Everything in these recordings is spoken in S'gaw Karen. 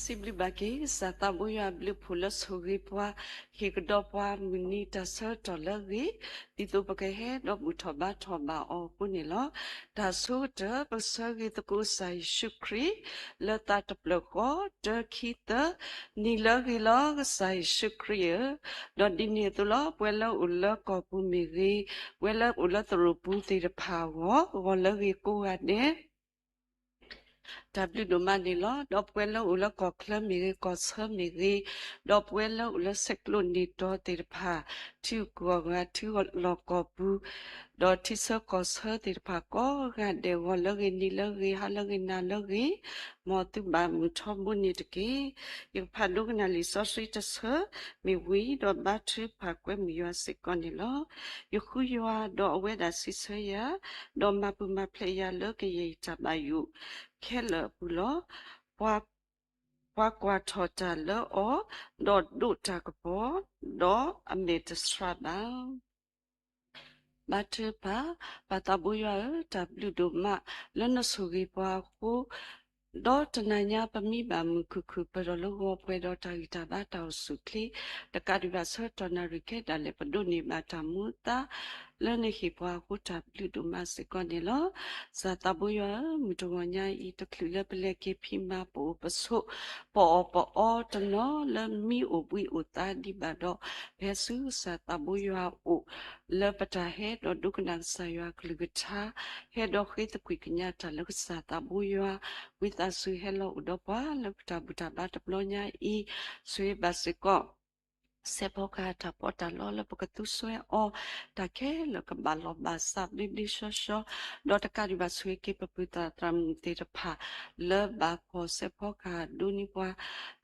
စံးဘျုးဘၣ်က့ၤ ကစၢ်သးဘိယွၤအဘျုးအဖှိၣ်လၢဆိၣ်ဂ့ၤပှၤ, ဟ့ၣ်ကဒီးပှၤမုၢ်နံၤတၢ်ဆၢကတီၢ်လၢအဂ့ၤ, ဒ်သိးပကဟဲဒီးဘူၣ်ထီၣ်ဘါထီၣ်ဘၣ်အီၤအဃိန့ၣ်လီၤ. တၢ်ဆိကတၢၢ် ပကဆၢဂ့ၤသကိးကစၢ်ယ့ၣ်ၡူးခရံာ် လၢသးတဖျၢၣ်ဃီ တၢ ခံ သၢ, နံၤလၢအဂ့ၤလီၤ ကစၢ်ယ့ၣ်ၡူးခရံာ်ဧၢ, ဒီးဒ်န့ၣ်အသိးလီၤ ပဝဲလၢအိၣ်လၢကီၢ်ပူၤမ့ၢ်ဂ့ၤ, ပဝဲလၢအိၣ်လၢသရိာ်ပူၤသ့ၣ်တဖၣ်အဂီၢ် ဂီၤလၢအဂ့ၤကိးဂၤဒဲး တၢ်ဘျုးဒိၣ်မးန့ၣ်လီၤ. ဒီးပဝဲလၢအိၣ်လၢကီၢ်ချၢမ့ၢ်ဂ့ၤ, ကီၢ်ဆၢမ့ၢ်ဂ့ၤ, ဒီးပဝဲလၢအိၣ်လၢဆဲးကျိးန့ၢ်တီၤသ့ၣ်တဖၣ်, ထံဂုၤကီၢ်ဂၤ ထံလီၢ်ကီၢ်ပူၤ, ဒီးထံဆၢကီၢ်ဆၢသ့ၣ်တဖၣ်ကိးဂၤဒဲး ဂီၤလၢအဂ့ၤ နံၤလၢအဂ့ၤ ဟါလၢအဂ့ၤ နၤလၢအဂ့ၤ, မ်သုဘၣ်မုာ်ထီဘိန့ၣ်တက့ၢ်. ယကဖးဒိကနၣ်လံာ်စီဆှံတဆၢ မ့ၢ်ဝံၤဒီး ဘါထုကဖၣ်ကွဲမုာ်ယွၤစ့ၢ်ကီးန့ၣ်လီၤ. ယဃုယွၤ, ဒီးအဝဲဒၣ်စံးဆၢယၤ, ဒီးမၤပူၤမၤဖျဲးယၤလၢကယဲၢ်ယတၢ်ဘၣ်ယိၣ်ခဲလၢာ်အပူၤလီၤ. ပှၤကွၢ်ထီၣ်တၢ်လၢအီၤ, ဒီးဒိးတၢ်ကပီၤ, ဒီးအမဲာ်တဆှးဘၣ်. ဘါထုကဖၣ်, ပၢ်သးဘိယွၤဧၢ, တၢ်ဘျုးဒိၣ်မးလၢနဆိၣ်ဂ့ၤပှၤအဃိ, ဒီးတနၤညါပမံဘၣ်မုာ်ခုၣ်ခုၣ် ပၢၢ်ထီၣ်လၢဂီၤပှဲၤဒီးတၢ်ဂံၢ်တၢ်ဘါတၢ်အိၣ်ဆူၣ်အိၣ်ချ့, တကးဒံးဘၣ်ဆၢကတီၢ်နၣ်ရံၣ်ခဲဒၣ်လဲာ် ပဒိးန့ၢ်ဘၣ်တၢ်မူအသါ လၢနဟ့ၣ်ပှၤအဃိ တၢ်ဘျုးဒိၣ်မးစ့ၢ်ကီးန့ၣ်လီၤ. ကစၢ်သးဘိယွၤဧၢ, မုၢ်တဂီၤညါအံၤ တချုးလၢပလဲၤက့ၤဖံးမၤပအိၣ်ပဆိး ပအီၣ်ပအီတနီၤလၢမံအိၣ်ဘှံးအိၣ်သါဒံးဘၣ်ဒီး, ပဟဲဆူကစၢ်သးဘိယွၤအအိၣ် လၢပတၢ်ဟဲဒီးဒိကနၣ်ကစၢ်ယွၤကလုၢ်ကထါ, ဟဲဒီးဃ့သကွံၢ်ကညးတၢ်လၢကစၢ်သးဘိယွၤ, ဝံသးစူၤဟဲလီၤအိၣ်ဒီးပှၤလၢပတၢ်ဘူၣ်တၢ်ဘါတဘျီညါအံၤ, ဆိၣ်ဂ့ၤဘၣ်စ့ၢ်ကီး စဲးဖီကဟၣ်တၢ်ပီးတၢ်လီလၢပကသူစွဲအီၤ, တၢ်ခဲလၢာ်ကဘၣ်လီၢ်ဘၣ်စးဘျ့ဘျ့ဆှီဆှီ, ဒီးတကးဒံးဘၣ်ဆိၣ်ဂ့ၤက့ၤပပုၢ်သရၣ်မုၣ်သ့ၣ်တဖၣ် လၢဘၣ်ကွၢ်စဲးဖီကဟၣ်ဒိးန့ၢ်ပှၤ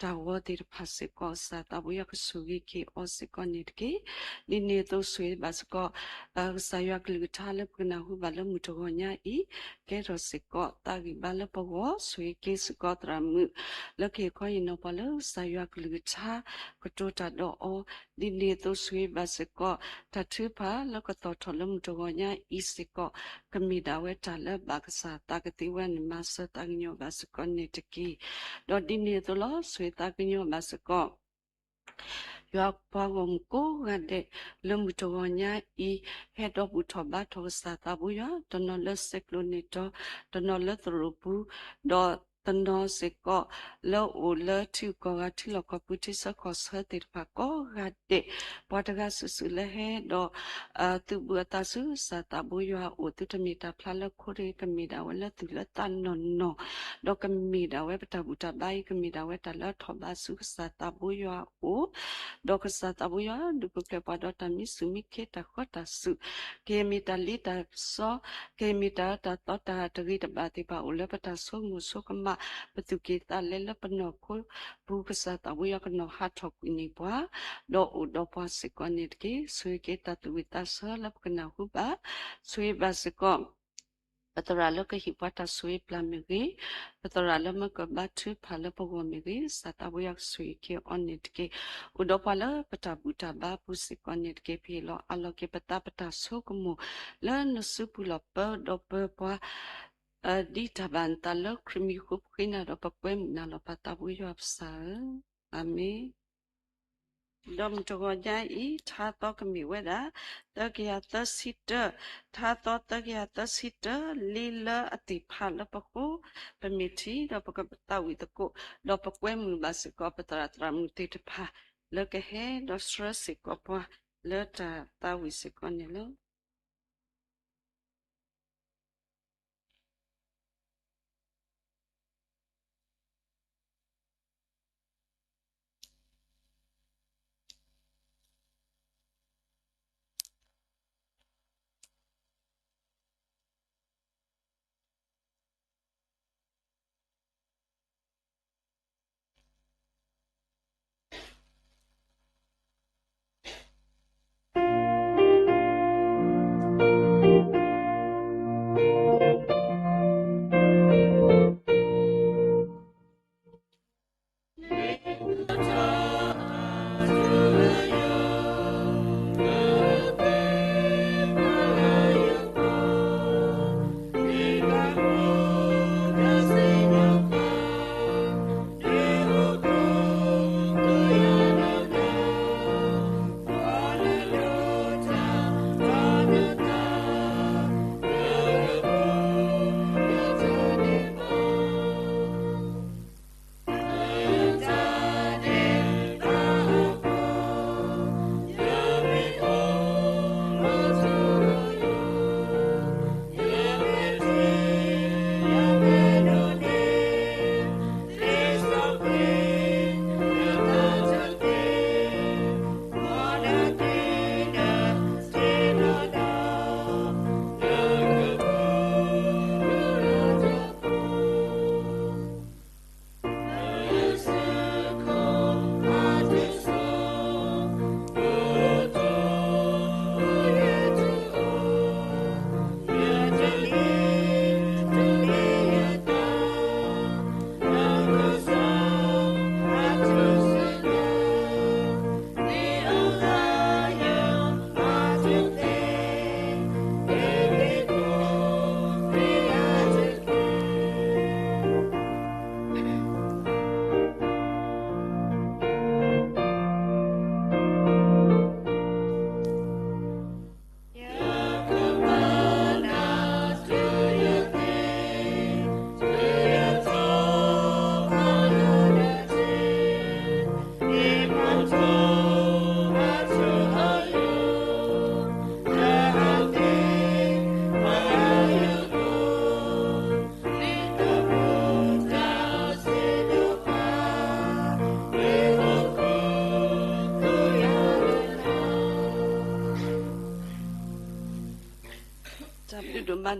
တၢ်ဂီၤသ့ၣ်တဖၣ်စ့ၢ်ကီး ကစၢ်သးဘိယွၤကဆိၣ်ဂ့ၤက့ၤအီၤစ့ၢ်ကီးန့ၣ်တက့ၢ်. ဒ်န့ၣ်အသိးဆိၣ်ဂ့ၤဘၣ်စ့ၢ်ကီး ကစၢ်ယွၤကလုၢ်ကထါလၢပကနၢ်ဟူဘၣ်လၢမုၢ်တဂီၤညါအံၤ, ကဲထီၣ်စ့ၢ်ကီးသးဂံၢ်ဘါလၢပဂီၢ်, ဆိၣ်ဂ့ၤက့ၤစ့ၢ်ကီးသရၣ်မုၣ် လၢကဟ့ၣ်ခီဟ့ၣ်နီၤပှၤလၢကစၢ်ယွၤကလုၢ်ကထါ ကတိၤတၢ်ဒီးအီၤ, ဒ်န့ၣ်အသိးဆိၣ်ဂ့ၤဘၣ်စ့ၢ်ကီး တၢ်ထုကဖၣ်လၢကသီၣ်ထီၣ်လၢမုၢ်တဂီၤညါအံၤစ့ၢ်ကီး ကမ့ၢ်ဒၣ်ဝဲတၢ်လၢဘၣ်ကစၢ်သးကသ့ဝဲန့ၣ် မၤစၢၤသးကညီၤဘၣ်စ့ၢ်ကီးန့ၣ်တက့ၢ်. ဒီးဒ်န့ၣ်အသိးလီၤ ဆိၣ်ဂ့ၤသးကညီၤဘၣ်စ့ၢ်ကီး ယွၤပှၤဂီၢ်မုၢ်ကိးဂၤဒဲး လၢမုၢ်တဂီၤညါအံၤ ဟဲဒီးဘူၣ်ထီၣ်ဘါထီၣ်ကစၢ်သးဘိယွၤ, တနီၤလၢဆဲးကျိးန့ၢ်တီၤ, တနီၤလၢသရိာ်ပူၤ, ဒီးတနီၤစ့ၢ်ကီး လၢအအိၣ်လၢထံဂုၤကီၢ်ဂၤ ထံလီၢ်ကီၢ်ပူၤ ထံဆၢကီၢ်ဆၢသ့ၣ်တဖၣ်ကိးဂၤဒဲး, ပှၤတဂၤစုာ်စုာ်လၢဟဲဒီး သုးဘူးအသးဆူကစၢ်သးဘိယွၤအအိၣ် သုတမ့ၢ်တၢ်ဖျါလၢခိတဂ့ၤ, ကမ့ၢ်ဒၣ်ဝဲလၢသူၣ်လၢသးနီၢ်နီၢ်, ဒီးကမ့ၢ်ဒၣ်ဝဲပတၢ်ဘူၣ်တၢ်ဘါအံၤ ကမ့ၢ်ဒၣ်ဝဲတၢ်လၢထီၣ်ဘးဆူကစၢ်သးဘိယွၤအအိၣ်, ဒီးကစၢ်သးဘိယွၤ ဒုးပူၤဖျဲးပှၤဒီးတၢ်မံဆူၣ်မံခ့ တၢ်ဃီတၢ်စူၣ်, ကမ့ၢ်တၢ်လ့တၢ်စီ, ကမ့ၢ်တၢ်အၢတၢ်သီ တၢ်တဂ့ၤတဘၣ်သ့ၣ်တဖၣ် အိၣ်လၢပတၢ်ဆိကမိၣ်ဆိကမး ပသူၣ်ကံၢ်သးလဲလၢပနီၢ်ခိပူၤ ကစၢ်သးဘိယွၤကနီၤဟးထီၣ်ကွံာ်န့ၢ်ပှၤ ဒီးအိၣ်ဒီးပှၤစ့ၢ်ကီးန့ၣ်တက့ၢ်. ဆိၣ်ဂ့ၤက့ၤတၢ်သူၣ်ဝံၣ်သးဆၢလၢပကနၢ်ဟူဘၣ်, ဆိၣ်ဂ့ၤဘၣ်စ့ၢ်ကီး ပသရၣ်လၢကဟ့ၣ်ပှၤတၢ်ဆိၣ်ဂ့ၤပျၢ်မ့ၢ်ဂ့ၤ, ပသရၣ်လၢမၢကဘါထုကဖၣ်လၢပဂီၢ်မ့ၢ်ဂ့ၤ, ကစၢ်သးဘိယွၤကဆိၣ်ဂ့ၤက့ၤအီၤန့ၣ်တက့ၢ်. အိၣ်ဒီးပှၤလၢပတၢ်ဘူၣ်တၢ်ဘါပူၤစ့ၢ်ကီးန့ၣ်တက့ၢ်. ပဟ့ၣ်လီၤအးလီၤက့ၤပသးပတၢ်ဆိကမိၣ် လၢနစုပူၤလီၢ်ပၢဒီးပၢပှၤ ဒ်တၢ်ဘၣ်နသးလၢခရံာ်မံၤအဃိ ပဃ့နၤဒီးပကွဲမုာ်နၤလီၤ ပၢ်သးဘိယွၤပစၢ်ဧၢ, အၤမ့ၣ်. ဒီးမုၢ်တဂီၤညါအံၤ ထါသီကမ့ၢ်ဝဲဒၣ် သၢကယၤသၢဆံတၢ, ထါသီသၢကယၤသၢဆံတၢ လ့လၢအသ့ၣ်ဖးလၢပဃိ, ပမ့ၢ်ထံၣ်ဒီးပကသးဝံၣ်သကိး, ဒီးပကွဲမုာ်ဘၣ်စ့ၢ်ကီး ပသရၣ်သရၣ်မုၣ်သ့ၣ်တဖၣ် လၢကဟဲဒီးဆှၢစ့ၢ်ကီးပှၤ လၢတၢ်သးဝံၣ်စ့ၢ်ကီးန့ၣ်လီၤ.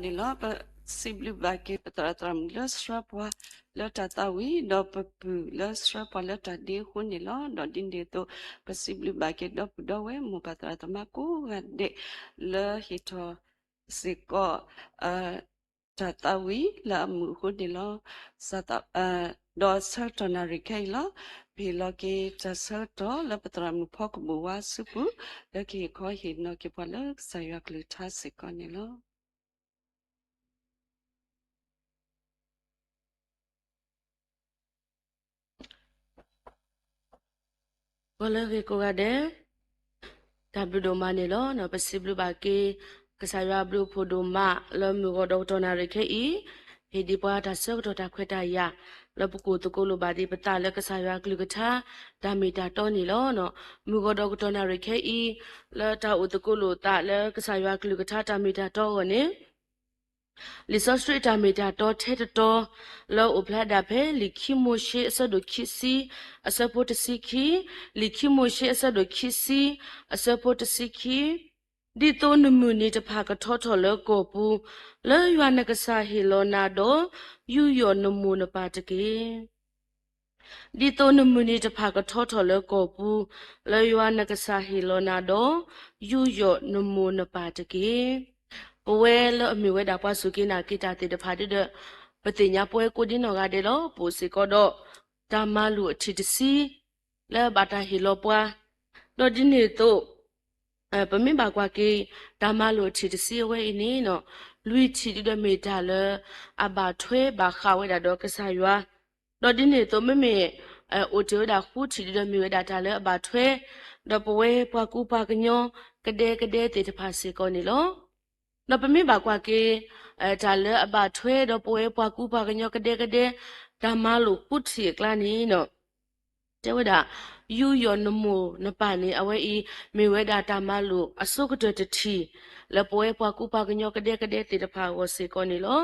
န့ၣ်လီၤ. ပစံးဘျုးဘၣ်က့ၤပသရၣ်သရၣ်မုၣ်လၢဆှၢပှၤလၢတၢ်သးဝံၣ် ဒီးပပုၢ်လၢဆှၢပှၤလၢတၢ်ဒ့အဃိန့ၣ်လီၤ. ဒီးဒ်န့ၣ်အသိး ပစံးဘျုးဘၣ်က့ၤဒီပုၢ်ဒီဝဲၢ်မိၢ်ပၢ်သရၣ်သမါကိးဂၤဒဲး လၢဟ့ၣ်ထီၣ်စ့ၢ်ကီး တၢ်သးဝံၣ်လၢအမုာ်အဃိန့ၣ်လီၤ. ဒီးဆၢကတီၢ်နၣ်ရံၣ်ခဲအံၤလီၤ. ပဟ့ၣ်လီၤက့ၤတၢ်ဆၢကတီၢ်လၢပသရၣ်မုၣ်ဖီကဘူးဝါစုပူၤ လၢကဟ့ၣ်ခီဟ့ၣ်နီၤက့ၤပှၤလၢကစၢ်ယွၤကလုၢ်ကထါစ့ၢ်ကီးန့ၣ်လီၤ. ပှၤလၢအဂ့ၤကိးဂၤဒဲး, တၢ်ဘျုးဒိၣ်မးန့ၣ်လီၤ. ပစံးဘျုးဘၣ်က့ၤ ကစၢ်ယွၤအဘျုးအဖှိၣ်ဒိၣ်မး လၢမုၢ်ဂီၤဒီးကတီၢ်နၣ်ရံၣ်ခဲအံၤ ဟ့ၣ်ဒံးပှၤတၢ်ဆၢကတီၢ်တၢ်ခွဲးတၢ်ယာ် လၢပကအိၣ်သကိးလိာ်ဘၣ်ဒံးပသးလၢကစၢ်ယွၤကလုၢ်ကထါ တၢ်မ့ၢ်တၢ်တီန့ၣ်လီၤ. မုၢ်ဂီၤဒီးကတီၢ်နၣ်ရံၣ်ခဲအံၤ လၢတၢ်အိၣ်သကိးလိာ်သးလၢကစၢ်ယွၤကလုၢ်ကထါတၢ်မ့ၢ်တၢ်တီအဂီၢ်န့ၣ် လံာ်စီဆှံအတၢ်မ့ၢ်တၢ်တီထဲတတီ လၢအိၣ်ဖျါဒၣ်ဖဲ လံာ်ခံမိၤၡ့အဆၢဒိၣ်ခံဆံ အဆၢဖိတဆံခံ, လံာ်ခံမိၤၡ့အဆၢဒိၣ်ခံဆံ အဆၢဖိတဆံခံ, ဒ်သိးနမုၢ်နံၤတဖၣ်ကထီထီၣ်လၢကီၢ်ပူၤ, လၢယွၤနကစၢ်ဟ့ၣ်လီၤနၤဒီး ယူးယီၣ်နမိၢ်နပၢ်တက့ၢ်. ဒ်သိးနမုၢ်နံၤတဖၣ်ကထီထီၣ်လၢကီၢ်ပူၤ, လၢယွၤနကစၢ်ဟ့ၣ်လီၤနၤဒီး ယူးယီၣ်နမိၢ်နပၢ်တက့ၢ်. ပဝဲလၢအမ့ၢ်ဝဲဒၣ်ပှၤစူၢ်က့ၤနာ်က့ၤတၢ်သ့ၣ်တဖၣ်ဒီး ပသ့ၣ်ညါပဝဲကိးဒ်နီၢ်ဂၤဒဲးလီၤ. ပအိၣ်စ့ၢ်ကီးဒီး တၢ်မၤလိာ်အထံၣ်တဆံ လၢဘၣ်တၢ်ဟ့ၣ်လီၤပှၤ, ဒီးဒ်န့ၣ်အသိး ပမ့ၢ်ဘၣ်ကွၢ်က့ၤ တၢ်မၤလိာ်အထံၣ်တဆံအဝဲအံၤန့ၣ် လွံၢ်ထံၣ်ဒုဒီးမ့ၢ်တၢ်လၢအဘၣ်ထွဲဘၣ်ဃးဝဲဒၣ်ဒီးကစၢ်ယွၤ, ဒီးဒ်န့ၣ်အသိးမ့မ့ၢ် အိၣ်တ့ၢ်ဝဲဒၣ်ဃုထံၣ်ဒုဒီးမ့ၢ်ဝဲဒၣ်တၢ်လၢအဘၣ်ထွဲ ဒီးပဝဲပှၤကူပှၤကညီကဒဲကဒဲသ့ၣ်တဖၣ်စ့ၢ်ကီးန့ၣ်လီၤ. ဒီးပမ့ၢ်ဘၣ်ကွၢ်က့ၤ တၢ်လၢအဘၣ်ထွဲဒီးပဝဲပှၤကူပှၤကညီကဒဲကဒဲ တၢ်မၤလိာ်ဃုထံၣ်အကျါန့ၣ် တဲဝဲဒၣ် ယူးယီၣ်နမိၢ်နပၢ်န့ၣ် အဝဲအံၤ မ့ၢ်ဝဲဒၣ်တၢ်မၤလိာ်အဆိကတၢၢ်တထံၣ် လၢပဝဲပှၤကူပှၤကညီကဒဲကဒဲသ့ၣ်တဖၣ်အဂီၢ်စ့ၢ်ကီးန့ၣ်လီၤ.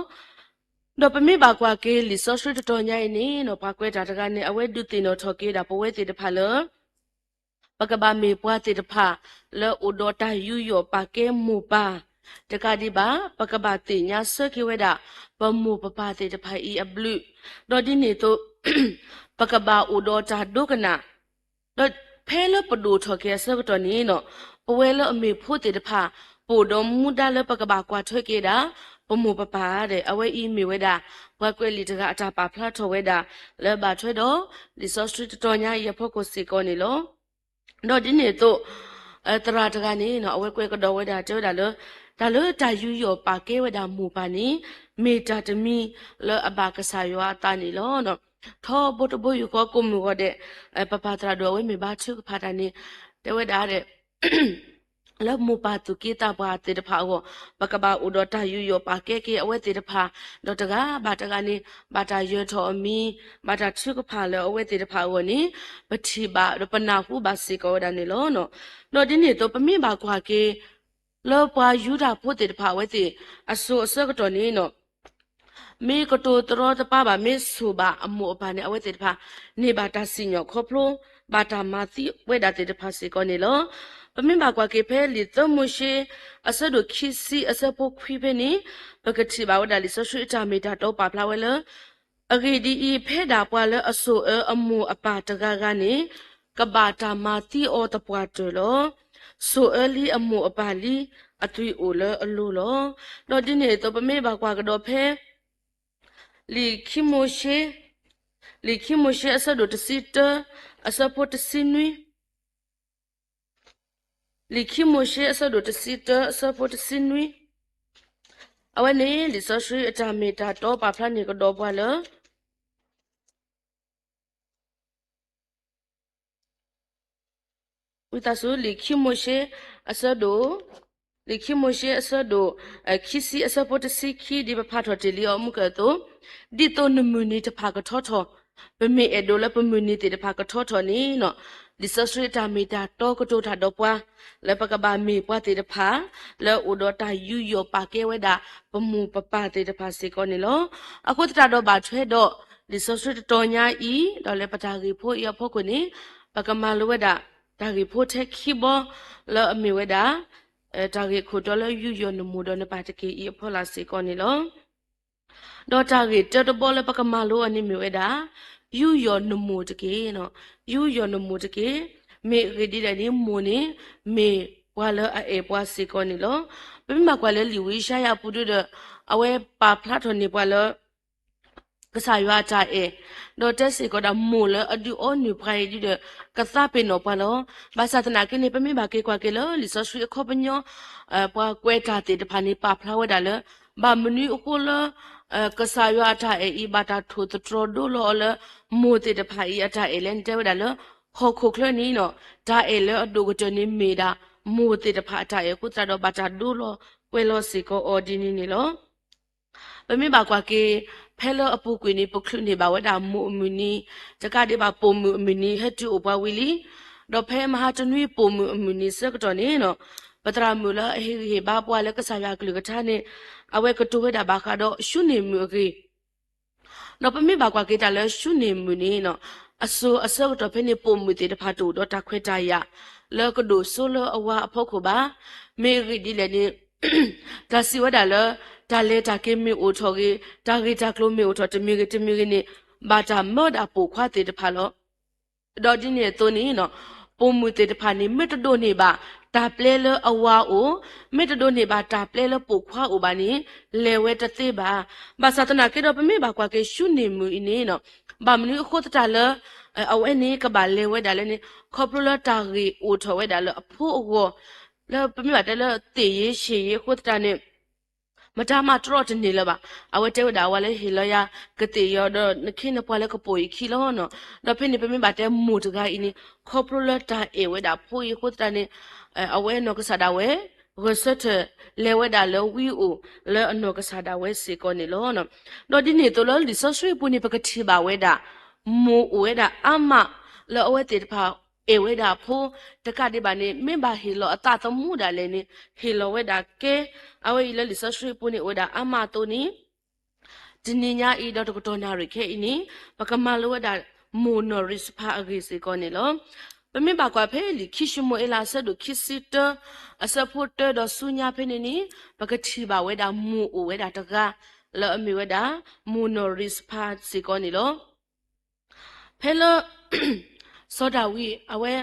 ဒီးပမ့ၢ်ဘၣ်ကွၢ်က့ၤလံာ်စီဆှံတတီၤညါအံၤန့ၣ် ပှၤကွဲးတၢ်တဂၤန့ၣ် အဝဲဒုးသ့ၣ်နီၣ်ထီၣ်က့ၤဒၣ်ပဝဲသ့ၣ်တဖၣ်လၢ ပကဘၣ်မ့ၢ်ပှၤသ့ၣ်တဖၣ် လၢအိၣ်ဒီးတၢ်ယူးယီၣ်ပာ်ကဲမိၢ်ပၢ် တကးဒံးဘၣ် ပကဘၣ်သ့ၣ်ညါဆၢက့ၤဝဲဒၣ် ပမိၢ်ပပၢ်သ့ၣ်တဖၣ်အံၤအဘျုး, ဒီးဒ်န့ၣ်အသိး ပကဘၣ်အိၣ်ဒီးတၢ်ဒိကနၣ်, ဒီးဖဲလၢပဒိၣ်ထီၣ်က့ၤအဆၢကတီၢ်န့ၣ် ပဝဲလၢအမ့ၢ်ဖိသ့ၣ်တဖၣ် ပအိၣ်ဒီးမူဒါလၢပကဘၣ်ကွၢ်ထွဲက့ၤဒၣ် ပမိၢ်ပပၢ်ဒီး အဝဲအံၤမ့ၢ်ဝဲဒၣ် ပှၤကွဲးလံာ်တဂၤအတၢ်ပာ်ဖျါထီၣ်ဝဲဒၣ် လၢဘၣ်ထွဲဒီး လံာ်စီဆှံတတီၤညါအံၤအဖီခိၣ်စ့ၢ်ကီးန့ၣ်လီၤ. ဒီးဒ်န့ၣ်အသိး သရၣ်တဂၤန့ၣ် အဝဲကွဲးကဒီးဝဲဒၣ် တဲဝဲဒၣ်လၢ တၢ်လၢတၢ်ယူးယီၣ်ပာ်ကဲဝဲဒၣ်မိၢ်ပၢ်န့ၣ် မ့ၢ်တၢ်တမံၤလၢအဘၣ်ကစၢ်ယွၤအသးန့ၣ်လီၤ. ထီဘိတဘိယူၢ်ဃီကိးမုၢ်ဂီၤဒဲး ပပၢ်သရၣ်ဒိၣ်အဝဲမ့ၢ်ဘါထုကဖၣ်တၢ်န့ၣ် တဲဝဲဒၣ် လၢမိၢ်ပၢ်သူၣ်က့သးပှၢ်သ့ၣ်တဖၣ်အဂီၢ် ပကဘၣ်အိၣ်ဒီးတၢ်ယူးယီၣ်ပာ်ကဲက့ၤအဝဲသ့ၣ်တဖၣ်, ဒီးတဂၤဘၣ်တဂၤန့ၣ် ဘၣ်တၢ်ယၢၤထီၣ်အမံၤ, ဘၣ်တၢ်ထုကဖၣ်လၢအဝဲသ့ၣ်တဖၣ်အဂီၢ်န့ၣ် ပထံၣ်ဘၣ်ဒီးပနၢ်ဟူဘၣ်စ့ၢ်ကီးဝဲဒၣ်န့ၣ်လီၤ. ဒီးဒ်န့ၣ်အသိး ပမ့ၢ်ဘၣ်ကွၢ်က့ၤ လၢပှၤယူဒၤဖိသ့ၣ်တဖၣ်အဝဲသ့ၣ်အစိၤအဆၢကတီၢ်န့ၣ် မ့ၢ်ကတိၤတရီတပါဘၣ် မ့ၢ်ဆိၣ်ဘၣ်အမိၢ်အပၢ်န့ၣ် အဝဲသ့ၣ်တဖၣ် န့ၢ်ဘၣ်တၢ်စံၣ်ညီၣ်ခီဖျိ ဘၣ်တၢ်မၤသံဝဲဒၣ်သ့ၣ်တဖၣ်စ့ၢ်ကီးန့ၣ်လီၤ. ပမ့ၢ်ဘၣ်ကွၢ်က့ၤဖဲလံာ်သၢမိၤၡ့ အဆၢဒိၣ်ခံဆံအဆၢဖိခွံဖဲန့ၣ် ပကထံၣ်ဘၣ်ဝဲဒၣ်လံာ်စီဆှံအတၢ်မ့ၢ်တၢ်တီပာ်ဖျါဝဲလၢ အဂ့ၢ်ဒ်အံၤ, ဖဲဒၣ်ပှၤလၢအစိာ်အၢအမိၢ်အပၢ်တဂၤဂၤန့ၣ် ကဘၣ်တၢ်မၤသံအီၤသပှၢ်တၢၢ်လီၤ. စိာ်အၢလံအမိၢ်အပၢ်လံ အသွံၣ်အိၣ်လၢအလိၤလီၤ. ဒီးဒ်န့ၣ်အသိး ပမ့ၢ်ဘၣ်ကွၢ်ကဒီးဖဲ လံာ်ခံမိၤၡ့, လံာ်ခံမိၤၡ့အဆၢဒိၣ်တဆံတၢ အဆၢဖိတဆံနွံ, လံာ်ခံမိၤၡ့အဆၢဒိၣ်တဆံတၢ အဆၢဖိတဆံနွံ, အဝဲန့ၣ် လံာ်စီဆှံအတၢ်မ့ၢ်တၢ်တီပာ်ဖျါန့ၢ်ကဒီးပှၤလၢ ဝံသးစူၤ လံာ်ခံမိၤၡ့အဆၢဒိၣ်, လံာ်ခံမိၤၡ့အဆၢဒိၣ် ခံဆံအဆၢဖိတဆံခံ ဒ်ပဖးထီၣ်တ့ၢ်လံအီၤမုၢ်ကၢၢ်အသိး, ဒ်သိးနမုၢ်နံၤတဖၣ်ကထီထီၣ်, ပမ့ၢ်အဲၣ်ဒိးလၢပမုၢ်နံၤသ့ၣ်တဖၣ်ကထီထီၣ်န့ၣ် လံာ်စီဆှံအတၢ်မ့ၢ်တၢ်တီကတိၤတၢ်ဒီးပှၤ လၢပကဘၣ်မ့ၢ်ပှၤသ့ၣ်တဖၣ် လၢအိၣ်ဒီးတၢ်ယူးယီၣ်ပာ်ကဲဝဲဒၣ် ပမိၢ်ပပၢ်သ့ၣ်တဖၣ်စ့ၢ်ကီးန့ၣ်လီၤ. အဃိသတးဒီးဘၣ်ထွဲဒီး လံာ်စီဆှံတတီၤညါအံၤ ဒီးလၢပတၢ်ဂ့ၢ်ဖိအံၤအဖီခိၣ်န့ၣ် ပကမၤလိဝဲဒၣ် တၢ်ဂ့ၢ်ဖိထဲခံဘီ လၢအမ့ၢ်ဝဲဒၣ် တၢ်ဂ့ၢ်ခိၣ်တီလၢယူးယီၣ်နမိၢ်ဒီးနပၢ်တက့ၢ်အံၤအဖီလာ်စ့ၢ်ကီးန့ၣ်လီၤ. ဒီးတၢ်ဂ့ၢ်တၢတဘီလၢပကမၤလိအီၤန့ၣ်မ့ၢ်ဝဲဒၣ် ယူးယီၣ်နမိၢ်တက့ၢ်. ယူးယီၣ်နမိၢ်တက့ၢ်. မ့ၢ်အဂ့ၢ်ဒ်လဲၣ်န့ၣ် မိၢ်န့ၣ် မ့ၢ်ပှၤလၢအအဲၣ်ပှၤစ့ၢ်ကီးန့ၣ်လီၤ. ပမ့ၢ်ဘၣ်ကွၢ်လၢလံာ်ဝံယၡါယၤအပူၤဒီး အဝဲပာ်ဖျါထီၣ်န့ၢ်ပှၤလၢ ကစၢ်ယွၤအတၢ်အဲၣ်, ဒီးတဲစ့ၢ်ကီးဒၣ်မိၢ်လၢအဒုးအီနုၢ်ပှၤအံၤဒ်ဒီး ကသးပ့ၤနီၣ်ပှၤလီၤ. ဘၣ်ဆၣ်သနာ်က့န့ၣ် ပမ့ၢ်ဘၣ်က့ၤကွၢ်က့ၤလၢ လံာ်စီဆှံအခီပညီ ပှၤကွဲးတၢ်သ့ၣ်တဖၣ်န့ၣ် ပာ်ဖျါဝဲဒၣ်လၢ ဘၣ်မနုၤအဃိလၢ ကစၢ်ယွၤအတၢ်အဲၣ်အံၤ ဘၣ်တၢ်ထိၣ်သတြီၤဒိလီၤအီၤလၢ မိၢ်သ့ၣ်တဖၣ်အံၤအတၢ်အဲၣ်လဲၣ်န့ၣ် တဲဝဲဒၣ်လၢ ဟီၣ်ခိၣ်ချၢန့ၣ် တၢ်အဲၣ်လၢအဒိၣ်ကတၢၢ်န့ၣ်မ့ၢ်ဒၣ် မိၢ်သ့ၣ်တဖၣ်အတၢ်အဲၣ်အဃိသတးဒီး ဘၣ်တၢ်ဒိလီၤကွဲးလီၤစ့ၢ်ကီးအီၤဒ်န့ၣ်န့ၣ်လီၤ. ပမ့ၢ်ဘၣ်ကွၢ်က့ၤ ဖဲလၢအပူၤကွံာ်န့ၣ် ပချုးန့ၢ်ဘၣ်ဝဲဒၣ်မိၢ်အမုၢ်နံၤ, တကးဒံးဘၣ်ပိာ်မုၣ်အမုၢ်နံၤ ဟဲတုၤအိၣ်ပှၤဝံၤလံ. ဒီးဖဲမဟါတနွံပိာ်မုၣ်အမုၢ်နံၤဆၢကတီၢ်န့ၣ် ပသရၣ်မုၣ်လၢအဟ့ၣ်ဂံၢ်ဟ့ၣ်ဘါပှၤလၢကစၢ်ယွၤအကလုၢ်ကထါန့ၣ် အဝဲကတိၤဝဲဒၣ်ဘၣ်ဃးဒီးၡူန့ၢ်မုၣ်အဂ့ၢ် ဒီးပမ့ၢ်ဘၣ်ကွၢ်က့ၤတၢ်လၢၡူန့ၢ်မုၣ်န့ၣ် အစိၤအဆၢကတီၢ်ဖဲန့ၣ် ပိာ်မုၣ်သ့ၣ်တဖၣ်တအိၣ်ဒီးတၢ်ခွဲးတၢ်ယာ် လၢကဒိၣ်စိလၢအဝၤအဖီခိၣ်ဘၣ်. မ့ၢ်အဂ့ၢ်ဒ်လဲၣ်န့ၣ် တၢ်စံးဝဲဒၣ်လၢ တၢ်လဲၤတၢ်က့ၤမ့ၢ်အိၣ်ထီၣ်ဂ့ၤ, တၢ်ဂ့ၢ်တၢ်ကျိၤမ့ၢ်အိၣ်ထီၣ်တမံၤဂ့ၤတမံၤဂ့ၤန့ၣ် ဘၣ်တၢ်မၢဒၣ်ပိာ်ခွါသ့ၣ်တဖၣ်လီၤ. ဒီးဒ်န့ၣ်အသိးန့ၣ် ပိာ်မုၣ်သ့ၣ်တဖၣ်န့ၣ် မ့ၢ်တဒိးန့ၢ်ဘၣ် တၢ်ပျဲလၢအဝၤအိၣ်, မ့ၢ်တဒိးန့ၢ်ဘၣ်တၢ်ပျဲလၢပိာ်ခွါအိၣ်ဘၣ်န့ၣ် လဲၤဝဲတသ့ဘၣ်. ဘၣ်ဆၣ်သနာ်က့ဒီး ပမ့ၢ်ဘၣ်ကွၢ်က့ၤၡူန့ၢ်မုၣ်အံၤန့ၣ် ဘၣ်မနုၤအဃိသတးလၢ အဝဲန့ၣ်ကဘၣ်လဲၤဝဲဒၣ်လဲၣ်န့ၣ် ခီဖျိလၢတၢ်ဂ့ၢ်အိၣ်ထီၣ်ဝဲဒၣ်လၢအဖိအဂီၢ် လၢပမ့ၢ်ဘၣ်တဲလၢသ့ၣ်ယ့ၤဆံးယ့ၤအဃိသတးန့ၣ် မတၤမးတြီတန့ၢ်လၢၤဘၣ်. အဝဲတဲဝဲဒၣ်အဝၤလၢဟ့ၣ်လီၤယၤကသ့ၣ်ယီၤဒီး နခ့နပှၤလၢကပိာ်ယခံလီၤ. ဒီးဖဲန့ၣ်ပမ့ၢ်ဘၣ်တဲမိၢ်တဂၤအံၤန့ၣ် ခီဖျိလၢတၢ်အဲၣ်ဝဲဒၣ်ဖိအံၤအဃိသတးန့ၣ် အဝဲနီၢ်ကစၢ်ဒၣ်ဝဲ ဂဲၤဆၢထၢၣ်လဲၤဝဲဒၣ်လၢဝံအိၣ်လၢအနီၢ်ကစၢ်ဒၣ်ဝဲစ့ၢ်ကီးန့ၣ်လီၤ. ဒီးဒ်န့ၣ်အသိးလၢလံာ်စီဆှံအပူၤန့ၣ် ပကထံၣ်ဘၣ်ဝဲဒၣ် မိၢ်အိၣ်ဝဲဒၣ်အါမး လၢအဝဲသ့ၣ်တဖၣ်အဲၣ်ဝဲဒၣ်အဖိ တကးဒံးဘၣ်န့ၣ် မ့ၢ်ဘၣ်ဟ့ၣ်လီၤအသးသမူဒၣ်လဲာ်န့ၣ် ဟ့ၣ်လီၤဝဲဒၣ်ကဲ အဝဲအံၤလၢလံာ်စီဆှံအပူၤန့ၣ်အိၣ်ဝဲဒၣ်အါမးအသိးန့ၣ် တနံၤညါအံၤဒီးတကတီၢ်နၣ်ရံၣ်ခဲအံၤန့ၣ် ပကမၤလိဝဲဒၣ်မိၢ်နီၢ်ရံးစဖၤအဂ့ၢ်စ့ၢ်ကီးန့ၣ်လီၤ. ပမ့ၢ်ဘၣ်ကွၢ်ဖဲလံာ်ခံၡမူၤအ့လးအဆၢဒိၣ်ခံဆံတၢ အဆၢဖိတၢဒီးဆူညါဖဲန့ၣ်န့ၣ် ပကထံၣ်ဘၣ်ဝဲဒၣ်မိၢ်အိၣ်ဝဲဒၣ်တဂၤ လၢအမ့ၢ်ဝဲဒၣ် မိၢ်နီၢ်ရံးစဖၤစ့ၢ်ကီးန့ၣ်လီၤ. ဖဲလၢ စီၤဒၤဝံးအဝဲ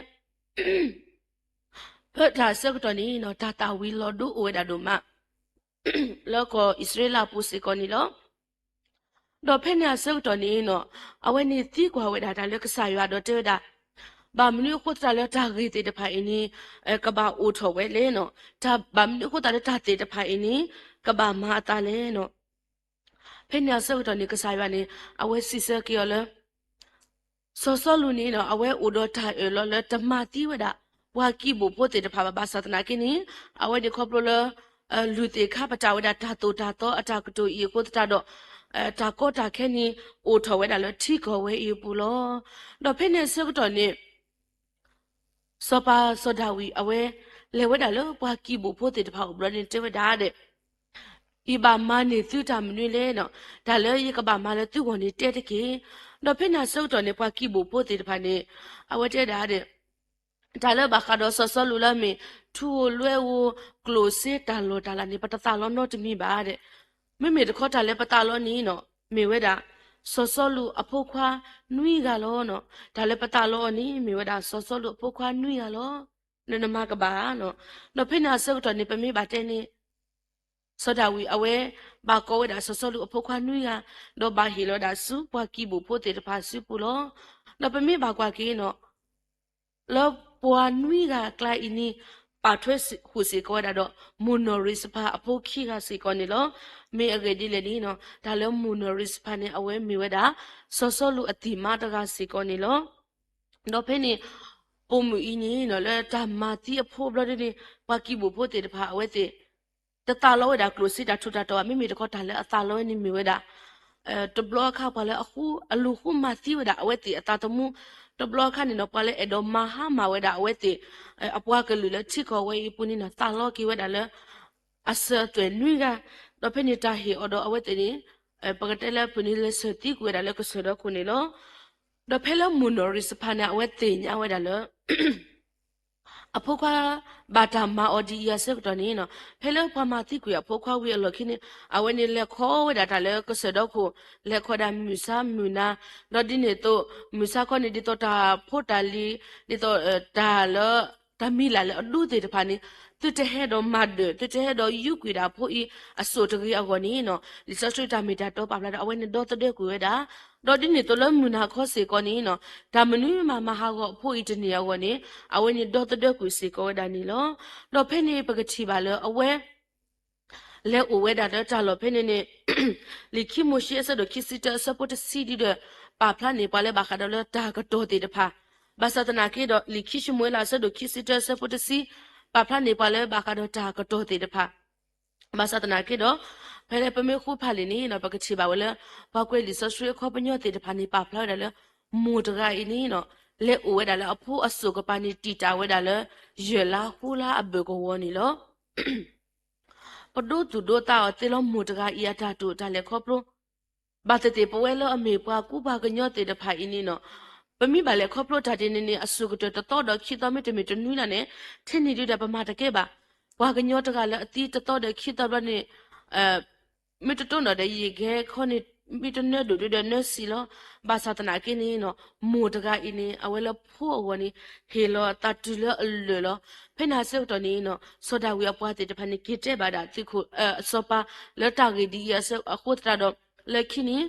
ဖဲတၢ်ဆၢကတီၢ်န့ၣ် တၢ်သၣ်ဝံၤလီၤဒိအိၣ်ဝဲဒၣ်ဒိၣ်မး လၢကီၢ်အံၣ်စရ့လးအပူၤစ့ၢ်ကီးန့ၣ်လီၤ. ဒီးဖဲန့ၣ်အဆၢကတီၢ်န့ၣ် အဝဲန့ၣ်သံကွၢ်ဝဲဒၣ်တၢ်လၢကစၢ်ယွၤဒီးတဲဝဲဒၣ် ဘၣ်မနုၤအဃိသတးလၢတၢ်ဂ့ၢ်သ့ၣ်တဖၣ်အံၤန့ၣ် ကဘၣ်အိၣ်ထီၣ်ဝဲလဲၣ်. တၢ်ဘၣ်မနုၤအဃိသတးလၢတၢ်သ့ၣ်တဖၣ်အံၤန့ၣ် ကဘၣ်မၤအသးလဲၣ်. ဖဲန့ၣ်အဆၢကတီၢ်န့ၣ် ကစၢ်ယွၤန့ၣ် အဝဲစံးဆၢက့ၤအီၤလၢ စီၤစီလူးန့ၣ် အဝဲအိၣ်ဒီးတၢ်အၢၣ်လီၤလၢတမၤသံဝဲဒၣ် ပှၤကံၢ်ဘိၣ်ဖိသ့ၣ်တဖၣ်ဘၣ် ဘၣ်ဆၣ်သနာ်က့န့ၣ် အဝဲန့ၣ်ခီဖျိလၢ လုၢ်သ့ၣ်ခါပတာ်ဝဲဒၣ်တၢ်သိၣ်တၢ်သီအတၢ်ကတိၤအံၤအဃိသတးဒီး တၢ်ကီတၢ်ခဲန့ၣ် အိၣ်ထီၣ်ဝဲဒၣ်လၢထံကီၢ်ဝဲအံၤအပူၤလီၤ. ဒီးဖဲန့ၣ်အဆၢကတီၢ်န့ၣ် စီၤပၤစီၤဒၤဝံးအဝဲ လဲၤဝဲဒၣ်လၢပှၤကံၢ်ဘိၣ်ဖိသ့ၣ်တဖၣ်အိၣ်ဘျီန့ၣ်တဲဝဲဒၣ်ဒီး ယဘၣ်မၤန့ၢ်သုတၢ်မနုၤလဲၣ်. တၢ်လၢယကဘၣ်မၤလၢသုဂီၢ်န့ၣ်တဲတက့ၢ်. ဒီးဖဲန့ၣ်အဆၢကတီၢ်န့ၣ် ပှၤကံၢ်ဘိၣ်ဖိသ့ၣ်တဖၣ်န့ၣ် အဝဲတဲဒၣ်ဒီး တၢ်လၢဘၣ်ဃးဒီးစီၤစီလူးလၢအမ့ၢ် ထူဧိၤလွဲဧိၤ ကျိၣ်စ့တၢ်လီၢ်တၢ်လၤန့ၣ် ပတသးလီနီတမံၤဘၣ်ဒီး မ့မ့ၢ်တခီတၢ်လၢပသးလီန့ၣ် မ့ၢ်ဝဲဒၣ် စီၤစီလူးအဖိခွါနွံဂၤလီၤ. တၢ်လၢပသးလီအီၤန့ၣ် မ့ၢ်ဝဲဒၣ်စီၤစီလူးအဖိခွါနွံဂၤလီၤ. နနမၤကဘၣ်. ဒီးဖဲန့ၣ်အဆၢကတီၢ်န့ၣ် ပမ့ၢ်ဘၣ်တဲန့ၣ် စီၤဒၤဝံးအဝဲ ဘၣ်ကိးဝဲဒၣ်စီၤစီလူးအဖိခွါနွံဂၤ ဒီးဘၣ်ဟ့ၣ်လီၤဒၣ်ဆူပှၤကံၢ်ဘိၣ်ဖိသ့ၣ်တဖၣ်စုပူၤလီၤ. ဒီးပမ့ၢ်ဘၣ်ကွၢ်က့ၤန့ၣ် လၢပှၤနွံဂၤအကျါအံၤန့ၣ် ပာ်ထွဲဃုာ်စ့ၢ်ကီးဝဲဒၣ်ဒီး မိၢ်နီၢ်ရံးစဖၤအဖိခံဂၤစ့ၢ်ကီးန့ၣ်လီၤ. မ့ၢ်အဂ့ၢ်ဒ်လဲၣ်န့ၣ် တၢ်လၢမိၢ်နီၢ်ရံးစဖၤန့ၣ် အဝဲမ့ၢ်ဝဲဒၣ် စီၤစီလူးအသံၣ်မါတဂၤစ့ၢ်ကီးန့ၣ်လီၤ. ဒီးဖဲန့ၣ် ပိာ်မုၣ်အံၤန့ၣ် လၢတၢ်မၤသံအဖိဘျီဒ်န့ၣ် ပှၤကံၢ်ဘိၣ်ဖိသ့ၣ်တဖၣ်အဝဲသ့ၣ် တသးလီဝဲဒၣ်ကျိၣ်စ့တၢ်ထူးတၢ်တီၤဘၣ်. မ့မ့ၢ်တခီတၢ်လၢအသးလီဝဲန့ၣ်မ့ၢ်ဝဲဒၣ် တဘျီအခါပှၤလၢအဃူ အလူၤဃူမၤသံဝဲဒၣ်အဝဲသ့ၣ်အသးသမူ, တဘျီအခါန့ၣ်ဒီး ပှၤလၢအဲၣ်ဒိးမၤဟါမၢ်ဝဲဒၣ်အဝဲသ့ၣ် အပှၤကလုာ်လၢထံကီၢ်ဝဲအံၤအပူၤန့ၣ် သးလီက့ၤဝဲဒၣ်လၢ အစၢၤအသွဲၣ်နွံဂၤ, ဒီးဖဲန့ၣ်တၢ်ဟ့ၣ်အီၤဒီးအဝဲသ့ၣ်န့ၣ် ပကတဲလၢအပူၤန့ၣ် လဲၤဆၢၣ်သံကွံာ်ဝဲဒၣ်လၢကစၢၢ်ဒီခိၣ်န့ၣ်လီၤ. ဒီးဖဲလၢမိၢ်နီၢ်ရံးစဖၤန့ၣ် အဝဲသ့ၣ်ညါဝဲဒၣ်လၢ အဖိခွါဘၣ်တၢ်မၤအီၤဒ်အံၤအဆၢကတီၢ်န့ၣ်နီၤ, ဖဲလၢပှၤမၤသံကွံာ်အဖိခွါဝံၤအလီၢ်ခံန့ၣ် အဝဲန့ၣ်လဲၤခီဝဲဒၣ်တၢ်လၢကစၢၢ်ဒီခိၣ်, လဲၤခီဒၣ်မုၢ်ဆါမုၢ်နၤ, ဒီးဒ်န့ၣ်အသိး မုၢ်ဆါခီန့ၣ် ဒ်သိးတၢ်ဖိတၢ်လံၤ, ဒ်သိး တၢ်လၢ တၢ်မံၤလၢ်လၢအဒိသ့ၣ်တဖၣ်န့ၣ် သုတဟဲဒီးမၤဒၢၣ်, သုတဟဲဒီးယူးကွံာ်ဒၣ်အဖိအံၤအစိၣ်တဂ့ၤအဂီၢ်န့ၣ်နီၤ, လံာ်စီဆှံတၢ်မ့ၢ်တၢ်တီပာ်ဖျါဒီး အဝဲန့ၣ်ဒီသဒၢကွံာ်ဝဲဒၣ်, ဒီးဒ်န့ၣ်အသိးလၢမုၢ်နၤခီစ့ၢ်ကီးန့ၣ်နီၤ, တၢ်မနုၤမးမၤဟးဂီၤအဖိအံၤတန့ၢ်အဂီၢ်န့ၣ် အဝဲန့ၣ်ဒီသဒၢကွံာ်စ့ၢ်ကီးဝဲဒၣ်န့ၣ်လီၤ. ဒီးဖဲန့ၣ်ပကထံၣ်ဘၣ်လၢအဝဲ လဲၤအိၣ်ဝဲဒၣ်လၢတၢ်လီၢ်ဖဲန့ၣ်န့ၣ် လံာ်ခံမိၤၡ့အဆၢဒိၣ်ခံဆံတၢအဆၢဖိတဆံဒ်ဒီး ပာ်ဖျါန့ၢ်ပှၤလၢဘၣ်ဃးဒီးလၢတၢ်ကတီၢ်သ့ၣ်တဖၣ်, ဘၣ်ဆၣ်သနာ်က့ဒီး လံာ်ခံၡမူၤအ့လးအဆၢဒိၣ်ခံဆံတၢအဆၢဖိတဆံ ပာ်ဖျါန့ၢ်ပှၤလၢဘၣ်ဃးဒီးတၢ်ကတီၢ်သ့ၣ်တဖၣ်, ဘၣ်ဆၣ်သနာ်က့ဒီး ဖဲလၢပမ့ၢ်ဃုဖးလံာ်န့ၣ်နီၤ ပကထံၣ်ဘၣ်ဝဲလၢ ပှၤကွဲးလံာ်စီဆှံအခီပညီသ့ၣ်တဖၣ်န့ၣ် ပာ်ဖျါဝဲဒၣ်လၢ မိၢ်တဂၤအံၤန့ၣ်နီၤ လဲၤအိၣ်ဝဲဒၣ်လၢအဖိအစိၣ်ကပၤန့ၣ် တံာ်တာ်ဝဲဒၣ်လၢ ယဲၢ်လါဃုလါအဘၢၣ်ကဝီၤန့ၣ်လီၤ. ပဒိသူၣ်ဒိသးအီၤသ့လီၤ မိၢ်တဂၤအံၤအတၢ်တိာ်တၢ်လဲၤခီဖျိ ဘၣ်သ့ၣ်သ့ၣ်ပဝဲလၢအမ့ၢ်ပှၤကူပှၤကညီသ့ၣ်တဖၣ်အံၤန့ၣ်နီၤ ပမ့ၢ်ဘၣ်လဲၤခီဖျိတၢ်ဒ်န့ၣ်န့ၣ် အစိၣ်ကတၢၢ်တသီဒီးခံသီမ့တမ့ၢ်တနွံလၢ်န့ၣ် ထဲန့ၣ်ဒုဒီးပမၤတကဲဘၣ်. ပှၤကညီတဂၤလၢအသံတသီဒီးခံသီဘျီန့ၣ် မ့ၢ်တတိၢ်နီၣ်ဒီးယံာ်ကဲခီန့ၣ် မ့ၢ်တနၢဒိၣ်ဒုဒီးနၢစံလီၤ. ဘၣ်ဆၣ်သနာ်က့န့ၣ်နီၤ မိၢ်တဂၤအံၤန့ၣ် အဝဲလၢဖိအဂီၢ်န့ၣ် ဟ့ၣ်လီၤအသးတုၤလၢအလၢာ်လီၤ. ဖဲန့ၣ်အဆၢကတီၢ်န့ၣ်နီၤ စီၤဒၤဝံးအပှၤသ့ၣ်တဖၣ်န့ၣ် က့ၤတဲဘၣ်ဒၣ်သုးခိၣ် အစီၤပၤလၢတၢ်ဂ့ၢ်ဒ်အံၤအဃိသတးဒီး လၢခံန့ၣ်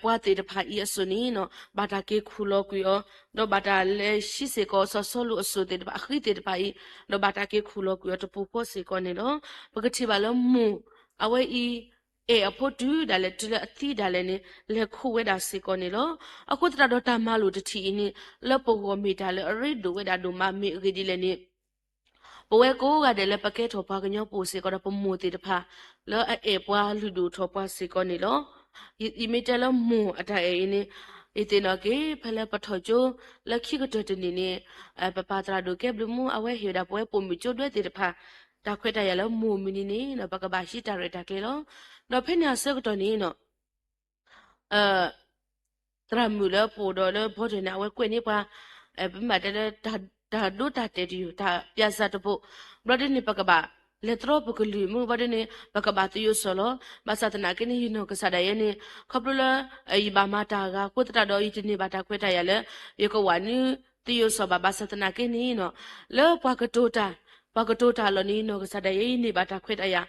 ပှၤသ့ၣ်တဖၣ်အံၤအစိၣ်န့ၣ်နီၤ ဘၣ်တၢ်က့ၤခူၣ်လီၤကွံာ်အီၤ ဒီးဘၣ်တၢ်လဲၤဆံးစ့ၢ်ကီးစီၤစီလူးအစိၣ်သ့ၣ်တဖၣ် အဃံသ့ၣ်တဖၣ်အံၤ ဒီးဘၣ်တၢ်က့ၤခူၣ်လီၤကွံာ်အီၤတပူၤဃီစ့ၢ်ကီးန့ၣ်လီၤ. ပကထံၣ်ဘၣ်လၢမိၢ် အဝဲအံၤ အဲၣ်အဖိတုၤဒၣ်လဲာ် တုၤလၢအသံဒၣ်လဲာ်န့ၣ် လဲၤခူၣ်ဝဲဒၣ်စ့ၢ်ကီးန့ၣ်လီၤ. အဃိသတးဒီးတၢ်မၤလိာ်တထံၣ်အံၤန့ၣ် လၢပဂီၢ်မ့ၢ်တၢ်လၢအရ့ဒိၣ်ဝဲဒၣ်ဒိၣ်မး မ့ၢ်အဂ့ၢ်ဒ်လဲၣ်န့ၣ် ပဝဲကိးဂၤဒဲးလၢပကဲထီၣ်ပှၤကညီပူၤစ့ၢ်ကီးဒီး ပမိၢ်သ့ၣ်တဖၣ် လၢအအဲၣ်ပှၤလုၢ်ဒိၣ်ထီၣ်ပှၤစ့ၢ်ကီးန့ၣ်လီၤ. ယမ့ၢ်တဲလၢမိၢ်အတၢ်အဲၣ်အံၤန့ၣ် ယသ့ၣ်နီၣ်က့ၤ ဖဲလၢပထီၣ်ကၠိလၢခံကတၢၢ်တနံၣ်န့ၣ် ပပၢ်သရၣ်ဒိၣ်ကဲဘျုးမူ အဝဲဟ့ၣ်ဝဲဒၣ်ပဝဲပိာ်မုၣ်ကၠိဒွဲသ့ၣ်တဖၣ် တၢ်ခွဲးတၢ်ယာ်လၢမိၢ်မုၢ်နံၤန့ၣ် ပကဘၣ်ဟံးတၢ်ရဲၣ်တၢ်ကျဲၤလီၤ. ဒီးဖဲန့ၣ်အဆၢကတီၢ်န့ၣ်နီၤ သရၣ်မုၣ်လၢပအိၣ်ဒီးလၢဘီဒၢၣ်န့ၣ် အဝဲကွဲးန့ၢ်ပှၤ ပမ့ၢ်ဘၣ်တဲလၢ တၢ်ဒိတၢ်တဲာ်တယုၢ် တၢ်ပျၢ်စၢ်တဘိ ဘျီဒ်န့ၣ် ပကဘၣ်လဲၤတြီပကလုၢ်မုၢ်ဘျီဒ်န့ၣ် ပကဘၣ်သယိးစီၤလီၤ. ဘၣ်ဆၣ်သနာ်က့န့ၣ် ယနီၢ်ကစၢ်ဒၣ်ယဲန့ၣ် ခီဖျိလၢ ယဘၣ်မၤတၢ်အဂၤအဃိသတးဒီး ယတန့ၢ်ဘၣ်တၢ်ခွဲးတၢ်ယာ်လၢ ယကဝဲနုာ်သယိးစီၤဘၣ်. ဘၣ်ဆၣ်သနာ်က့န့ၣ်နီၤ လၢပှၤကတိၤတၢ် ပှၤကတိၤတၢ်အလီၢ်န့ၣ် နီၢ်ကစၢ်ဒၣ်ယဲအံၤန့ၢ်ဘၣ်တၢ်ခွဲးတၢ်ယာ်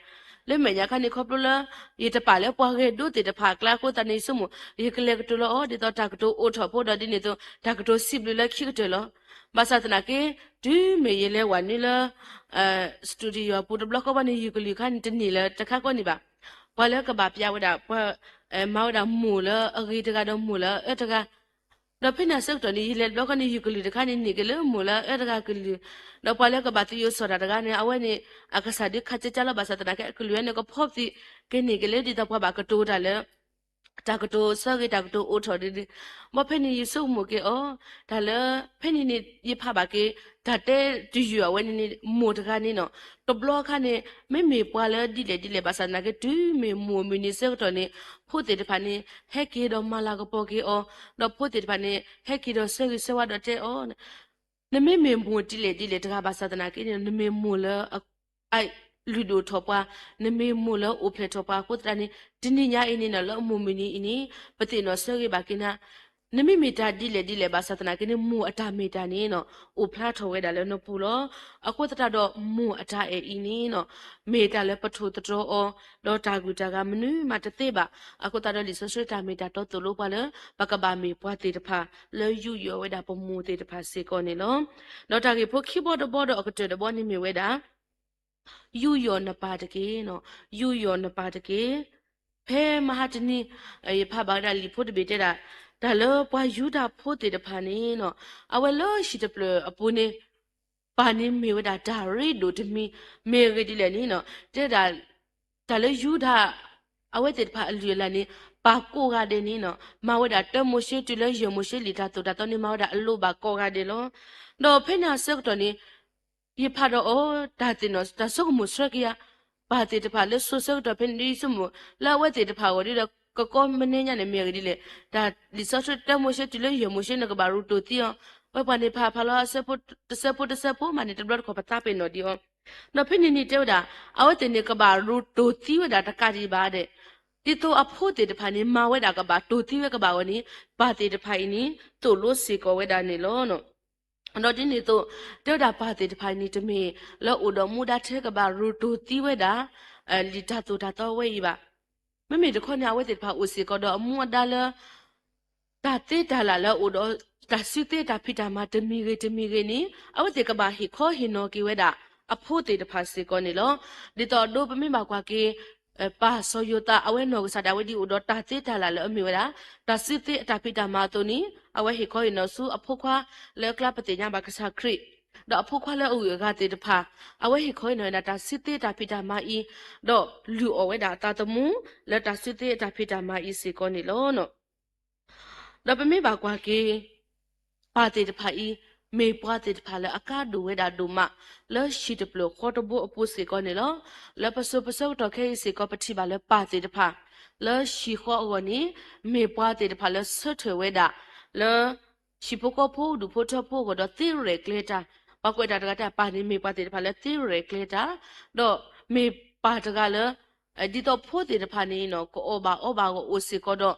လၢမဲာ်ညါခါန့ၣ် ခီဖျိလၢ ယတပာ်လၢပှၤဂဲၤဒိသ့ၣ်တဖၣ်အကျါအဃိသတးန့ၣ် ယဆိကမိၣ် ယကလဲၤကတိၤလီၤအီၤ ဒ်သိးတၢ်ကတိၤအိးထီၣ်ဖိဒီးဒ်န့ၣ်အသိး တၢ်ကတိၤစံးဘျုးလၢခံကတၢၢ်လီၤ. ဘၣ်ဆၣ်သနာ်က့ တုၤမ့ၢ်ယလဲၤဝဲနုာ်လၢ studio အပူၤတဘျီဃီဘၣ်န့ၣ် ယကလုၢ်ခါန့ၣ် တန့ၢ်လၢတခါဃီန့ၣ်ဘၣ်. ပှၤလၢကဘၣ်ပျၢ်ဝဲဒၣ် ပှၤ မၤဝဲဒၣ်မိၢ်လၢအဂ့ၤတဂၤဒီးမိၢ်လၢအအၢတဂၤ ဒီးဖဲန့ၣ်အဆၢကတီၢ်န့ၣ် ယလဲၤတဘျီဃီန့ၣ် ယကလုၢ်တခါန့ၣ် န့ၢ်က့ၤလၢမိၢ်လၢအအၢတဂၤကလုၢ်, ဒီးပှၤလၢကဘၣ်သယိးစီၤတၢ်တဂၤန့ၣ် အဝဲန့ၣ် အကစၢ်ဒုးခးကကၢလီၤ. ဘၣ်ဆၣ်သနာ်က့ အကလုၢ်ဝဲန့ၣ်ကဖီၣ်သံးက့ၤန့ၢ်က့ၤလၢဒ်သိးပှၤဘၣ်ကတိၤတၢ်လၢ တၢ်ကတိၤဆၢဂ့ၤ တၢ်ကတိၤအိးထီၣ်ဒ်န့ၣ်, ဘၣ်ဖဲန့ၣ် ယဆိကမိၣ်က့ၤအီၤ တၢ်လၢ ဖဲန့ၣ်န့ၣ် ယဖးဘၣ်က့ၤ တၢ်တဲတယုၢ်အဝဲန့ၣ်န့ၣ် မိၢ်တဂၤန့ၣ်နီၤ, တဘျီခါန့ၣ် မ့မ့ၢ်ပှၤလၢဒ်လဲၣ်ဒ်လဲၣ် ဘၣ်ဆၣ်သနာ်က့ တုၤမ့ၢ်မိၢ်မုၢ်နံၤဆၢကတီၢ်န့ၣ် ဖိသ့ၣ်တဖၣ်န့ၣ် ဟဲက့ၤဒီးမၤလၤကပီၤက့ၤအီၤ, ဒီးဖိသ့ၣ်တဖၣ်န့ၣ် ဟဲက့ၤဒီးဆၢဂ့ၤဆၢဝါဒီးတဲအီၤ နမ့မ့ၢ်မိၢ်ဒ်လဲၣ်ဒ်လဲၣ်တဂၤ ဘၣ်ဆၣ်သနာ်က့န့ၣ် နမ့ၢ်မိၢ်လၢ အလုၢ်ဒိၣ်ထီၣ်ပှၤ, နမ့ၢ်မိၢ်လၢအိၣ်ဖျဲၣ်ထီၣ်ပှၤအဃိသတးန့ၣ် တနံၤညါအံၤန့ၣ်နီၤ လၢအမိၢ်မုၢ်နံၤအံၤန့ၣ် ပသ့ၣ်နီၣ်ဆၢဂ့ၤဘၣ်က့ၤနၤ, နမ့မ့ၢ်တၢ်ဒ်လဲၣ်ဒ်လဲၣ် ဘၣ်ဆၣ်သနာ်က့န့ၣ် မိၢ်အတၢ်မ့ၢ်တၢ်န့ၣ်နီၤ အိၣ်ဖျါထီၣ်ဝဲဒၣ်လၢနပူၤလီၤ. အဃိသတးဒီး မိၢ်အတၢ်အဲၣ်အံၤန့ၣ်နီၤ မ့ၢ်တၢ်လၢပထိၣ်သတြီၤအီၤ ဒီးတၢ်ဂုၤတၢ်ဂၤမနုၤမးတသ့ဘၣ်. အဃိသတးဒီး လံာ်စီဆှံတၢ်မ့ၢ်တၢ်တီသိၣ်လိပှၤလၢ ပကဘၣ်မ့ၢ်ပှၤသ့ၣ်တဖၣ် လၢယူးယီၣ်ဝဲဒၣ်ပမိၢ်သ့ၣ်တဖၣ်စ့ၢ်ကီးန့ၣ်လီၤ. ဒီးတၢ်ဂ့ၢ်ဖိခံဘီတဘီဒီးအကတၢၢ်တဘီန့ၣ်မ့ၢ်ဝဲဒၣ် ယူးယီၣ်နပၢ်တက့ၢ်, ယူးယီၣ်နပၢ်တက့ၢ်. ဖဲမဟါတနံၤ ယဖးဘၣ်ဝဲဒၣ်လံာ်ဖိတဘ့ၣ်တဲဒၣ် တၢ်လၢပှၤယူဒၤဖိသ့ၣ်တဖၣ်န့ၣ်နီၤ အဝဲလၢဟံၣ်တဖျၢၣ်အပူၤန့ၣ် ပၢ်န့ၣ်မ့ၢ်ဝဲဒၣ်တၢ်ရ့ဒိၣ်တမံၤ မ့ၢ်အဂ့ၢ်ဒ်လဲၣ်န့ၣ်နီၤ တဲဒၣ် တၢ်လၢယူဒၤ အဝဲသ့ၣ်တဖၣ်အလုၢ်အလၢ်န့ၣ် ပၢ်ကိးဂၤဒဲးန့ၣ်နီၤ မၤဝဲဒၣ်တၢမိၤၡ့တုၤလၢယဲၢ်မိၤၡ့လံာ်တၢ်သိၣ်တၢ်သီန့ၣ် မၤဝဲဒၣ်အလိၣ်ဘၣ်ကိးဂၤဒဲးလီၤ. ဒီးဖဲန့ၣ်အဆၢကတီၢ်န့ၣ် ယဖးဒီးအီၤ တၢ်သ့ၣ်နီၣ် တၢ်ဆိကမိၣ်ဆှၢက့ၤယၤ ပၢ်သ့ၣ်တဖၣ်လၢစိၤဆၢကတီၢ်ဖဲန့ၣ်ဒ်ယဆိကမိၣ် လၢအဝဲသ့ၣ်တဖၣ်အဂီၢ်ဒ်ဒီး ကကီမနုၤညါန့ၣ် မ့ၢ်အဂ့ၢ်ဒ်လဲၣ် တၢ်လံာ်စီဆှံတၢမိၤၡ့တုၤလၢယဲၢ်မိၤၡ့န့ၣ် ကဘၣ်ရူၤတိၢ်သံအီၤ ဝဲပှၤန့ၣ်ဖးဖးလီၤ တဆၢဖိတဆၢဖိမးန့ၣ် တဘျီတခီၣ်ပသးပ့ၤနီၣ်ဒံးအီၤ. ဒီးဖဲန့ၣ်န့ၣ်တဲဝဲဒၣ် အဝဲသ့ၣ်န့ၣ်ကဘၣ်ရူၤတိၢ်သံဝဲဒၣ်တကးဒံးဘၣ်ဒဲး, ဒ်သိးအဖိသ့ၣ်တဖၣ်န့ၣ် မၤဝဲဒၣ်ကဘၣ်တိၢ်သံဝဲကဘၣ်အဂီၢ်န့ၣ် ပၢ်သ့ၣ်တဖၣ်အံၤန့ၣ် သိၣ်လိစ့ၢ်ကီးဝဲဒၣ်န့ၣ်လီၤ. ဒီးဒ်န့ၣ်အသိး တဲဝဲဒၣ်ပၢ်သ့ၣ်တဖၣ်အံၤန့ၣ် တမ့ၢ်လၢအိၣ်ဒီးမူဒါထဲကဘၣ်ရူၤတိၢ်သံဝဲဒၣ် လံာ်တၢ်သိၣ်တၢ်သီဝဲအံၤဘၣ်. မ့မ့ၢ်တခီန့ၣ် အဝဲသ့ၣ်တဖၣ်အိၣ်စ့ၢ်ကီးဒီးအမူအဒါလၢ တၢ်သ့တၢ်လၢ်လၢအိၣ်ဒီး တၢ်စုသ့တၢ်ဖံးတၢ်မၤတမံၤဂ့ၤတမံၤဂ့ၤန့ၣ် အဝဲသ့ၣ်ကဘၣ်ဟ့ၣ်ခီဟ့ၣ်နီၤက့ၤဝဲဒၣ် အဖိသ့ၣ်တဖၣ်စ့ၢ်ကီးန့ၣ်လီၤ. ဒ်သိးအဒိပမ့ၢ်ဘၣ်ကွၢ်က့ၤ ပၢ်စီၤယိၤသး အဝဲနီၢ်ကစၢ်ဒၣ်ဝဲဒ်အိၣ်ဒီးတၢ်သ့တၢ်လၢ်လၢအမ့ၢ်ဝဲဒၣ် တၢ်စုသ့အတၢ်ဖံးတၢ်မၤအသိးန့ၣ် အဝဲဟ့ၣ်ခီဟ့ၣ်နီၤဆူအဖိခွါလၢအကျါပသ့ၣ်ညါဘၣ်ကစၢ်ခရံာ် ဒီးအဖိခွါလၢအဂုၤအဂၤသ့ၣ်တဖၣ် အဝဲဟ့ၣ်ခီဟ့ၣ်နီၤဝဲဒၣ်တၢ်စုသ့တၢ်ဖံးတၢ်မၤအံၤ ဒီးလုၢ်အီၣ်ဝဲဒၣ်အသးသမူ လၢတၢ်စုသ့အတၢ်ဖံးတၢ်မၤအံၤစ့ၢ်ကီးန့ၣ်လီၤ. ဒီးပမ့ၢ်ဘၣ်ကွၢ်က့ၤ ပၢ်သ့ၣ်တဖၣ်အံၤ မ့ၢ်ပှၤသ့ၣ်တဖၣ်လၢအကါဒိၣ်ဝဲဒၣ်ဒိၣ်မး လၢဟံၣ်တဖျၢၣ်ဃီတဘိအပူၤစ့ၢ်ကီးန့ၣ်လီၤ. လၢပစိၤပဆၢကတီၢ်ခဲအံၤစ့ၢ်ကီး ပထံၣ်ဘၣ်လၢပၢ်သ့ၣ်တဖၣ် လၢဟံၣ်ဃီအဂီၢ်န့ၣ် မ့ၢ်ပှၤသ့ၣ်တဖၣ်လၢဆၢထၢၣ်ဝဲဒၣ် လၢ ဟံၣ်ဖိဃီဖိဒူၣ်ဖိထၢဖိအဂီၢ်ဒီးသ့ရဲၣ်ကျဲၤတၢ်, ပှၤကွဲးတၢ်တဂၤတဲ ပၢ်န့ၣ်မ့ၢ်ပှၤသ့ၣ်တဖၣ်လၢသ့ရဲၣ်ကျဲၤတၢ်, ဒီးမ့ၢ်ပၢ်တဂၤလၢ ဒ်သိးဖိသ့ၣ်တဖၣ်န့ၣ် ကအီၣ်ဘၣ်အီဘၣ်အဂီၢ်အိၣ်စ့ၢ်ကီးဒီး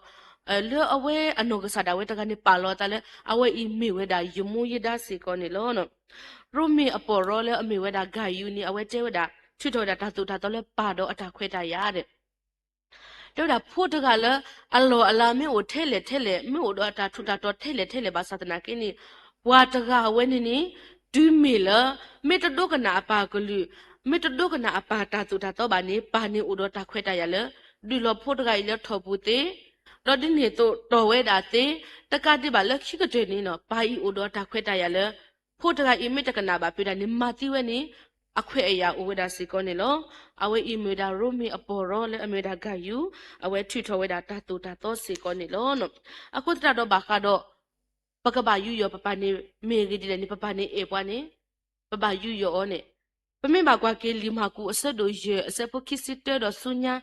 လၢအဝဲအနီၢ်ကစၢ်ဒၣ်ဝဲတဂၤန့ၣ် ပာ်လီၤအသးလၢ အဝဲအံၤမ့ၢ်ဝဲဒၣ်ယမူယဒါစ့ၢ်ကီးန့ၣ်လီၤ. ရိမ့ၤအပီၢ်ရီလၢအမ့ၢ်ဝဲဒၣ် ဂၤယူၤ န့ၣ် အဝဲတဲဝဲဒၣ် ထုးထီၣ်ဝဲဒၣ်တၢ်သိၣ်တၢ်သီလၢပၢ်ဒီးအတၢ်ခွဲးတၢ်ယာ်ဒဲး တဲဝဲဒၣ်ဖိတဂၤလၢ အလီၢ်အလၤမ့ၢ်အိၣ်ထဲလဲၣ်ထဲလဲၣ် မ့ၢ်အိၣ်ဒီးအတၢ်ထူးတၢ်တီၤထဲလဲၣ်ထဲလဲၣ်ဘၣ်ဆၣ်သနာ်က့န့ၣ် ပှၤတဂၤအဝဲန့ၣ်န့ၣ် တုၤမ့ၢ်လၢ မ့ၢ်တဒိကနၣ်အပၢ်ကလုၢ်, မ့ၢ်တဒိကနၣ်အပၢ်တၢ်သိၣ်တၢ်သီဘၣ်န့ၣ် ပၢ်န့ၣ်အိၣ်ဒီးတၢ်ခွဲးတၢ်ယာ်လၢ ဒုးလီၤဖိတဂၤအံၤလၢထိၣ်ပူၤသ့, ဒီးဒ်န့ၣ်အသိးတီၢ်ဝဲဒၣ်သ့, တကးဒံးဘၣ်လၢခံကတၢၢ်န့ၣ် ပၢ်အံၤအိၣ်ဒီးတၢ်ခွဲးတၢ်ယာ်လၢ ဖိတဂၤအံၤမ့ၢ်တကနၣ်ဘၣ်ဖဲဒၣ်န့ၣ် မၤသံဝဲန့ၣ် အခွဲးအယာ်အိၣ်ဝဲဒၣ်စ့ၢ်ကီးန့ၣ်လီၤ. အဝဲအံၤမ့ၢ်ဝဲဒၣ်ရိမ့ၤအပီၢ်ရီလၢအမ့ၢ်ဝဲဒၣ် ဂၤယူၤ အဝဲထုးထီၣ်ဝဲဒၣ်တၢ်သိၣ်တၢ်သီစ့ၢ်ကီးန့ၣ်လီၤ. အဃိသတးဒီးဘၣ်ဃးဒီး ပကဘၣ်ယူးယီၣ်ပပၢ်န့ၣ် မ့ၢ်ဂ့ၤဒ်လဲၣ်န့ၣ် ပပၢ်န့ၣ်အဲၣ်ပှၤန့ၣ် ပဘၣ်ယူးယီၣ်အီၤန့ၣ် ပမ့ၢ်ဘၣ်ကွၢ်က့ၤလံာ်မၢ်ကူးအဆၢဒိၣ်ယဲၢ် အဆၢဖိခံဆံတၢဒီးဆူညါ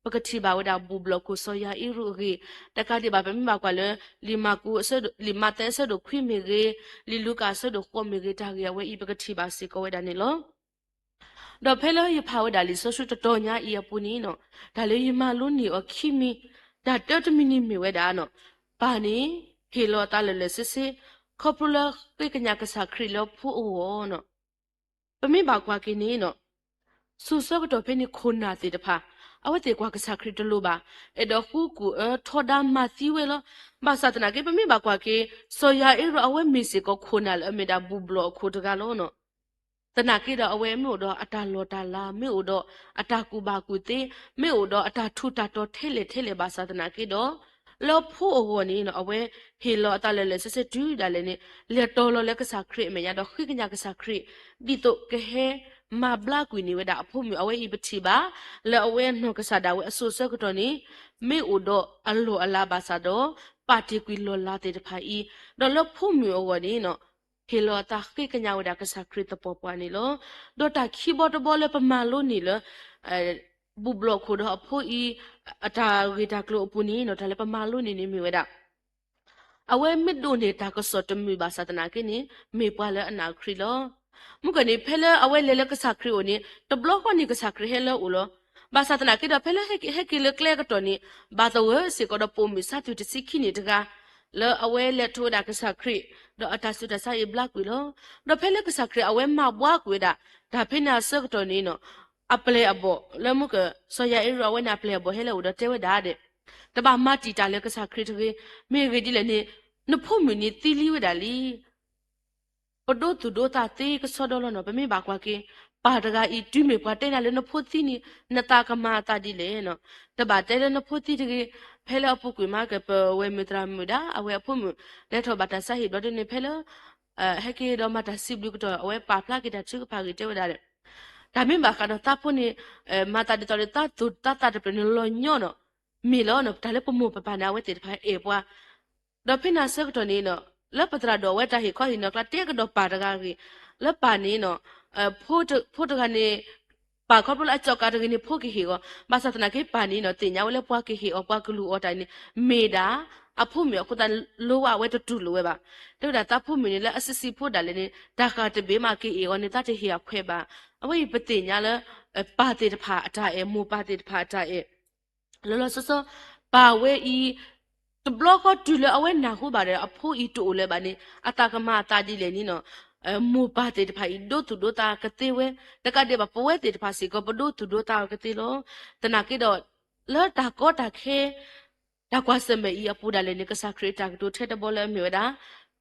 ပကထံၣ်ဘၣ်ဝဲဒၣ်ဘူၣ်ဘျီၣ်ခိၣ်စီၤယၤအ့ရူးအဂ့ၢ်, တကးဒံးဘၣ်ပမ့ၢ်ဘၣ်ကွၢ်လၢ လံာ်မၢ်ကူး လံာ်မးသဲအဆၢဒိၣ်ခွံမ့ၢ်ဂ့ၤ, လံာ်လူၤကၣ်အဆၢဒိၣ်ဃိးမ့ၢ်ဂ့ၤ တၢ်ဂ့ၢ်အဝဲအံၤပကထံၣ်ဘၣ်စ့ၢ်ကီးဝဲဒၣ်န့ၣ်လီၤ. ဒီးဖဲလၢယဖးဝဲဒၣ်လံာ်စီဆှံတတီၤညါအံၤအပူၤန့ၣ် တၢ်လၢယမၤလိန့ၢ်အီၤခံမံၤ, တၢ်တၢတမံၤန့ၣ်မ့ၢ်ဝဲဒၣ် ပၢ်န့ၣ် ဟ့ၣ်လီၤအသးလၢာ်လၢာ်ဆ့ဆ့ ခီဖျိလၢဃ့ကညးကစၢ်ခရံာ်လၢဖိအဂီၢ် ပမ့ၢ်ဘၣ်ကွၢ်က့ၤန့ၣ် စိၤဆၢကတီၢ်ဖဲန့ၣ်ခိၣ်နၢ်သ့ၣ်တဖၣ် အဝဲသ့ၣ်ကွၢ်ကစၢ်ခရံာ်တလိၤဘၣ်, အဲၣ်ဒိးဃုကွံာ်အၢထီဒါမၤသံဝဲလီၤ. ဘၣ်ဆၣ်သနာ်က့ ပမ့ၢ်ဘၣ်ကွၢ်က့ၤ စီၤယၤအ့ရူးအဝဲမ့ၢ်စ့ၢ်ကီးခိၣ်နၢ်လၢအမ့ၢ်ဒၣ်ဘူၣ်ဘျီၣ်အခိၣ်တဂၤလီၤ. သနာ်က့ဒီးအဝဲမ့ၢ်အိၣ်ဒီးအတၢ်လီၢ်တၢ်လၤ မ့ၢ်အိၣ်ဒီးအတၢ်ကူၣ်ဘၣ်ကူၣ်သ့ မ့ၢ်အိၣ်ဒီးအတၢ်ထူးတၢ်တီၤထဲလဲၣ်ထဲလဲၣ်ဘၣ်ဆၣ်သနာ်က့ဒီး လၢဖိအဂီၢ်န့ၣ် အဝဲဟ့ၣ်လီၤအသးလၢာ်လၢာ်ဆ့ဆ့တုၤဒၣ်လဲာ်န့ၣ် လဲၤတီၤလီၤလၢကစၢ်ခရံာ်အမဲာ်ညါဒီးဃ့ကညးကစၢ်ခရံာ် ဒ်သိးကဟဲမၤဘျါကွံာ်န့ၢ်ဝဲဒၣ်အဖိမုၣ်အဝဲအံၤပထံၣ်ဘၣ် လၢအဝဲနီၢ်ကစၢ်ဒၣ်ဝဲအစိၤဆၢကတီၢ်န့ၣ် မ့ၢ်အိၣ်ဒီးအလီၢ်အလၤဘၣ်ဆၣ်ဒီး ပာ်တ့ၢ်ကွံာ်လီၢ်လၤသ့ၣ်တဖၣ်အံၤ ဒီးလၢဖိမုၣ်အဂီၢ်န့ၣ် ဟ့ၣ်လီၤအသးဃ့ကညးဝဲဒၣ်ကစၢ်ခရံာ်သပှၢ်ပှၢ်န့ၣ်လီၤ. ဒီးတၢ်ခံဘီတဘီလၢပမၤလိန့ၢ်လၢ ဘူၣ်ဘျီၣ်ခိၣ်ဒီးအဖိအံၤ အတၢ်ဂ့ၢ်တၢ်ကျိၤအပူၤန့ၣ် တၢ်လၢပမၤလိန့ၢ်န့ၣ်မ့ၢ်ဝဲဒၣ် အဝဲမ့ၢ်ဒိးန့ၢ်တၢ်ကစီၣ်တမုာ်ဘၣ်ဆၣ်သနာ်က့န့ၣ် မ့ၢ်ပှၤလၢအနာ်ခရံာ်လီၤ. မုၢ်ကၢၢ်န့ၣ် ဖဲလၢအဝဲလဲၤလၢကစၢ်ခရံာ်အအိၣ်န့ၣ် တဘျီဃီန့ၣ်ကစၢ်ခရံာ်ဟဲလၢအအိၣ်လီၤ. ဘၣ်ဆၣ်သနာ်က့ဒီး ဖဲလၢဟဲက့ၤလၢကျဲအကတီၢ်န့ၣ် ဘၣ်သဂၢၢ်စ့ၢ်ကီးဒီးပိာ်မုၣ်ဆါသွံၣ်တဆံခံနံၣ်တဂၤ လၢအဝဲလဲၤထီၣ်ဝဲဒၣ်ကစၢ်ခရံာ် ဒီးအတၢ်ဆူးတၢ်ဆါအံၤဘျါကွံာ်လီၤ. ဒီးဖဲလၢကစၢ်ခရံာ်အဝဲမၤဘှါကွံာ်ဝဲဒၣ် တၢ်ဖဲန့ၣ်အဆၢကတီၢ်န့ၣ် အပျဲၢ်အဘီၣ်လၢမုၢ်ကၢၢ် စီၤယၤအ့ရူးအဝဲန့ၣ်အပျဲၢ်အဘီၣ်ဟဲလၢအအိၣ်ဒီးတဲဝဲဒၣ်ဒဲး တဘၣ်မၤတံာ်တာ်လၢကစၢ်ခရံာ်တဂ့ၤ, မ့ၢ်အဂ့ၢ်ဒ်လဲၣ်န့ၣ် နဖိမုၣ်န့ၣ်သံလံဝဲဒၣ်လံ ပဒိသူၣ်ဒိသးသ့ကဆီဒီလီၤနီၤ. ပမ့ၢ်ဘၣ်ကွၢ်က့ၤ ပၢ်တဂၤအံၤ တုၤမ့ၢ်ပှၤတဲနၤလၢနဖိသံန့ၣ် နသးကမၤအသးဒ်လဲၣ်နီၤ. တဘၣ်တဲလၢနဖိသံတဂ့ၤ. ဖဲလၢအပူၤကွံာ်မးကပဝဲမုၢ်သရၣ်မုၣ်ဒၣ် အဝဲအဖိမုၣ် လဲၤထီၣ်ဘၣ်တၢ်ဆါဟံၣ်ဘျီဒ်န့ၣ် ဖဲလၢ ဟဲက့ၤဒီးမၤတၢ်စံးဘျုးကတီၢ် အဝဲပာ်ဖျါက့ၤတၢ်ထုကဖၣ်ဂ့ၢ်တဲဝဲဒၣ်ဒီး တၢ်မ့ၢ်ဘၣ်ဃးဒီးသးဖိန့ၣ် မၤသးဒ်သိးဒီးသးသူၣ်သးသးတဖျၢၣ်န့ၣ်လီၤညီနီၤ. မ့ၢ်လီၤနီၤ တၢ်လၢပမိၢ်ပပၢ်န့ၣ် အဝဲသ့ၣ်တဖၣ်အဲၣ်ပှၤ ဒီးဖဲန့ၣ်အဆၢကတီၢ်န့ၣ်နီၤ လၢပသရၣ်ဒိၣ်အဝဲတၢ်ဟ့ၣ်ခီဟ့ၣ်နီၤကျါ တဲကဒီးပၢ်တဂၤအဂ့ၢ် လၢပၢ်န့ၣ်နီၤ ဖိတဂၤန့ၣ် ပၢ်ခီဖျိလၢအကၠီကၤတဂ့ၤန့ၣ် ဖိကဟ့ၣ်အီၤ, ဘၣ်ဆၣ်သနာ်က့ပၢ်န့ၣ်နီၤ သ့ၣ်ညါဝဲလၢပှၤကဟ့ၣ်အီၤ ပှၤကလူၤအီၤတၢ်န့ၣ် မ့ၢ်ဒၣ်အဖိမုၣ်အဃိသတး လိၣ်ဘၣ်အဝဲတတူၢ်လိာ်ဝဲဘၣ်. တဲဝဲဒၣ်သးဖိမုၣ်န့ၣ် လၢအဆံးဆံးဖိဒၣ်လဲာ်န့ၣ် တၢ်ဃၢ်တဘ့ၣ်မးကဟ့ၣ်အီၤန့ၣ် သးတဟ့ၣ်အခွဲးဘၣ်. အဝဲအံၤပသ့ၣ်ညါလၢ ပၢ်သ့ၣ်တဖၣ်အတၢ်အဲၣ်, မိၢ်ပၢ်သ့ၣ်တဖၣ်အတၢ်အဲၣ် လီၤလီၤဆီဆီ ပၢ်ဝဲအံၤ တဘျီဃီတုၤလၢအဝဲနၢ်ဟူဘၣ်ဒီး အဖိအံၤတအိၣ်လၢၤဘၣ်န့ၣ် အသးကမၤအသးဒ်လဲၣ်န့ၣ်နီၤ, မိၢ်ပၢ်သ့ၣ်တဖၣ်အံၤ ဒိသူၣ်ဒိသးကသ့ဝဲ, တကးဒံးဘၣ် ပဝဲသ့ၣ်တဖၣ်စ့ၢ်ကီး ပဒိသူၣ်ဒိသးကသ့လီၤ. သနာ်က့ဒီး လၢတၢ်ကီတၢ်ခဲ တၢ်ကွၢ်ဆၢၣ်မဲာ်အံၤအပူၤဒၣ်လဲာ်န့ၣ် ကစၢ်ခရံာ်အတၢ်ကတိၤထဲတဘီလၢအမ့ၢ်ဝဲဒၣ်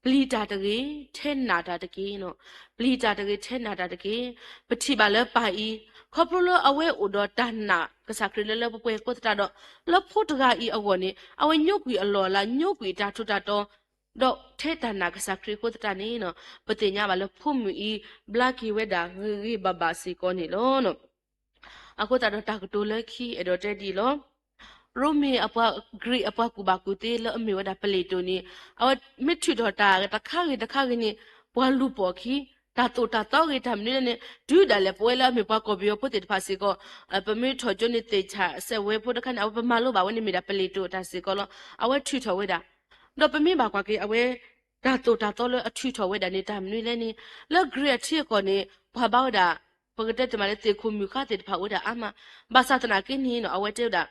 ပျံၤတၢ်တဂ့ၤ, ထဲနာ်တၢ်တက့ၢ်. ပျံၤတၢ်တဂ့ၤ, ထဲနာ်တၢ်တက့ၢ်. ပထံၣ်ဘၣ်လၢပၢ်အံၤ ခီဖျိလၢအဝဲအိၣ်ဒီးတၢ်နာ်ကစၢ်ခရံာ်လၢလၢပှဲၤပှဲၤအဃိသတးဒီး လၢဖိတဂၤအံၤအဂီၢ်န့ၣ် အဝဲညိကွံာ်အလီၢ်အလၤ, ညိကွံာ်တၢ်ထူးတၢ်တီၤ, ဒီးထဲတၢ်နာ်ကစၢ်ခရံာ်အဃိသတးန့ၣ်နီၤ, ပသ့ၣ်ညါဘၣ်လၢဖိမုၣ်အံၤ ဘျါက့ၤဝဲဒၣ်ဂ့ၤဂ့ၤဘၣ်ဘၣ်စ့ၢ်ကီးန့ၣ်လီၤ. အဃိသတးဒီးတၢ်ကတိၤလၢခံအဲၣ်ဒိးတဲဒ်အံၤလီၤ. ရိမ့ၤအပှၤ Greek အပှၤကူၣ်ဘၣ်ကူၣ်သ့လၢအမ့ၢ်ဝဲဒၣ်ပလ့းတိၣ်န့ၣ် အဝဲမ့ၢ်ထုးထီၣ်တၢ်တခါဂ့ၤတခါဂ့ၤန့ၣ် ပှၤလူၤပိာ်အခံ, တၢ်သိၣ်တၢ်သီဂ့ၤတၢ်မနုၤလဲၣ်န့ၣ် တုၤဒၣ်လဲာ်ပဝဲလၢအမ့ၢ်ပှၤကီၢ်ပယီၤဖိသ့ၣ်တဖၣ်စ့ၢ်ကီး ပမ့ၢ်ထီၣ်ကၠိန့ၣ် သ့ၣ်ဆၣ်စဲးဝဲဖိတခါန့ၣ် အဝဲပမၤလိဘၣ်ဝဲန့ၣ်မ့ၢ်ဒၣ်ပလ့းတိၣ်အတၢ်စ့ၢ်ကီးလီၤ. အဝဲထုးထီၣ်ဝဲဒၣ် ဒီးပမ့ၢ်ဘၣ်ကွၢ်က့ၤအဝဲ တၢ်သိၣ်တၢ်သီလၢအထုးထီၣ်ဝဲဒၣ်န့ၣ် တၢ်မနုၤလဲၣ်န့ၣ် လၢ Greek အထံအကီၢ်န့ၣ် ပှၤဘါဝဲဒၣ် ပကတဲတမံၤလၢသ့ၣ်ခိၣ်မုၣ်ဃါသ့ၣ်တဖၣ်အိၣ်ဝဲဒၣ်အါမး, ဘၣ်ဆၣ်သနာ်က့န့ၣ်နီၤ အဝဲတဲဝဲဒၣ်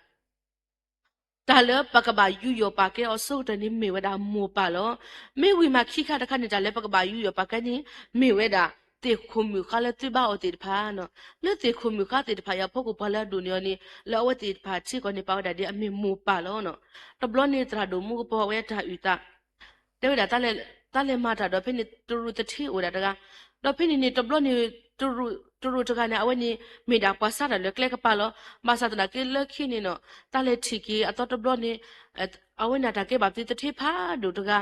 တၢ်လၢပကဘၣ်ယူးယီၣ်ပာ်ကဲအီၤအဆိကတၢၢ်န့ၣ် မ့ၢ်ဝဲဒၣ်မိၢ်ပၢ်လီၤ. မ့ၢ်ဝံၤမးခံခါတခါန့ၣ် တၢ်လၢပကဘၣ်ယူးယီၣ်ပာ်ကဲန့ၣ် မ့ၢ်ဝဲဒၣ် သ့ၣ်ခိၣ်မုၣ်ဃါလၢသုဘါအီၤသ့ၣ်တဖၣ်နီၤ. လၢသ့ၣ်ခိၣ်မုၣ်ဃါသ့ၣ်တဖၣ်အံၤအဖီခိၣ် ပှၤလၢအဒိၣ်န့ၢ်အီၤန့ၣ် လၢအဝဲသ့ၣ်တဖၣ်ထံကီၢ်န့ၣ် ပာ်ဝဲဒၣ်ဒ်အမ့ၢ်မိၢ်ပၢ်လီၤ. တဘျီန့ၣ် သရၣ်ဒိၣ်မူကပီၤဝဲတၢ်အုၣ်သး တဲဝဲဒၣ် တၢ်လဲၤမၤတၢ်ဒီးဖဲန့ၣ် တရူးသထ့အိၣ်ဒၣ်တဂၤ, ဒီးဖဲန့ၣ်န့ၣ် တဘျီန့ၣ် တရူးတဂၤန့ၣ် အဝဲန့ၣ်မ့ၢ်ဒၣ်ပှၤဆါတၢ်လၢကျဲကပၤလီၤ. ဘၣ်ဆၣ်သနာ်က့လၢခံန့ၣ်နီၤ တၢ်လဲၤထံၣ်က့ၤအသီတဘျီန့ၣ် အဝဲန့ၣ်တၢ်ကဲဘၣ်သုသထ့ဖးဒိၣ်တဂၤ,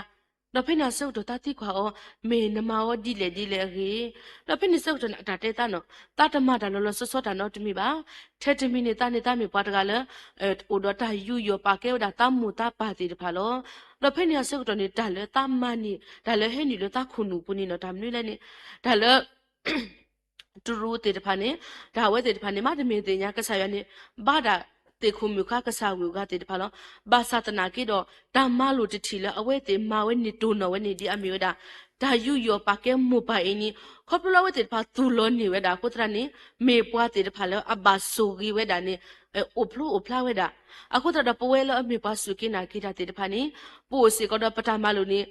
ဒီးဖဲန့ၣ်အဆၢကတီၢ်တၢ်သံကွၢ်အီၤ မ့ၢ်နမၤအီၤဒ်လဲၣ်ဒ်လဲၣ်အဂ့ၢ်, ဒီးဖဲန့ၣ်ဆၢကတီၢ်န့ၣ် အတၢ်တဲသးနီၤ သးတမၤတၢ်လီၤလီၤဆီဆီတၢ်နီတမံၤဘၣ်. ထဲတမံၤန့ၣ် သးန့ၣ်သးမ့ၢ်ပှၤတဂၤလၢ အိၣ်ဒီးတၢ်ယူးယီၣ်ပာ်ကဲဝဲဒၣ်သးမိၢ်သးပၢ်သ့ၣ်တဖၣ်လီၤ. ဒီးဖဲန့ၣ်အဆၢကတီၢ်န့ၣ် တၢ်လၢသးမၤန့ၣ် တၢ်လၢဟဲနုာ်လၢသးခိၣ်နူာ်ပူၤန့ၣ်နီၤ တၢ်မနုၤလဲၣ်န့ၣ် တၢ်လၢ တရူးသ့ၣ်တဖၣ်န့ၣ် တၢ်အဝဲသ့ၣ်တဖၣ်န့ၣ် မ့တမ့ၢ်သ့ၣ်ညါကစၢ်ယွၤန့ၣ် ဘါဒၣ်သ့ၣ်ခိၣ်မုၣ်ဃါကစၢ်ဂုၤဂၤသ့ၣ်တဖၣ်လီၤ. ဘၣ်ဆၣ်သနာ်က့ဒီး တၢ်မၤလိာ်တထံၣ်လၢအဝဲသ့ၣ်မၤဝဲန့ၣ်တိၢ်နီၣ်ဝဲန့ၣ် ဒ်အမ့ၢ်ဝဲဒၣ် တၢ်ယူးယီၣ်ပာ်ကဲမိၢ်ပၢ်အံၤန့ၣ် ခီဖျိလၢအဝဲသ့ၣ်တဖၣ်သူၣ်လီၤန့ၢ်ဝဲဒၣ်အဃိသတးန့ၣ် မ့ၢ်ပှၤသ့ၣ်တဖၣ်လၢအဘၣ်ဆိၣ်ဂ့ၤဝဲဒၣ်န့ၣ် အိၣ်ဖျိအိၣ်ဖျါဝဲဒၣ်. အဃိသတးဒီးပဝဲလၢအမ့ၢ်ပှၤစူၢ်က့ၤနာ်က့ၤတၢ်သ့ၣ်တဖၣ်န့ၣ် ပအိၣ်စ့ၢ်ကီးဒီးပတၢ်မၤလိာ်န့ၣ်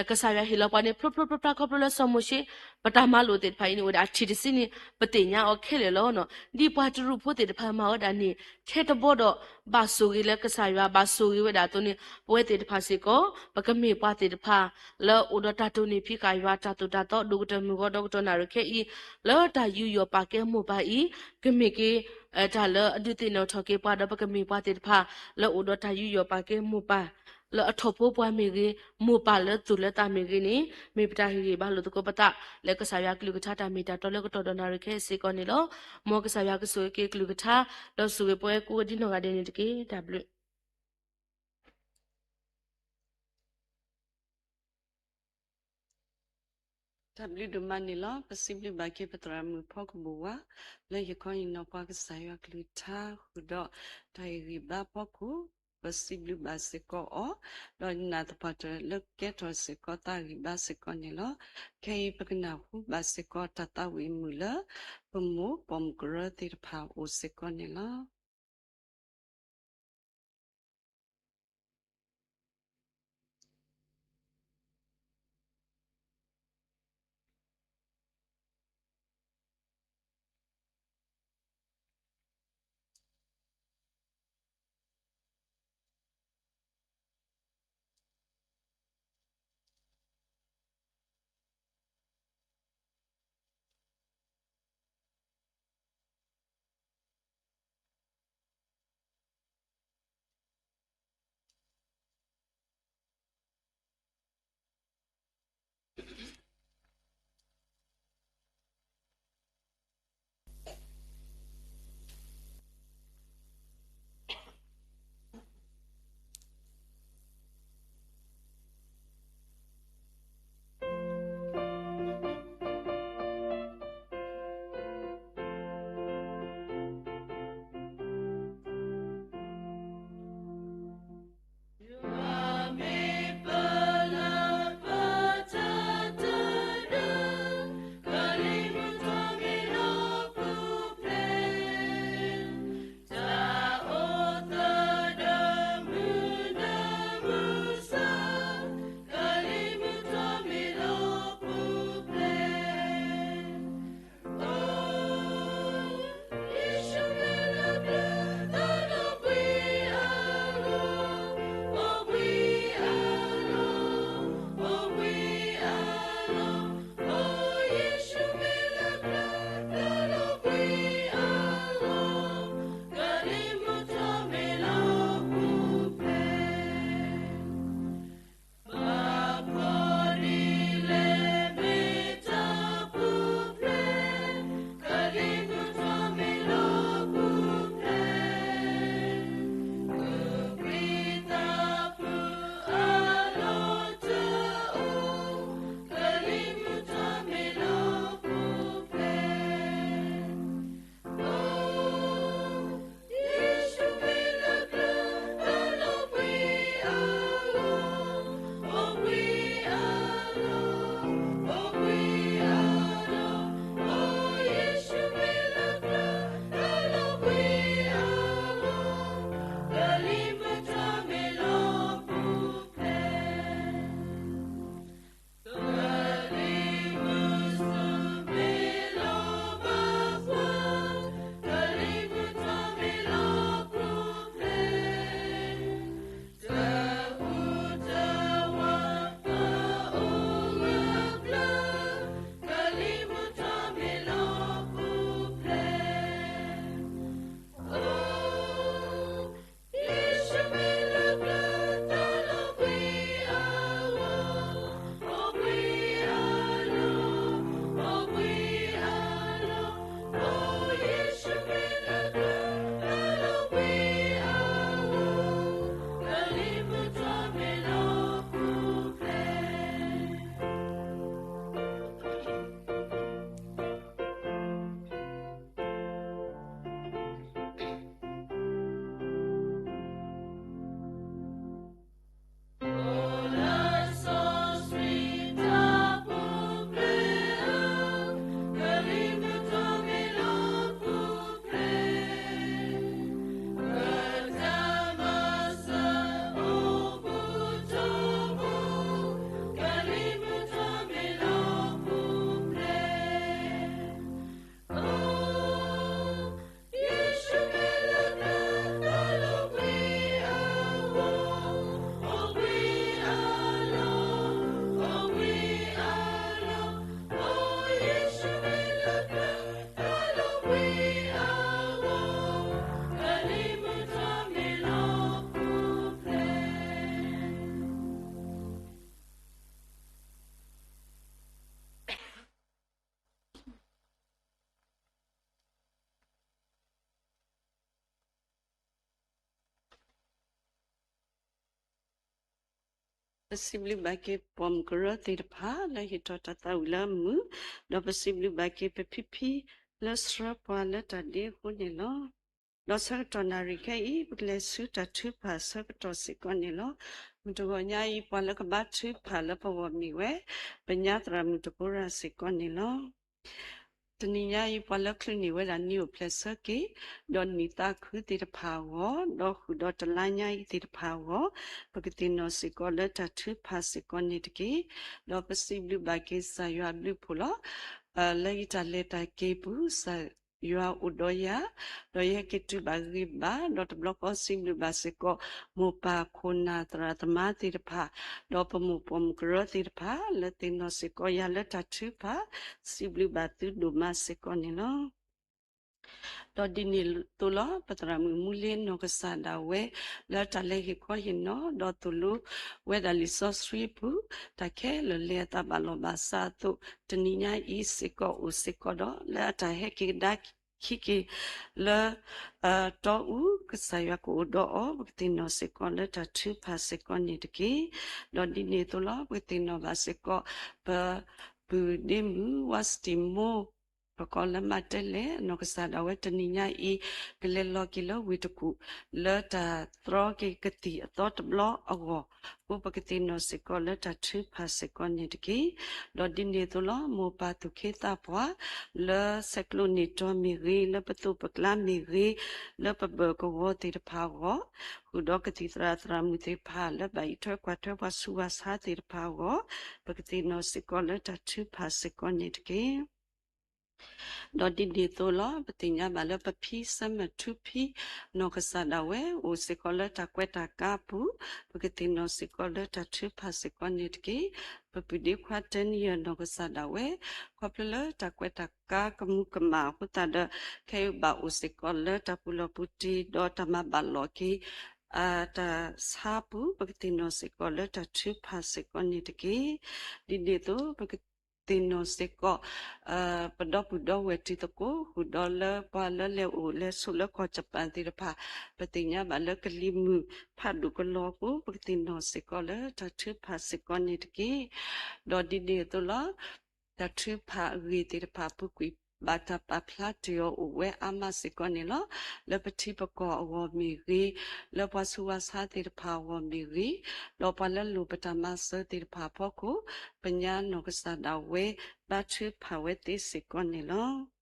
ကစၢ်ယွၤဟ့ၣ်လီၤပှၤန့ၣ် ဖျိဖျိဖျါဖျါခီဖျိလၢစီၤမိၤၡ့ ပတၢ်မၤလိာ်သ့ၣ်တဖၣ်အံၤန့ၣ် အိၣ်ဝဲဒၣ်အထံၣ်တစုန့ၣ် ပသ့ၣ်ညါအီၤခဲလၢာ်လီၤ. ဒ်ပှၤတရူးဖိသ့ၣ်တဖၣ်မၤဝဲဒၣ်န့ၣ် ထဲတဘီဒီး ဘၣ်ဆိၣ်ဂ့ၤလၢကစၢ်ယွၤ ဘၣ်ဆိၣ်ဂ့ၤဝဲဒၣ်အသိးန့ၣ် ပဝဲသ့ၣ်တဖၣ်စ့ၢ်ကီး ပကမ့ၢ်ပှၤသ့ၣ်တဖၣ် လၢအိၣ်ဒီးတၢ်တိၢ်နီၣ်ဖံးဃာ်ယွၤ တၢ်သိၣ်တၢ်သီ ဒိၣ်ကတၢၢ်မုၢ်ဂီၤဒီကတီၢ်နၣ်ရံၣ်ခဲအံၤ လၢတၢ်ယူးယီၣ်ပာ်ကဲမိၢ်ပၢ်အံၤ ကမ့ၢ်က့ၤ တၢ်လၢအဒုးသ့ၣ်နီၣ်ထီၣ်က့ၤပှၤဒီး ပကမ့ၢ်ပှၤသ့ၣ်တဖၣ် လၢအိၣ်ဒီးတၢ်ယူးယီၣ်ပာ်ကဲမိၢ်ပၢ် လၢအထီၣ်ဖိပှၤမ့ၢ်ဂ့ၤ, မိၢ်ပၢ်လၢသူၣ်လၢသးမ့ၢ်ဂ့ၤန့ၣ် မ့ၢ်ပတၢ်ဟ့ၣ်ဂံၢ်ဘါလိာ်သကိးပသး လၢကစၢ်ယွၤကလုၢ်ကထါတၢ်မ့ၢ်တၢ်တီလၢကတီၢ်ဒီးနၣ်ရံၣ်ခဲအံၤစ့ၢ်ကီးန့ၣ်လီၤ. မ်ကစၢ်ယွၤကဆိၣ်ဂ့ၤက့ၤကလုၢ်ကထါ ဒီးဆိၣ်ဂ့ၤပဝဲကိးဂၤဒဲးန့ၣ်တက့ၢ်. တၢ်ဘျုး တၢ်ဘျုးဒိၣ်မးန့ၣ်လီၤ. ပစံးဘျုးဘၣ်က့ၤပသရၣ်မုၣ်ဖီကဘိၣ်ဝါ လၢဟ့ၣ်ခီဟ့ၣ်နီၤပှၤကစၢ်ယွၤကလုၢ်ကထါ ဃုာ်ဒီးတၢ်ဟ့ၣ်ဂံၢ်ဘါဖီခိၣ် ပစံးဘျုးဘၣ်စ့ၢ်ကီးအီၤ ဒီးနာ်သပှၢ်တၢၢ်လၢကဲထီၣ်စ့ၢ်ကီးတၢ်ဂံၢ်ဘါစ့ၢ်ကီးန့ၣ်လီၤ. ခဲအံၤပကနၢ်ဟူဘၣ်စ့ၢ်ကီးတၢ်သးဝံၣ်မုာ်လၢ ပမိၢ်ပိာ်မုၣ်ကရၢသ့ၣ်တဖၣ်အိၣ်စ့ၢ်ကီးန့ၣ်လီၤ. ပစံးဘျုးဘၣ်က့ၤပိာ်မုၣ်ကရၢသ့ၣ်တဖၣ်လၢဟ့ၣ်ထီၣ်တၢ်သးဝံၣ်လၢအမုာ်, ဒီးပစံးဘျုးဘၣ်က့ၤပဖံဖံလၢဆှၢပှၤလၢတၢ်ဒ့အဃိန့ၣ်လီၤ. ဒီးဆၢကတီၢ်နၣ်ရံၣ်ခဲအံၤ ပကလဲၤဆူတၢ်ထုကဖၣ်ဆၢကတီၢ်စ့ၢ်ကီးန့ၣ်လီၤ. မုၢ်တဂီၤညါအံၤ ပှၤလၢကဘါထုကဖၣ်လၢပဂီၢ်မ့ၢ်ဝဲ ပညါသရၣ်မုၣ်တကိရၤစ့ၢ်ကီးန့ၣ်လီၤ. တနံၤညါအံၤ ပှၤလၢချုးန့ၢ်ဝဲဒၣ်နံၣ်အိၣ်ဖျဲၣ်ဆၢက့ၤ ဒီးနံၣ်သးခုသ့ၣ်တဖၣ်အဂီၢ်, ဒီးဃုာ်ဒီးတလါညါအံၤသ့ၣ်တဖၣ်အဂီၢ်, ပကသ့ၣ်နီၣ်စ့ၢ်ကီးလၢတၢ်ထုကဖၣ်စ့ၢ်ကီးန့ၣ်တက့ၢ်. ဒီးပစံးဘျုးဘၣ်က့ၤကစၢ်ယွၤအဘျုးအဖှိၣ်လီၤ. လၢယတၢ်လဲၤတၢ်က့ၤပူၤ ကစၢ်ယွၤအိၣ်ဒီးယၤ, ဒီးယဟဲက့ၤတုၤဘၣ်ဂ့ၤဘၣ်, ဒီးတဘျီဃီစံးဘျုးဘၣ်စ့ၢ်ကီး မိၢ်ပၢ်ခိၣ်နၢ်သရၣ်သမါသ့ၣ်တဖၣ်, ဒီးပမိၢ်ပိာ်မုၣ်ကရၢသ့ၣ်တဖၣ် လၢသ့ၣ်နီၣ်စ့ၢ်ကီးယၤလၢတၢ်ထုကဖၣ်, စံးဘျုးဘၣ်သုဒိၣ်မးစ့ၢ်ကီးန့ၣ်လီၤ. ဒီးဒ်န့ၣ်အသိးလီၤ ပသရၣ်မုၣ်မူလ့နီၢ်ကစၢ်ဒၣ်ဝဲ လၢတၢ်လဲၤဟ့ၣ်ခီဟ့ၣ်နီၤ ဒီးသိၣ်လိဝဲဒၣ်လံာ်စီဆှံအပူၤ တၢ်ခဲလၢာ်လၢအသးဘၣ်လီၤဘၣ်စးအသိး တနံၤညါအံၤစ့ၢ်ကီးအိၣ်စ့ၢ်ကီးဒီး လၢအတၢ်ဟဲက့ၤကဒါခံက့ၤလၢ တီအူ ကစၢ်ယွၤကအိၣ်ဒီးအီၤ ပကသ့ၣ်နီၣ်စ့ၢ်ကီးလၢတၢ်ထုကဖၣ်စ့ၢ်ကီးန့ၣ်တက့ၢ်. ဒီးဒ်န့ၣ်အသိးလီၤ ပကသ့ၣ်နီၣ်ဘၣ်စ့ၢ်ကီး ပပုၢ်ဒ့မုၣ် ဝါစတံၢ်မိၢ် ပကိးလၢမါတဲလဲၣ် နီၢ်ကစၢ်ဒၣ်ဝဲတနံၤညါအံၤ ကလဲၤလီၤက့ၤလၢဝ့ၢ်တကူၣ် လၢတၢ်တြီက့ၤကသံၣ်အသီတဘျီအဂီၢ် အဃိပကသ့ၣ်နီၣ်စ့ၢ်ကီးလၢတၢ်ထုကဖၣ်စ့ၢ်ကီးန့ၣ်တက့ၢ်. ဒီးဒ်န့ၣ်အသိးလီၤ မိၢ်ပၢ်သူၣ်က့သးပှၢ် လၢဆဲးကျိးန့ၢ်တီၤမ့ၢ်ဂ့ၤ, လၢပသိးပကျါမ့ၢ်ဂ့ၤ, လၢပဘၢၣ်ကဝီၤသ့ၣ်တဖၣ်အဂီၢ်, ဃုာ်ဒီးကသံၣ်သရၣ်သရၣ်မုၣ်သ့ၣ်တဖၣ် လၢဘၣ်အံးထွဲကွၢ်ထွဲပှၤဆူးပှၤဆါသ့ၣ်တဖၣ်အဂီၢ်, ပကသ့ၣ်နီၣ်စ့ၢ်ကီးလၢတၢ်ထုကဖၣ်စ့ၢ်ကီးန့ၣ်တက့ၢ်. ဒီးဒ်န့ၣ်အသိးလီၤ ပသ့ၣ်ညါဘၣ်လၢပဖံ စၢမၢၣ်ထူဖံ နီၢ်ကစၢ်ဒၣ်ဝဲ အိၣ်စ့ၢ်ကီးလၢတၢ်ကွဲးတၢ်ကါအပူၤ, ပကသ့ၣ်နီၣ်စ့ၢ်ကီးလၢတၢ်ထုကဖၣ်စ့ၢ်ကီးန့ၣ်တက့ၢ်. ပပုၢ်ဒ့ခွါတနံယၢၢ် နီၢ်ကစၢ်ဒၣ်ဝဲ ခီဖျိလၢတၢ်ကွဲးတၢ်ကါကမူးကမၣ်အဃိသတးဒီး ခဲအံၤဘၣ်အိၣ်စ့ၢ်ကီးလၢတၢ်ပူၤလီၢ်ပူၤတံၢ် ဒီးတၢ်မၤဘၣ်လိာ်က့ၤ တၢ်ဆါပူၤ ပကသ့ၣ်နီၣ်စ့ၢ်ကီးလၢတၢ်ထုကဖၣ်စ့ၢ်ကီးန့ၣ်တက့ၢ်. ဒ်န့ၣ်အသိး ပကသ့ၣ်နီၣ်စ့ၢ်ကီး ပဒီပုၢ်ဒီဝဲၢ်တံၤသကိး ဃုာ်ဒီးလၢပှၤလၢလဲၤအိၣ်လဲၤဆိးလၢကီၢ်ယပၣ်သ့ၣ်တဖၣ် ပသ့ၣ်ညါဘၣ်လၢကလံၤမုၢ်ဖးဒိၣ်ကလီအဃိ ပကသ့ၣ်နီၣ်စ့ၢ်ကီးလၢတၢ်ထုကဖၣ်စ့ၢ်ကီးန့ၣ်တက့ၢ်. ဒီးဒ်န့ၣ်အသိးလီၤ တၢ်ထုကဖၣ်အဂ့ၢ်သ့ၣ်တဖၣ် ပူၤကွံာ်ဘၣ်တၢ်ပာ်ဖျါတ့ၢ်အီၤအိၣ်ဝဲအါမးစ့ၢ်ကီးန့ၣ်လီၤ. လၢပထံပကီၢ်အဂီၢ်မ့ၢ်ဂ့ၤ, လၢပှၤဆူးပှၤဆါသ့ၣ်တဖၣ်အဂီၢ်မ့ၢ်ဂ့ၤ, ဒီးပှၤလၢလိၣ်ပတၢ်မၤစၢၤသ့ၣ်တဖၣ်အဖီခိၣ် ပညါနီၢ်ကစၢ်ဒၣ်ဝဲ ဘါထုကဖၣ်ဝဲသ့စ့ၢ်ကီးန့ၣ်လီၤ.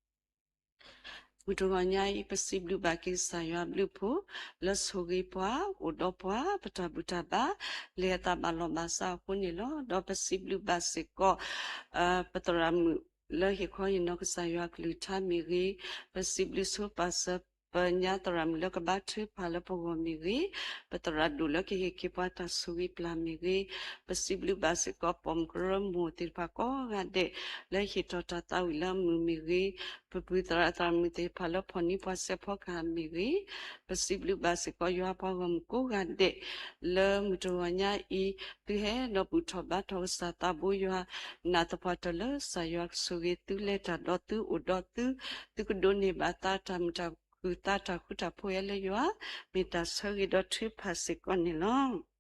မုၢ်တဂီၤညါအံၤ ပစံးဘျုးဘၣ်က့ၤကစၢ်ယွၤအဘျုးအဖှိၣ် လၢဆိၣ်ဂ့ၤပှၤ အိၣ်ဒီးပှၤ ပတၢ်ဘူၣ်တၢ်ဘါ လဲၤအသးဘၣ်လီၢ်ဘၣ်စးအဃိန့ၣ်လီၤ. ဒီးပစံးဘျုးဘၣ်စ့ၢ်ကီး ပသရၣ်မုၣ်လၢဟ့ၣ်ခီဟ့ၣ်နီၤကစၢ်ယွၤအကလုၢ်ကထါမ့ၢ်ဂ့ၤ, ပစံးဘျုးဆိပာ်စၢၤ ပညါသရၣ်မုၣ်လၢကဘါထုကဖၣ်လၢပဂီၢ်မ့ၢ်ဂ့ၤ, ပသရၣ်ဒိၣ်လၢကဟ့ၣ်က့ၤပှၤတၢ်ဆိၣ်ဂ့ၤပျၢ်မ့ၢ်ဂ့ၤ, ပစံးဘျုးဘၣ်စ့ၢ်ကီးပိာ်မုၣ်ကရၢမိၢ်သ့ၣ်တဖၣ်ကိးဂၤဒဲး လၢဟ့ၣ်ထီၣ်တၢ်သးဝံၣ်လၢအမုာ်မ့ၢ်ဂ့ၤ, ပပုၢ်သရၣ်သရၣ်မုၣ်သ့ၣ်တဖၣ်လၢဖီၣ်န့ၢ်ပှၤစဲးဖီကဟၣ်မ့ၢ်ဂ့ၤ, ပစံးဘျုးဘၣ်စ့ၢ်ကီးယွၤပှၤဂီၢ်မုၢ်ကိးဂၤဒဲး လၢမုၢ်တဂီၤညါအံၤ သုဟဲဒီးဘူၣ်ထီၣ်ဘါထီၣ်ကစၢ်သးဘိယွၤ, နာ်သပှၢ်တၢၢ်လၢကစၢ်ယွၤကဆိၣ်ဂ့ၤသုလဲၤတၢ်ဒီးသုအိၣ်ဒီးသု, သုကဒိးန့ၢ်ဘၣ်သါတၢ်မုာ်တၢ်ခုၣ်သါတၢ်ဃူတၢ်ဖိးဟဲလၢယွၤ, မ့ၢ်တၢ်ဆၢဂ့ၤဒီးထုကဖၣ်စ့ၢ်ကီးန့ၣ်လီၤ.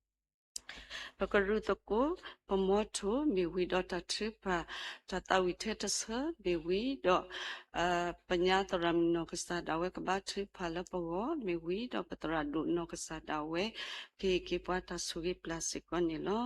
ပကရူၢ်သကိး ပမီထိၣ်မ့ၢ်ဝံၤဒီးတၢ်ထုကဖၣ် တၢ်သးဝံၣ်ထဲတဆၢမ့ၢ်ဝံၤဒီး ပညါသရၣ်မုၣ်နီၢ်ကစၢ်ဒၣ်ဝဲကဘါထုကဖၣ်လၢပဂီၢ်မ့ၢ်ဝံၤဒီး ပသရၣ်ဒိၣ်နီၢ်ကစၢ်ဒၣ်ဝဲ ကဟ့ၣ်က့ၤပှၤတၢ်ဆိၣ်ဂ့ၤပျၢ်စ့ၢ်ကီးန့ၣ်လီၤ.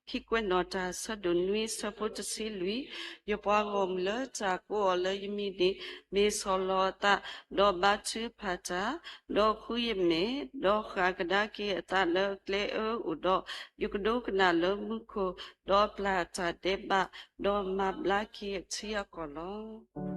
ခံကွဲးနီၣ်တၢ်ဆၢဒိၣ်နွံဆၢဖိတဆံလွံၢ်, ယပှၤဂီၢ်မုၢ်လၢတၢ်ကိးအီၤလၢယမံၤန့ၣ် မ့ၢ်ဆီၣ်လီၤအသး, ဒီးဘါထုကဖၣ်တၢ်, ဒီးဃုယမဲာ်, ဒီးဃၣ်ကဒါက့ၤအသးလၢအကျဲအၢအိၣ်ဒီး ယကဒိကနၣ်လၢမူခိၣ်, ဒီးပျၢ်တၢ်ဒဲးဘး, ဒီးမၤဘျါက့ၤအထံအကီၢ်လီၤ.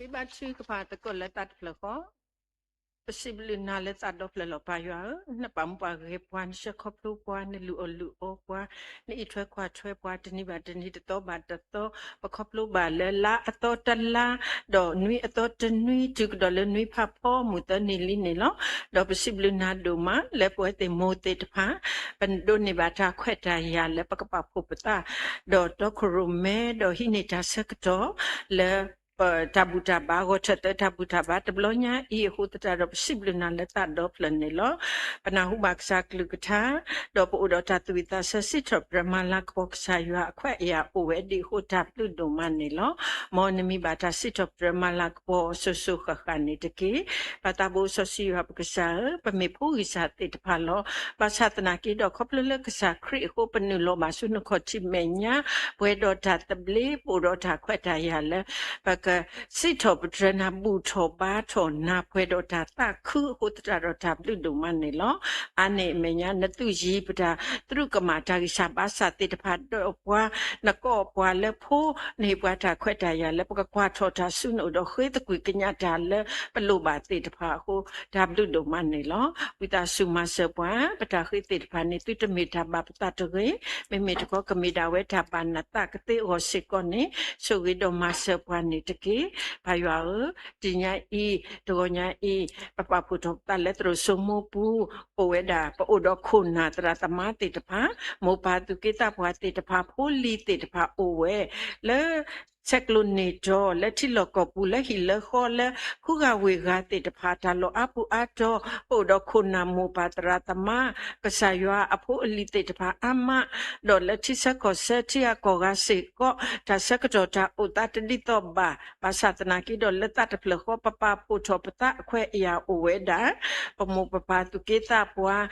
ဃ့ဘါထုကဖၣ်သကိးလၢသးတဖျၢၣ်ဃီ, ပစံးဘျုးနၤလၢသးဒီဖျၢၣ်လီၤ ပၢ်ယွၤဧၢ, နပာ်မူပှၤဂ့ၤပှၤ, နဆှၢခီဖျိပှၤ, နလူၤအီၣ်လူၤအီပှၤ, နအံးထွဲကွၢ်ထွဲပှၤ တနံၤဘၣ်တနံၤ တသီဘၣ်တသီ, ပခီဖျိဘၣ်လၢလါအသီတလါ, ဒီးနွံအသီတနွံ တုၤကဒီးလၢနွံဖးဖီ မုၢ်သၢနံၤလံန့ၣ်လီၤ. ဒီးပစံးဘျုးနၤဒိၣ်မး လၢပဝဲသ့ၣ်မိၢ်သ့ၣ်တဖၣ် ပဒိးန့ၢ်ဘၣ်တၢ်ခွဲးတၢ်ယာ်လၢပကပာ်ဖှိၣ်ပသး ဒီးတီခိၣ်ရိၣ်မဲ ဒီးဟံးန့ၢ်တၢ်ဆၢကတီၢ် လၢ တၢ်ဘူၣ်တၢ်ဘါ ဂီၤထၢၣ်သၢတၢ်ဘူၣ်တၢ်ဘါ တဘျီညါအံၤအဃိသတးဒီး ပစံးဘျုးနၤလၢသးဒီဖျၢၣ်န့ၣ်လီၤ. ပနၢ်ဟူဘၣ်ကစၢ်ကလုၢ်ကထါ, ဒီးပအိၣ်ဒီးတၢ်သူၣ်ဝံၣ်သးဆၢ စံးထီၣ်ပတြၢၤမၤလၤကပီၤ ကစၢ်ယွၤအခွဲးအယာ်အိၣ်ဝဲဒ်အဃိ တၢ်ဘျုးဒိၣ်မးန့ၣ်လီၤ. မ်နမံၤဘၣ်တၢ်စံးထီၣ်ပတြၢၤမၤလၤကပီၤအီၤစိၤစိၤဃၣ်ဃၣ်န့ၣ်တက့ၢ်. ပၢ်သးဘိစီဆှံယွၤပကစၢ်ဧၢ, ပမ့ၢ်ဖိဂံၢ်စၢ်သ့ၣ်တဖၣ်လီၤ. ဘၣ်ဆၣ်သနာ်က့ဒီး ခီဖျိလၢကစၢ်ခရံာ်အဃိ ပနုာ်လီၤဘၣ်ဆူနခီၣ်ထံးမဲာ်ညါ ပှဲၤဒီးတၢ်သဘျ့ ပအိၣ်ဒီးတၢ်ခွဲးတၢ်ယာ်လၢ ပကစံးထီၣ်ပတြၢၤနၤ ဘူၣ်ထီၣ်ဘါထီၣ်နၤ ပှဲၤဒီးတၢ်သးခုအဃိသတးဒီး တၢ်ဘျုးဒိၣ်မးန့ၣ်လီၤ. အါန့ၢ်အမဲာ်ညါ နသုးယံၤပတၢ်သရူးကမၣ် တၢ်ဂံၢ်စၢ်ဘါစၢ်သ့ၣ်တဖၣ်ဒီးပှၤ နကိးပှၤလၢဖိ နဟ့ၣ်ပှၤတၢ်ခွဲးတၢ်ယာ်လၢ ပကကွၢ်ထီၣ်တၢ်ဆူနအိၣ်ဒီး ဃ့သကွံာ်ကညးတၢ်လၢပလိၣ်ဘၣ်သ့ၣ်တဖၣ်အဃိ တၢ်ဘျုးဒိၣ်မးန့ၣ်လီၤ. ဝံသးစူၤမၤစၢၤပှၤ ပတၢ်ဃ့သ့ၣ်တဖၣ်န့ၣ် သုတမ့ၢ်တၢ်ဘၣ်ပသးတဂ့ၤ, မ့မ့ၢ်တခီ ကမ့ၢ်ဒၣ်ဝဲတၢ်ဘၣ်နသးကသ့အဂီၢ်စ့ၢ်ကီးန့ၣ် ဆိၣ်ဂ့ၤဒီးမၤစၢၤပှၤန့ၣ်တက့ၢ်. ပၢ်ယွၤဧၢ, တနံၤညါအံၤ တဂီၤညါအံၤ ပပာ်ဖှိၣ်ထီၣ်ပသးလၢသရိာ်စိမိပူၤ အိၣ်ဝဲဒၣ် ပအိၣ်ဒီးခိၣ်နၢ်သရၣ်သမါသ့ၣ်တဖၣ်, မိၢ်ပၢ်သူၣ်က့သးပှၢ်သ့ၣ်တဖၣ်, ဖိလံၤသ့ၣ်တဖၣ်အိၣ်ဝဲ လၢ ဆဲးကျိးန့ၢ်တီၤ လၢထံလီၢ်ကီၢ်ပူၤ လၢဟံၣ်လၢဃီ လၢဃုဂၤဝ့ၢ်ဂၤသ့ၣ်တဖၣ် တၢ်လီၢ်အါပူၤအါတီၤ ပအိၣ်ဒီးခိၣ်နၢ်မိၢ်ပၢ်သရၣ်သမါ ကစၢ်ယွၤအဖိအလံၤသ့ၣ်တဖၣ်အါမး, ဒီးလၢထံဆၢကီၢ်ဆၢထံဂၤကီၢ်ဂၤစ့ၢ်ကီး တၢ်ဆၢကတီၢ်တၢ်အိၣ်သးတဒ်သိးဘၣ်, ဘၣ်ဆၣ်သနာ်က့ဒီး လၢသးတဖျၢၣ်ဃီ ပပာ်ဖှိၣ်ထီၣ်ပသးအခွဲးအယာ်အိၣ်ဝဲဒၣ် ပမိၢ်ပပၢ်သူၣ်က့သးပှၢ်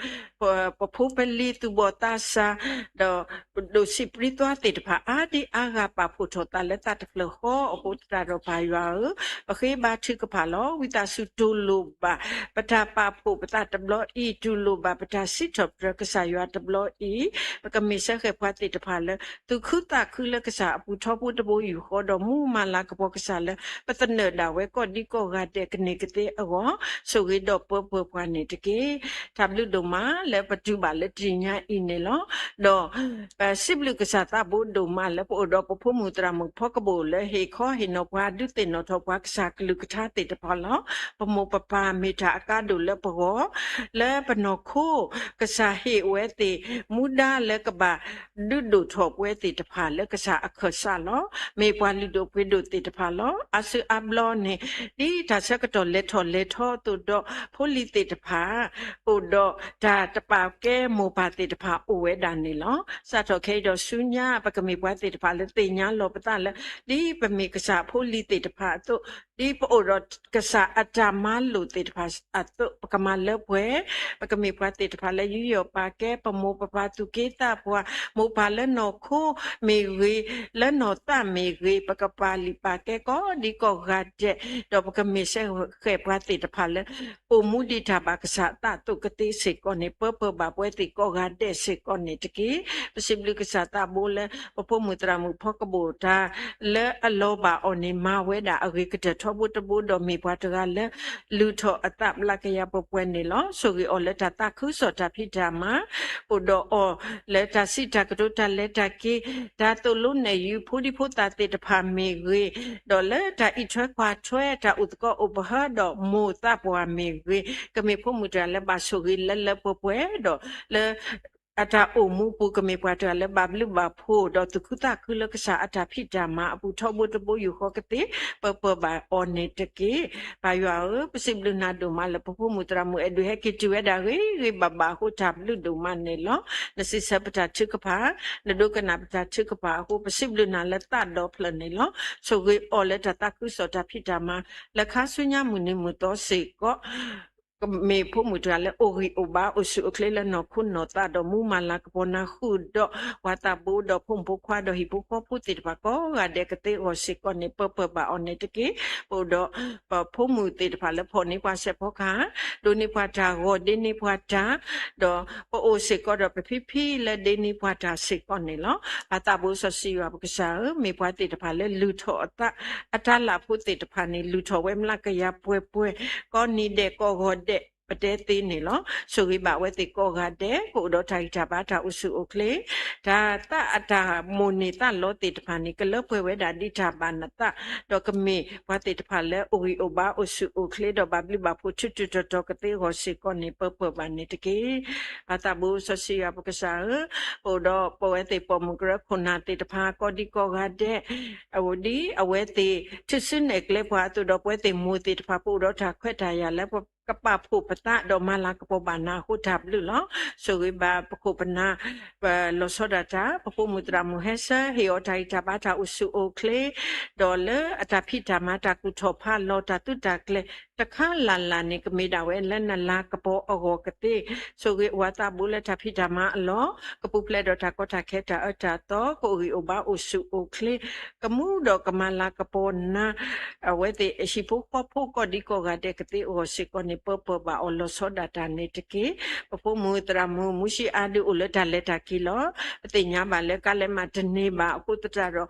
ပဖိပလံၤသူၣ်ဘီၣ်သးစၢ် ဒီးဒိၣ်ဆံးပြံသွါသ့ၣ်တဖၣ် အါဒံအါဂၤပာ်ဖှိၣ်ထီၣ်သးလၢသးတဖျၢၣ်ဃီအဃိသတးဒီး ပၢ်ယွၤဧၢ, ပဃ့ဘါထုကဖၣ်လီၤ. ဝံသးစူၤတူၢ်လိာ်ဘၣ် ပတၢ်ပာ်ဖှိၣ်ပသးတဘျီအံၤ, တူၢ်လိာ်ဘၣ်ပတၢ်စံးထီၣ်ပတြၢၤကစၢ်ယွၤတဘျီအံၤ, ပကမ့ၢ်စၢဃဲၣ်ပှၤသ့ၣ်တဖၣ်လၢ သူၣ်ခုသးခုလၢကစၢ်အပူၤထီဘိတဘိယူၢ်ဃီ ဒီးမူမၤလၤကပီၤကစၢ်လၢ ပသနၢၣ်ဒၣ်ဝဲကိးဒံကိးဂၤဒဲးကန့ၢ်ကသ့အဂီၢ်, ဆိၣ်ဂ့ၤဒီးပၢပၢၤပှၤန့ၣ်တက့ၢ်. တၢ်ဘျုးဒိၣ်မးလၢပတုၤဘၣ်လၢတနံၤညါအံၤန့ၣ်လီၤ. ဒီးပစံးဘျုးကစၢ်သးဘိဒိၣ်မးလၢပအိၣ်ဒီးပဖိမုၣ်သရၣ်မုၣ်ဖီကဘိၣ်လၢဟ့ၣ်ခီဟ့ၣ်နီၤပှၤဒုးသ့ၣ်နီၣ်ထီၣ်ပှၤကစၢ်ကလုၢ်ကထါသ့ၣ်တဖၣ်လီၤ. ပမိၢ်ပပၢ်မ့ၢ်တၢ်အကါဒိၣ်လၢပဂီၢ်, လၢပနီၢ်ခိ ကစၢ်ဟ့ၣ်ဝဲသ့ၣ်မူဒါလၢကဘၣ်ဒုးဒိၣ်ထီၣ်ပဝဲသ့ၣ်တဖၣ်လၢကစၢ်အခၢၣ်စးလီၤ. မ့ၢ်ပှၤလုၢ်ဒိၣ်ပှ့ၤဒိၣ်သ့ၣ်တဖၣ်လီၤ. အါစုအါဘျီန့ၣ် ဒ်တၢ်ဆၢကတီၢ်လဲၤထီၣ်လဲၤထီအသိးဒီး ဖိလံၤသ့ၣ်တဖၣ် အိၣ်ဒီးတၢ်တပာ်ကဲမိၢ်ပၢ်သ့ၣ်တဖၣ်အိၣ်ဝဲဒၣ်န့ၣ်လီၤ. စးထီၣ်ခဲအံၤဒီးဆူညါ ပကမ့ၢ်ပှၤသ့ၣ်တဖၣ်လၢသ့ၣ်ညါလီၤပသးလၢ ဒ်ပမ့ၢ်ကစၢ်အဖိလံၤသ့ၣ်တဖၣ်အသိး, ဒ်ပအိၣ်ဒီးကစၢ်အတၢ်မၤလိာ်သ့ၣ်တဖၣ်အသိး ပကမၤလၢပှဲၤ, ပကမ့ၢ်ပှၤသ့ၣ်တဖၣ်လၢယူးယီၣ်ပာ်ကဲ ပမိၢ်ပပၢ်သူၣ်က့သးပှၢ်, မိၢ်ပၢ်လၢနီၢ်ခိမ့ၢ်ဂ့ၤ, လၢနီၢ်သးမ့ၢ်ဂ့ၤ, ပကပာ်လုၢ်ပာ်ကဲကိးဒံကိးဂၤဒဲး, ဒီးပကမ့ၢ်စဲဃဲၣ်ပှၤသ့ၣ်တဖၣ်လၢ အိၣ်မူဒံးတၢ်ဘၣ်ကစၢ်အသးအသိးကသ့စ့ၢ်ကီးန့ၣ် ပၢပၢၤဘၣ်ပဝဲသ့ၣ်ကိးဂၤဒဲးစ့ၢ်ကီးန့ၣ်တက့ၢ်. ပစံးဘျုးကစၢ်သးဘိလၢ ပဖိမုၣ်သရၣ်မုၣ်ဖီကဘိၣ်တၢ် လၢအလီၤဘၣ်အီၤန့ၣ် မၤဝဲဒၣ်အဂ့ၤကတၢၢ်ထီဘိတဘိ ဒီးမ့ၢ်ပှၤတဂၤလၢ လုၢ်ထီၣ်အသးဘျးကယၤပှဲၤပှဲၤန့ၣ်လီၤ. ဆိၣ်ဂ့ၤအီၤလၢတၢ်သးခုကစီၣ်တၢ်ဖံးတၢ်မၤ အိၣ်ဒီးအီၤလၢတၢ်စံးတၢ်ကတိၤတၢ်လဲၤတၢ်က့ၤ တၢ်သိၣ်လိနဲၣ်ယုၤ ဖိဒံဖိသၣ်သ့ၣ်တဖၣ်မ့ၢ်ဂ့ၤ, ဒီးလၢတၢ်အံးထွဲကွၢ်ထွဲ တၢ်အိၣ်သကိးအိၣ်ပဟၢဒီးမိၢ်သးပှၢ်မ့ၢ်ဂ့ၤ, ကမ့ၢ်ဖိမုၣ်တဂၤလၢဘၣ်ဆိၣ်ဂ့ၤလၢလၢပှဲၤပှဲၤ ဒီးလၢ အတၢ်အိၣ်မူပူၤ ကမ့ၢ်ပှၤတဂၤလၢဘၣ်ဘျုးဘၣ်ဖှိၣ် ဒီးသူၣ်ခုသးခုလၢကစၢ်အတၢ်ဖံးတၢ်မၤအပူၤထီဘိတဘိယူၢ်ဃီကသ့ ပၢပၢၤဘၣ်အီၤန့ၣ်တက့ၢ်. ပၢ်ယွၤဧၢ, ပစံးဘျုးနၤဒိၣ်မးလၢ ပဖိမုၣ်သရၣ်မုၣ်အဲၣ်ဒိးဟဲက့ၤတုၤဝဲဒၣ်ဂ့ၤဂ့ၤဘၣ်ဘၣ်အဃိ တၢ်ဘျုးဒိၣ်မးန့ၣ်လီၤ. နစံးဆၢပတၢ်ထုကဖၣ်, နဒိကနၣ်ပတၢ်ထုကဖၣ်အဃိ ပစံးဘျုးနၤလၢသးဒီဖျၢၣ်န့ၣ်လီၤ. ဆိၣ်ဂ့ၤအီၤလၢတၢ်သးခုကစီၣ်တၢ်ဖံးတၢ်မၤ လၢခါဆူညါမုၢ်နံၤမုၢ်သီစ့ၢ်ကီး မ့ၢ်ဖိမုၣ်တဂၤလၢအိၣ်ဂံၢ်အိၣ်ဘါအိၣ်ဆူၣ်အိၣ်ချ့လၢနီၢ်ခိနီၢ်သးဒီးမူမၤလၤကပီၤနၤဃုာ်ဒီး ပှၤသးဘိဒီးဖိမုၣ်ဖိခွါဒီးဟံၣ်ဖိဃီဖိသ့ၣ်တဖၣ်ကိးဂၤဒဲးကသ့အဂီၢ်စ့ၢ်ကီးန့ၣ် ပၢပၢၢ်ဘၣ်အီၤန့ၣ်တက့ၢ်. ပအိၣ်ဒီးပဖိမုၣ်သ့ၣ်တဖၣ်လၢဖီၣ်န့ၢ်ပှၤစဲးဖီကဟၣ်, ဒိးန့ၢ်ပှၤတၢ်ဂီၤဒ့န့ၢ်ပှၤတၢ်, ဒီးပအိၣ်စ့ၢ်ကီးဒီးပဖံဖံလၢဒ့န့ၢ်ပှၤတၢ်စ့ၢ်ကီးန့ၣ်လီၤ. ပၢ်သးဘိစီဆှံယွၤပကစၢ်ဧၢ, မ့ၢ်ပှၤသ့ၣ်တဖၣ်လၢလုၢ်ထီၣ်အသး အတၢ်လၢ်ဖိသ့ၣ်တဖၣ်န့ၣ် လုၢ်ထီၣ်ဝဲမျးကယၤပှဲၤပှဲၤ, ကိးနံၤဒဲးကိးဂီၤဒဲး ပတဲသ့န့ၣ်လီၤ. ဆိၣ်ဂ့ၤဘၣ်ဝဲသ့ၣ်ကိးဂၤဒဲး ကအိၣ်ဒီးတၢ်ဂံၢ်တၢ်ဘါတၢ်အိၣ်ဆူၣ်အိၣ်ချ့, တၢ်သးအတၢ်မိၣ်န့ၢ်သးလီသ့ၣ်တဖၣ်န့ၣ် ကလၢပှဲၤဝဲဒၣ်ဒ်တၢ်ဘၣ်နသး, ဒီးကမ့ၢ်ပှၤသ့ၣ်တဖၣ်လၢအိၣ်ဂံၢ်အိၣ်ဘါအိၣ်ဆူၣ်အိၣ်ချ့ ဒီးဘၣ်ဘျုးဘၣ်ဖှိၣ်ထူးထူးတီၤတီၤကသ့အဂီၢ်စ့ၢ်ကီးန့ၣ် ပၢပၢၢ်ဘၣ်န့ၣ်တက့ၢ်. ပၢ်သးဘိစီဆှံယွၤပကစၢ်ဧၢ, ပအိၣ်ဒီးပဝဲသ့ၣ်ပိာ်မုၣ်ကရၢခိၣ်နၢ်သ့ၣ်တဖၣ် ကိးဒံကိးဂၤဒဲး အအိၣ်ဒ်အဝဲသ့ၣ် ထုးစုနဲၣ်ကျဲပှၤအသိးဒီး ပဝဲသ့ၣ်မိၢ်သ့ၣ်တဖၣ် ပအိၣ်ဒီးတၢ်ခွဲးတၢ်ယာ်လၢပကပာ်ဖှိၣ်ပသး ဒီးမၤလၤကပီၤဘၣ်နၤအဃိတၢ်ဘျုးလီၤ. ဆိၣ်ဂ့ၤဘၣ်ပခိၣ်ပနၢ် ပလီၤဆီဒၣ်တၢ် ပဖိမုၣ်သရၣ်မုၣ်ဟဲဆၢ ဟ့ၣ်အီၤတၢ်ဂံၢ်တၢ်ဘါတၢ်အိၣ်ဆူၣ်အိၣ်ချ့, ဒီးလၢအတၢ်ဖံးတၢ်မၤတၢ်ကူၣ်ထီၣ်ဖးလီၤတၢ်သုးတၢ်ကျဲၤ တခါလၢ်လၢ်န့ၣ် ကမ့ၢ်ဒၣ်ဝဲလၢနလၤကပီၤအဂီၢ်ကသ့, ဆိၣ်ဂ့ၤအဝၤသးဘိလၢတၢ်ဖံးတၢ်မၤအလီၢ် ကပူၤဖျဲးဒီးတၢ်ကီတၢ်ခဲတၢ်အၢတၢ်သီ ကအိၣ်ဂံၢ်အိၣ်ဘါအိၣ်ဆူၣ်အိၣ်ချ့ ကမူဒီးကမၤလၤကပီၤနၤ အဝဲသ့ၣ်ဟံၣ်ဖိဃီဖိကိးဒံကိးဂၤဒဲးကသ့အဂီၢ်စ့ၢ်ကီးန့ၣ် ပၢပၢၢ်ဘၣ်အီၤလီၤဆီဒၣ်တၢ်န့ၣ်တက့ၢ်. ပဖိမုၣ်သရၣ်မုၣ် မူၡံအါဒုးအိၣ်လၢတၢ်လဲၤတၢ်က့ၤလီၤ. ပသ့ၣ်ညါဘၣ်လၢကါလဲၤမးတန့ၢ်ဘၣ်အဃိသတးဒီး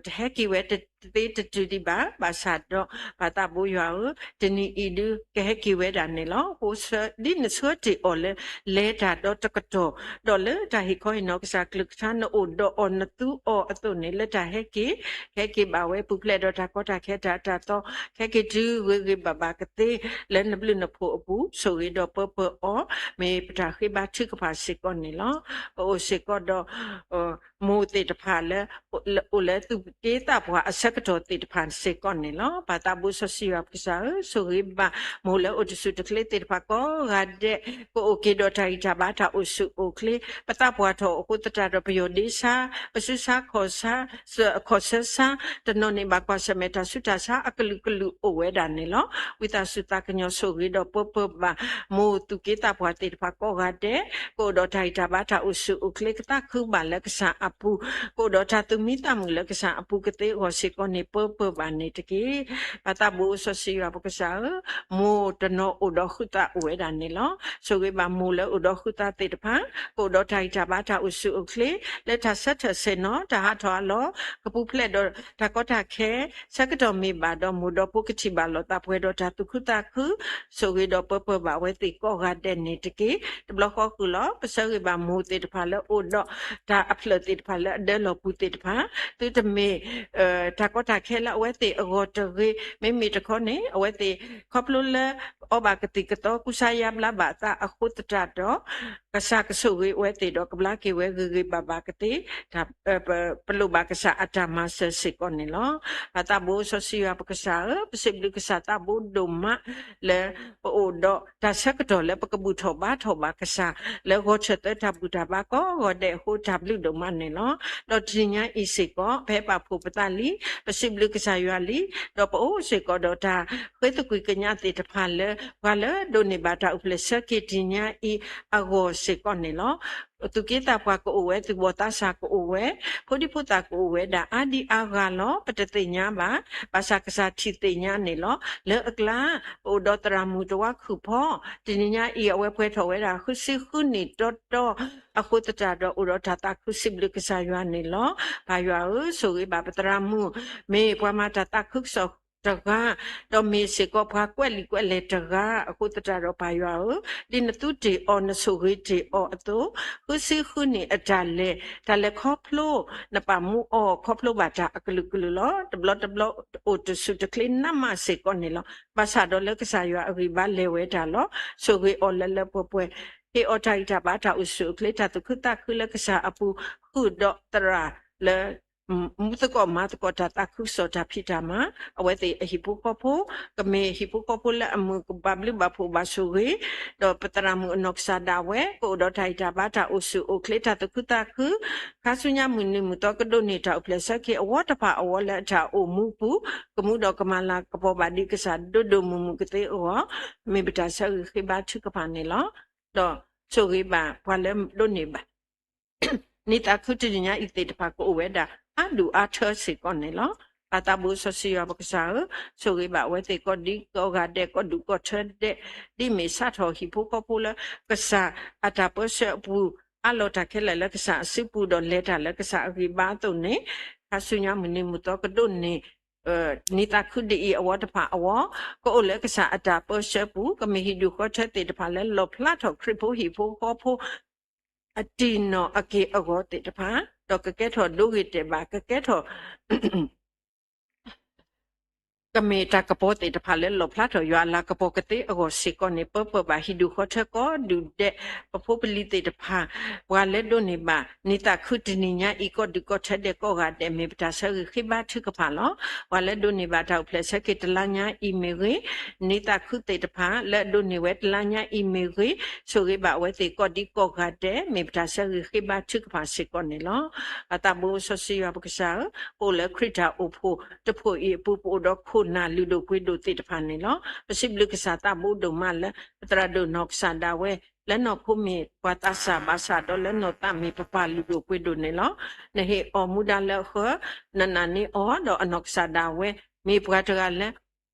တဟဲက့ၤဝဲ တသ့တတုၤဒံးဘၣ်, ဘၣ်ဆၣ်ဒီး ပၢ်သးဘိယွၤဧၢ, တနံၤအံၤဒုး ကဟဲက့ၤဝဲဒၣ်န့ၣ်လီၤ. အဃိ ဒ်နဆှၢတ့ၢ်အီၤလၢ လဲၤတၢ်ဒီတကတီၢ်, ဒီးလၢတၢ်ဟ့ၣ်ခီဟ့ၣ်နီၤကစၢ်ကလုၢ်ကထါ နအိၣ်ဒီးအီၤနသူအီၤအသိးန့ၣ် လၢတၢ်ဟဲက့ၤ, ကဟဲက့ၤဘၣ်ဝဲပူၤဖျဲးဒီးတၢ်ကီတၢ်ခဲတၢ်အၢတၢ်သီ, ကဟဲက့ၤတုၤဂ့ၤဂ့ၤဘၣ်ဘၣ်ကသ့ လၢနဘျုးနဖှိၣ်အပူၤ, ဆိၣ်ဂ့ၤဒီးပၢပၢၢ်အီၤ, မ့ၢ်ပတၢ်ဃ့ဘါထုကဖၣ်စ့ၢ်ကီးန့ၣ်လီၤ. ပအိၣ်စ့ၢ်ကီးဒီး မိၢ်သ့ၣ်တဖၣ်လၢ အိၣ်လၢသူၣ်က့သးပှၢ်အဆၢကတီၢ်သ့ၣ်တဖၣ်စ့ၢ်ကီးန့ၣ်လီၤ. ပၢ်သးဘိစီဆှံယွၤပကစၢ်ဧၢ, ဆိၣ်ဂ့ၤဘၣ်မိၢ်လၢအိၣ်တဆူၣ်တချ့သ့ၣ်တဖၣ်ကိးဂၤဒဲး, ကအိၣ်က့ၤဒီးတၢ်ဂံၢ်တၢ်ဘါတၢ်အိၣ်ဆူၣ်အိၣ်ချ့, ပသးပှၢ်ထီၣ်အဃိသတးဒီး ပယီၢ်ဒ့ဆါ, ပစုဆါခီၣ်ဆါ, ခီၣ်ဆၢဆါ, တနီၤန့ၣ်ဘၣ်ကွၢ်ဆၢၣ်မဲာ်တၢ်ဆူးတၢ်ဆါအကလုာ်ကလုာ်အိၣ်ဝဲဒၣ်န့ၣ်လီၤ. ဝံသးစူၤသးကညီၤဆိၣ်ဂ့ၤဒီးပၢပၢၢ်ဘၣ် မိၢ်သူၣ်က့သးပှၢ်သ့ၣ်တဖၣ်ကိးဂၤဒဲး, ကအိၣ်ဒီးတၢ်ဂံၢ်တၢ်ဘါတၢ်အိၣ်ဆူၣ်အိၣ်ချ့ ကသးခုဘၣ်လၢကစၢ်အပူၤ, ကအိၣ်ဒီးတၢ်သူၣ်မံသးမုာ်လၢကစၢ်အပူၤကသ့အဂီၢ်စ့ၢ်ကီးန့ၣ် ပၢပၢၢ်ဘၣ်န့ၣ်တက့ၢ်. ပၢ်သးဘိစီဆှံယွၤပကစၢ်ဧၢ, မိၢ်တနီၤအိၣ်ဒီးဃုသးအိၣ်ဝဲဒၣ်န့ၣ်လီၤ. ဆိၣ်ဂ့ၤဘၣ်မိၢ်လၢအိၣ်ဒီးဃုသးသ့ၣ်တဖၣ်, ကအိၣ်ဒီးတၢ်ဂံၢ်တၢ်ဘါတၢ်အိၣ်ဆူၣ်အိၣ်ချ့ လၢတၢ်ဆၢထၢၣ်ဆဲးနီၤ တၢ်ဟးထီၣ်အလီၢ် ကပူၤဖျဲးဒီးတၢ်ကီတၢ်ခဲ ဆၢကတီၢ်မ့ၢ်ဘၣ်ဒီး မိၢ်ဒီဖိကထံၣ်ဘၣ်လိာ်သးပှဲၤဒီးတၢ်သူၣ်ခုသးခု, ဆိၣ်ဂ့ၤဒီးပၢပၢၢ်ဘၣ်ဝဲသ့ၣ်ကိးဂၤဒဲးန့ၣ်တက့ၢ်. တဘျီဃီဃုာ်လီၤ ပဆၢဂ့ၤဘၣ်မိၢ်သ့ၣ်တဖၣ်လၢအိၣ်ဒီးတၢ်အဖျၢၣ်သ့ၣ်တဖၣ်လၢအဒၢလီၢ်ပူၤသ့ၣ်တဖၣ်, သုတမ့ၢ် တၢ်ကီတၢ်ခဲလၢအဝဲသ့ၣ်အဂီၢ်တဂ့ၤ, မ့မ့ၢ်တခီန့ၣ် အဝဲသ့ၣ်ခီဖျိလၢ အီဘၣ်ကသံၣ်ကသီကူစါယါဘျါဘၣ်အသးအဃိသတးဒီး ကစၢ်ကဆိၣ်ဂ့ၤဝဲသ့ၣ်ဒီးကဘျါက့ၤဝဲဂ့ၤဂ့ၤဘၣ်ဘၣ်ကသ့, ပလိၣ်ဘၣ်ကစၢ်အတၢ်မၤစၢၤစ့ၢ်ကီးန့ၣ်လီၤ. ပၢ်သးဘိစီဆှံယွၤပကစၢ်ဧၢ, ပစံးဘျုးကစၢ်သးဘိဒိၣ်မး လၢပအိၣ်ဒီးတၢ်ဆၢကတီၢ်လၢပကဘူၣ်ထီၣ်ဘါထီၣ်ဘၣ်ကစၢ် လၢဂီၤဆၢၣ်သၢတၢ်ဘူၣ်တၢ်ဘါကိးဂီၤဒဲးအဃိတၢ်ဘျုးဒိၣ်မးန့ၣ်လီၤ. ဒီးတနံၤညါအံၤစ့ၢ်ကီး ပဟဲပာ်ဖှိၣ်ပသးလံ, ပစံးဘျုးကစၢ်ယွၤလံ, ဒီးပအိၣ်စ့ၢ်ကီးဒီးတၢ်ဃ့သကွံာ်ကညးသ့ၣ်တဖၣ်လၢ ပှၤလၢဒိးန့ၢ်ဘၣ်တၢ်အိၣ်ဖျဲၣ်ဆၢက့ၤတနံၤညါအံၤအဂီၢ်စ့ၢ်ကီးန့ၣ်လီၤ. သူၣ်က့သးပှၢ်ကအိၣ်ဝဲ, သူၣ်ဘီၣ်သးစၢ်ကအိၣ်ဝဲ, ဖိဒံဖိသၣ်ကအိၣ်ဝဲဒၣ်အါဒံအါဂၤလီၤ. ပတသ့ၣ်ညါဘၣ်, ဘၣ်ဆၣ်ကစၢ်ထံၣ်သ့ၣ်ညါန့ၣ်လီၤ. လၢအကျါ ပအိၣ်ဒီးသရၣ်မုၣ်တဝါခုၣ်ဖီ, တနံၤညါအံၤအဝဲပှဲၤထီၣ်ဝဲဒၣ်ဃုဆံဃုနံၣ်တီတီ အဃိသတးဒီးအိၣ်ဒီးတၢ်သးခုစံးဘျုးကစၢ်ယွၤန့ၣ်လီၤ. ပၢ်ယွၤဧၢ, ဆိၣ်ဂ့ၤဘၣ်ပသရၣ်မုၣ်, မ့ၢ်ပှၤမၤတၢ်သးခုကစီၣ်တဂၤ, ဒီးမ့ၢ်စ့ၢ်ကီးပှၤကွဲးလံာ်ကွဲးလဲၢ်တဂၤ, အဃိသတးဒီးပၢ်ယွၤဧၢ, ဒ်နသူတ့ၢ်အီၤနဆိၣ်ဂ့ၤတ့ၢ်အီၤအသိး, ဃုဆံဃုနံၣ်အတၢ်လဲၤ, တၢ်လဲၤခီဖျိ, နပာ်မူအီၤခီဖျိဘၣ်တၢ်အကလုာ်ကလုာ်လီၤ. တဘျီတဘျီအိၣ်တဆူၣ်တချ့နးမးစ့ၢ်ကီးန့ၣ်လီၤ. ဘၣ်ဆၣ်ဒီးလၢကစၢ်ယွၤအဂံၢ်ဘါလဲၤဝဲတၢ်လီၤ. ဆိၣ်ဂ့ၤအီၤလၢလၢပှဲၤပှဲၤ, ဟ့ၣ်အီၤတၢ်ဂံၢ်တၢ်ဘါတၢ်အိၣ်ဆူၣ်အိၣ်ချ့ တၢ်သူၣ်ခုသးခုလၢကစၢ်အပူၤ, ဃုာ်ဒီးသရၣ်လၢ မူသကိးမၤသကိးတၢ်သးခုကစီၣ်တၢ်ဖံးတၢ်မၤ, အဝဲသ့ၣ်အဟံၣ်ဖိဃီဖိ, ကမ့ၢ်ဟံၣ်ဖိဃီဖိလၢအမုာ်ကဘၣ်ဘျုးဘၣ်ဖှိၣ်ဘၣ်ဆိၣ်ဂ့ၤ, ဒီးပသရၣ်မုၣ်အနီၢ်ကစၢ်ဒၣ်ဝဲ ကအိၣ်ဒီးတၢ်ဂံၢ်တၢ်ဘါတၢ်အိၣ်ဆူၣ်အိၣ်ချ့တၢ်သူၣ်ခုသးခု, ခါဆူညါမုၢ်နံၤမုၢ်သီကဒိးန့ၢ်တၢ်အိၣ်ဖျဲၣ်ဆၢက့ၤအဝီတဖၣ်အဝီလၢအတၢ်အိၣ်မူပူၤ, ကမူဒီးကမၤလၤကပီၤဘၣ်ဒံးကစၢ်ဒိၣ်ဒိၣ်မုၢ်မုၢ်ကသ့အဂီၢ်, မ့ၢ်ပတၢ်ဆၢဂ့ၤဃ့ဘါထုကဖၣ်န့ၣ်လီၤ. ဒီးဆိၣ်ဂ့ၤဘၣ်ပှၤလၢဒိးန့ၢ်ဘၣ် နံၤသးခုတနံၤညါအံၤသ့ၣ်တဖၣ်ကအိၣ်ဝဲဒၣ်အါဒူၣ်အါထၢစ့ၢ်ကီးန့ၣ်လီၤ. ပၢ်သးဘိစီဆှံယွၤပကစၢ်ဧၢ, ဆိၣ်ဂ့ၤဘၣ်အဝဲသ့ၣ်ကိးဒံကိးဂၤဒဲး ကိးဒူၣ်ကိးထၢဒဲး, ဒ်မ့ၢ်စးထီၣ်ဟံၣ်ဖိဃီဖိလၢကစၢ်အတၢ်ပၢဆှၢအပူၤ, အးလီၤတၢ်ခဲလၢာ်လၢကစၢ်အစုပူၤ ဒီးလဲၤတၢ်လၢကစၢ်အဂံၢ်ဘါအသိးန့ၣ်, ခါဆူညါမုၢ်နံၤမုၢ်သီကဒိးန့ၢ် နံၤသးခုဒ်အံၤအဝီတဖၣ်အဝီ, ကအိၣ်လၢကစၢ်အတၢ်ပၢဆှၢပူၤ, ကမ့ၢ်ဟံၣ်ဒူၣ်ဃီထၢသ့ၣ်တဖၣ်လၢလီၣ်ဖျါထီၣ်ခရံာ်ဖိဟံၣ်ဖိဃီဖိ အတံၢ်နီၢ်အက့ၢ်အဂီၤသ့ၣ်တဖၣ်, ဒီးကကဲထီၣ်ဒိဂ့ၤတဲာ်ဘၣ်, ကကဲထီၣ် ကမ့ၢ်တၢ်ကပီၤသ့ၣ်တဖၣ်လၢလီၣ်ဖျါထီၣ်ယွၤအလၤကပီၤကသ့အဂီၢ်စ့ၢ်ကီးန့ၣ်, ပၢၤပၢၤဘၣ်ဟံၣ်ဒူၣ်ဃီထၢကိးဒူၣ်ဒဲး, ပဖိပလံၤသ့ၣ်တဖၣ်, ပှၤလၢဒိးန့ၢ်ဘၣ် နံၤသးခုတနံၤညါအံၤ ကိးဒူၣ်ကိးထၢဒဲးကိးဂၤဒဲး မ့ၢ်ပတၢ်ဆၢဂ့ၤဃ့ဘါထုကဖၣ်လီၤ. ပှၤလၢဒိးန့ၢ်ဘၣ်တၢ်အိၣ်ဖျဲၣ်ဆၢက့ၤတလါညါအံၤမ့ၢ်ဂ့ၤ, နံၤသးခုသ့ၣ်တဖၣ် လၢအဒိးန့ၢ်ဝဲတလါညါအံၤမ့ၢ်ဂ့ၤ, ဆိၣ်ဂ့ၤဘၣ်အဝဲသ့ၣ်ကိးဒံကိးဂၤဒဲး မ့ၢ်ပတၢ်ဆၢဂ့ၤဃ့ဘါထုကဖၣ်စ့ၢ်ကီးန့ၣ်လီၤ. ပၢ်သးဘိစီဆှံယွၤပကစၢ်ဧၢ, ပအိၣ်လၢခရံာ်တၢ်အိၣ်ဖှိၣ်တဖှိၣ်အံၤအပူၤ ပအိၣ်ဒီးခိၣ်နၢ်လုၢ်ဒိၣ်ပှ့ၤဒိၣ်သ့ၣ်တဖၣ်န့ၣ်လီၤ. ပစံးဘျုးကစၢ်သးဘိဒိၣ်မးလၢ ပသရၣ်ဒိၣ်နီၢ်ကစၢ်ဒၣ်ဝဲ လၢနီၢ်ခိမ့ၢ်ပှၤသးစၢ်ဘၣ်ဆၣ်ဒီး လၢနီၢ်သးမ့ၢ်ပပၢ်လုၢ်ဒိၣ်ပှ့ၤဒိၣ်န့ၣ်လီၤ. နဟ့ၣ်အီၤမူဒါလၢအဃၢ, နနာ်န့ၢ်အီၤ ဒီးအနီၢ်ကစၢ်ဒၣ်ဝဲ မ့ၢ်ပှၤတဂၤလၢ